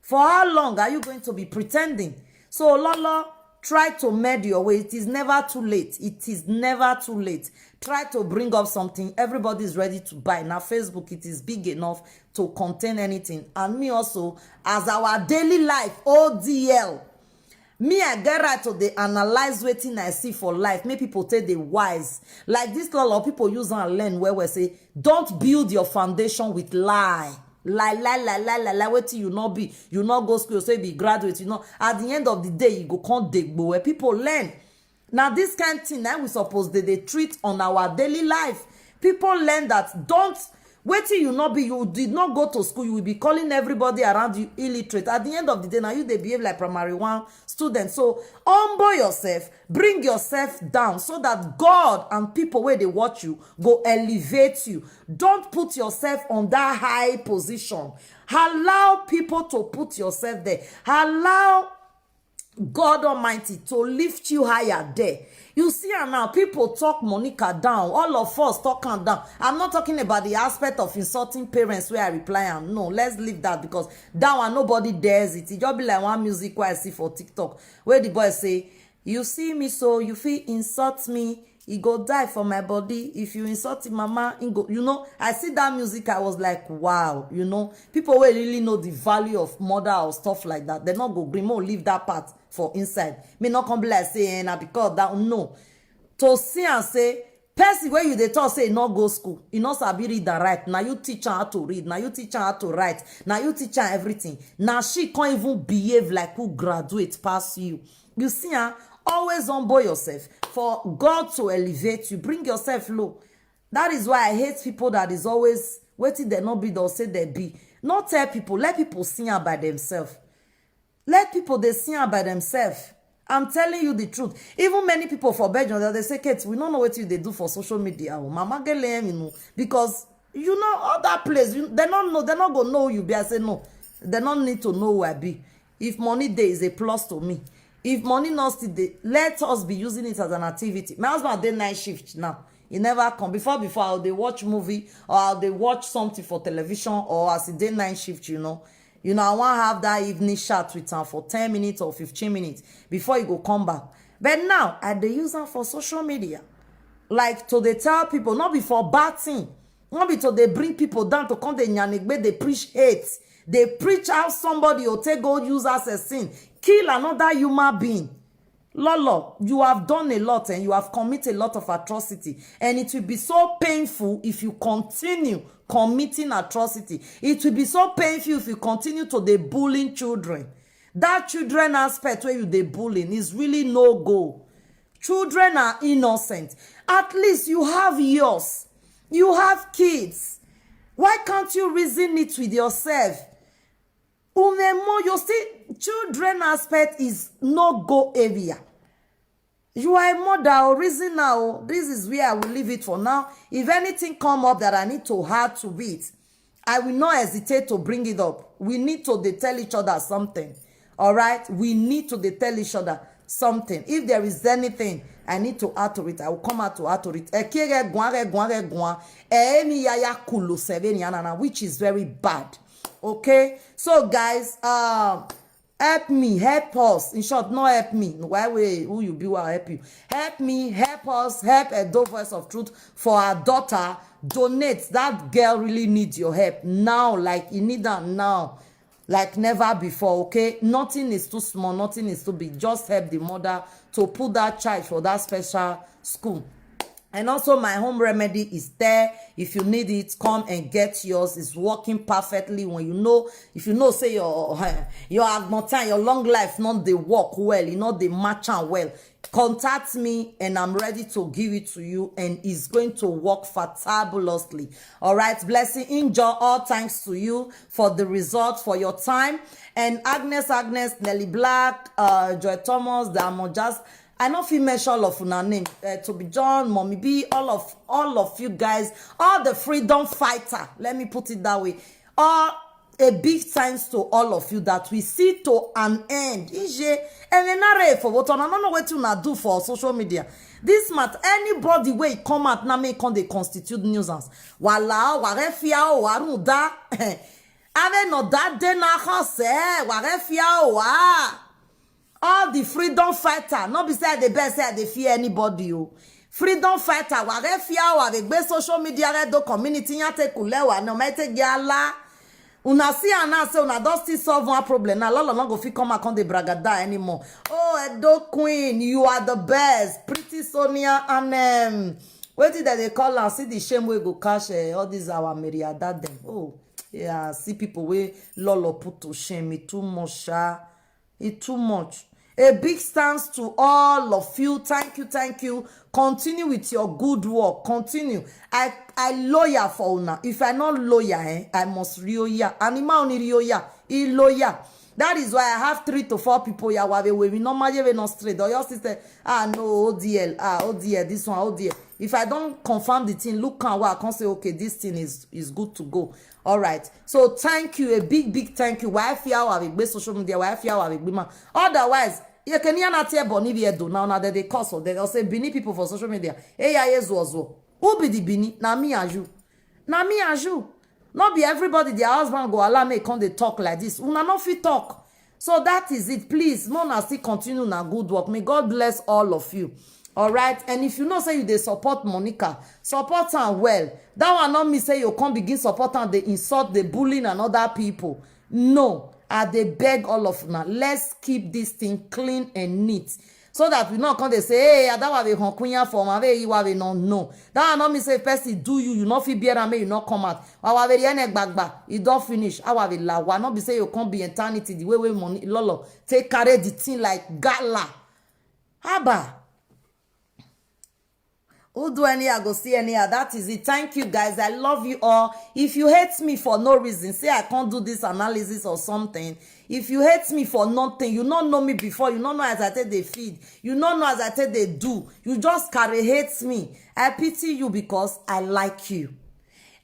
For how long are you going to be pretending? So, Lolo, try to mend your way. It is never too late. It is never too late. Try to bring up something. Everybody is ready to buy. Now, Facebook, it is big enough to contain anything. And me also, as our daily life, O D L, me, I get right to dey analyze wetin I see for life. Make people take the wise. Like this, lot of people use and learn where we say, don't build your foundation with lie. Lie, lie, lie, lie, lie, lie. Wetin you no be, you no go school, so you be graduate. You know, at the end of the day, you go come dey gbo where people learn. Now, this kind thing now we suppose they, they treat on our daily life. People learn that don't, wetin you not be, you did not go to school, you will be calling everybody around you illiterate. At the end of the day, now you they behave like primary one students. So humble yourself, bring yourself down so that God and people where they watch you go elevate you. Don't put yourself on that high position. Allow people to put yourself there. Allow God Almighty to lift you higher there. You see, and now people talk Monica down. All of us talk her down. I'm not talking about the aspect of insulting parents where I reply and no, let's leave that, because that one nobody dares it. It just be like one music where I see for TikTok where the boy say, "You see me so, you feel insult me. He go die for my body. If you insult him, mama, he go." You know, I see that music, I was like, wow. You know, people will really know the value of mother or stuff like that. They not go green, more leave that part for inside. Me not come be like say, "Eh, na because that," no. To see and say, person where you they talk say no go school, you not sabi read and write. Now you teach her how to read. Now you teach her how to write. Now you teach her everything. Now she can't even behave like who graduate past you. You see, huh? Always humble yourself for God to elevate you. Bring yourself low. That is why I hate people that is always waiting they not be, they'll say they be. Not tell people, let people see her by themselves. Let people they see her by themselves. I'm telling you the truth. Even many people for Belgium, they say, "Kate, we don't know what you they do for social media. Oh, Mama Gele, you know, because You know, all that place, you, they don't know, they not go know you be. I say no, they don't need to know who I be. If money there is a plus to me, if money not still dey, let us be using it as an activity. My husband dey night shift now. He never come. Before, before, I dey watch movie or I dey watch something for television or as he dey night shift, you know. You know, I wan have that evening chat with am for ten minutes or fifteen minutes before he go come back. But now, I dey use am for social media. Like, to dey tell people, not be for bad thing, not be to dey bring people down to come dey nyanegbe, dey preach hate, dey preach how somebody will take go use as a sin, kill another human being. Lolo, you have done a lot and you have committed a lot of atrocity, and it will be so painful if you continue committing atrocity. It will be so painful if you continue to dey bullying children. That children aspect where you dey bullying is really no go. Children are innocent. At least you have yours. You have kids. Why can't you reason it with yourself? Umemo, you see, children aspect is no go area. You are a mother, or reason now. This is where I will leave it for now. If anything come up that I need to add to it, I will not hesitate to bring it up. We need to dey tell each other something. All right? We need to dey tell each other something. If there is anything I need to add to it, I will come out to add to it. Ẹ kí ẹ gùn, ẹ gùn, ẹ gùn. Ẹ mi yaya kulo seveni anana, which is very bad. Okay? So, guys, um, help me, help us. In short, not help me. Why we, who you be will help you. Help me, help us, help Edo Voice of Truth for our daughter. Donate. That girl really needs your help now, like, you need her now, like never before, okay? Nothing is too small, nothing is too big. Just help the mother to put that child for that special school. And also, my home remedy is there. If you need it, come and get yours. It's working perfectly. When you know, if you know, say your your agmontan, your long life, not dey work well, you know, dey match am well, contact me and I'm ready to give it to you, and it's going to work fantabulously. All right, Blessing Injo, all thanks to you for the result, for your time. And Agnes, Agnes, Nelly Black, uh, Joy Thomas, Diamond Jazz, I no fit mention all of una name. Uh, Toby John, Mommy B, all of all of you guys, all the freedom fighter. Let me put it that way. All a big thanks to all of you that we see to an end. Ije, and another for what I don't know what una do for social media. This month, anybody wey come out now make come dey constitute nuisance. Wala, warefia, waruda. Ave no that day na hose, warefia, wa. All the freedom fighter, no be say I dey beg, say I dey fear anybody o. Freedom fighter, warefia, wa dey gbe social media, re do community, yan te kulewa, no me te gi ala. Una see am now, say una don still solve one problem. Now, Lolo no go fit come and come dey bragada anymore. Oh, Edo Queen, you are the best. Pretty Sonia and, um, wetin dem dey call am? See the shame wey go catch, eh, all these our Mary Ada dem. Oh, yeah, see people wey Lolo put to shame. E too much, sha. E too much. A big thanks to all of you. Thank you, thank you. Continue with your good work. Continue. I I loyal for una. If I not loyal, eh, I must loyal. Animal only loyal. E loyal. That is why I have three to four people. Ya wa we we no maye we no straight. Or your sister, ah, no, O D L, ah, O D L, this one, O D L. If I don't confirm the thing, look and I can say, okay, this thing is is good to go. All right. So thank you, a big, big thank you. Why fear our big social media? Why fear our big man? Otherwise, you can hear not here Bonnie do now. Now that they cause for them, they'll say Bini people for social media. Hey, yeah, yes, was. Who be the Bini? Now me and you. Now me and you. Not be everybody their husband go allow me come they talk like this. Una no fit talk. So that is it. Please, Mona still continue na good work. May God bless all of you. All right. And if you know say you dey support Monica, support am well. That one not me say you come begin support am, they insult, they bullying and other people. No, I dey beg all of una. Let's keep this thing clean and neat. So that we not come they say, hey, Adawa be honkunya for my way, you have no. No. That one not me say person do you, you not fit bear am, make you not come out. Our very end gbagba, e don finish. Our be lawa, not be say you come be eternity the way we money Lolo take carry the thing like gala. Haba. Who do any, I go see any. That is it. Thank you guys. I love you all. If you hate me for no reason, say I can't do this analysis or something. If you hate me for nothing, you not know me before. You not know as I take the feed. You not know as I take the do. You just carry hate me. I pity you because I like you.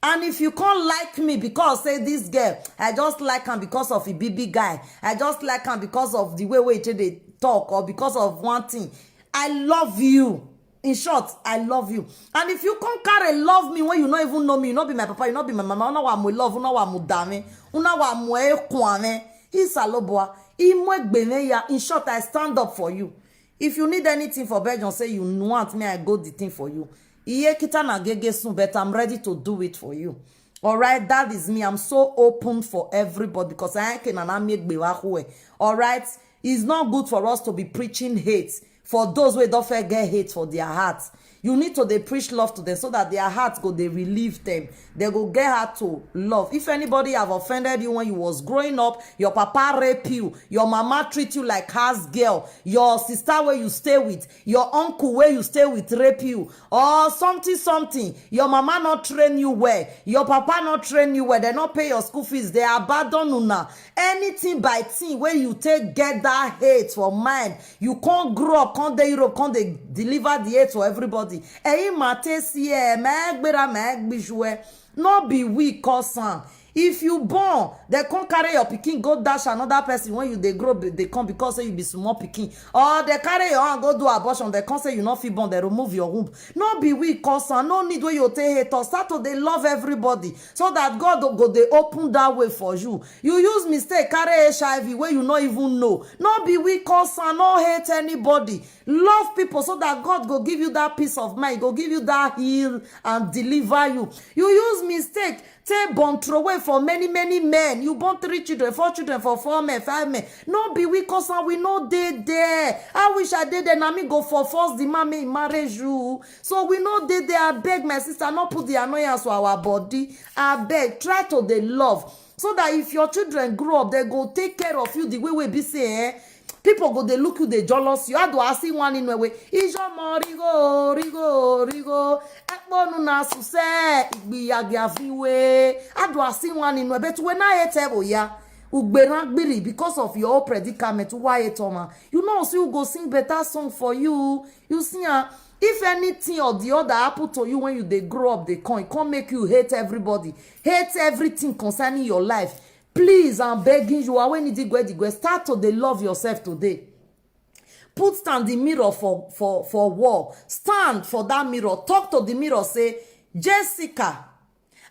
And if you can't like me because say this girl, I just like am because of a B B guy, I just like am because of the way wey e take dey talk, or because of one thing, I love you. In short, I love you. And if you can't carry love me when you no even know me, you no be my papa, you no be my mama, una wa mo love, una wa mo dame, una wa mo ekwame. Isaloboa, imwe gbeme ya. In short, I stand up for you. If you need anything for Belgium, say you want me, I go the thing for you. Iye kita na gege soon, but I'm ready to do it for you. All right, that is me. I'm so open for everybody because I can and I make bewa hue. All right, it's not good for us to be preaching hate for those wey don first get hate for their heart. You need to dey preach love to them so that their heart go dey relieve them. They go get heart to love. If anybody have offended you when you was growing up, your papa rape you, your mama treat you like house girl, your sister wey you stay with, your uncle wey you stay with rape you, or something something, your mama no train you well, your papa no train you well, they no pay your school fees, they abandon una. Anything by thing wey you take get that hate for mind, you can't grow up, can't dey Europe, can't dey deliver the hate for everybody. Ẹ̀yin ma tẹ́ sí ẹ, mẹ́gbéra, mẹ́gbíjú ẹ. No be we cause am. If you born, they can't carry your pikin go dash another person when you dey grow, they come because say you be small pikin. Or they carry your hand go do abortion, they can't say you not fit born, they remove your womb. No be we cause am. No need wey you take hate us. Start to dey love everybody so that God go dey open that way for you. You use mistake carry H I V wey you no even know. No be we cause am. No hate anybody. Love people so that God go give you that peace of mind, go give you that heal and deliver you. You use mistake take born throway for many many men. You born three children, four children for four men, five men. No be we cause am, we no dey there. I wish I dey there. Na me go for force the man make he marriage you. So we no dey there. I beg my sister, not put the annoyance for our body. I beg, try to dey love so that if your children grow up, they go take care of you the way we be say, eh? People go dey look you, dey jealous you. Ado asi one in way. Ijo mo rigo, rigo, rigo. Ekponu na suse, igbiyagiaviwe. Ado asi one in way. But when I tell ya, ugbera gbiri because of your predicament, why it, Toma? You know, see who go sing better song for you. You see, ah, if anything or the other happen to you when you dey grow up, they come, it come make you hate everybody, hate everything concerning your life. Please, I'm begging you, awe ni digwe digwe, start to dey love yourself today. Put stand the mirror for for for wall. Stand for that mirror. Talk to the mirror. Say, Jessica,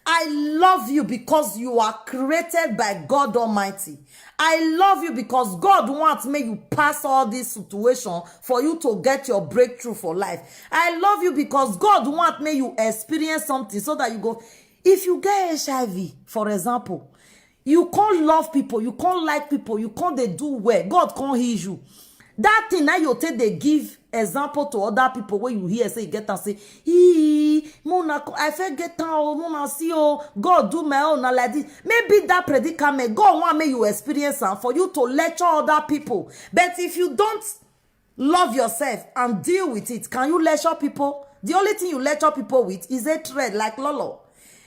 I love you because you are created by God Almighty. I love you because God wants me you pass all this situation for you to get your breakthrough for life. I love you because God wants me you experience something so that you go. If you get H I V, for example, you can't love people, you can't like people, you can't they do well. God can't heal you. That thing now you take they give example to other people when you hear say get and say, "Ee, mona, I fit get am o, mona see o, God do my own na like this." Maybe that predicament, God want make you experience am for you to lecture other people. But if you don't love yourself and deal with it, can you lecture people? The only thing you lecture people with is hatred, like Lolo.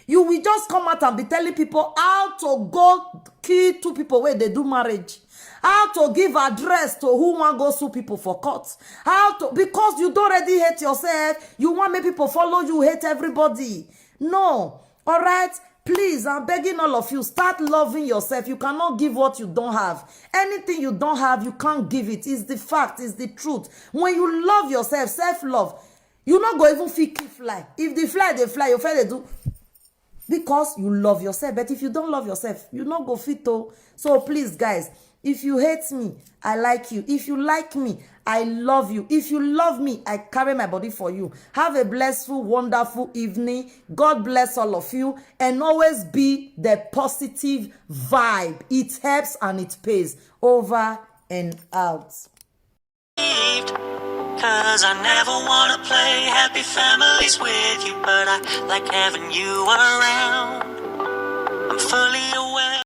You will just come out and be telling people how to go kill two people where they do marriage, how to give address to who want go sue people for court, how to, because you don't already hate yourself, you want make people follow you, hate everybody. No, all right. Please, I'm begging all of you, start loving yourself. You cannot give what you don't have. Anything you don't have, you can't give it. It's the fact, it's the truth. When you love yourself, self-love, you not go even fit kill fly. If the fly they fly, you feel they do. Because you love yourself. But if you don't love yourself, you not go fit to. So please, guys, if you hate me, I like you. If you like me, I love you. If you love me, I carry my body for you. Have a blissful, wonderful evening. God bless all of you. And always be the positive vibe. It helps and it pays. Over and out. Cause I never wanna play happy families with you, but I like having you around. I'm fully aware.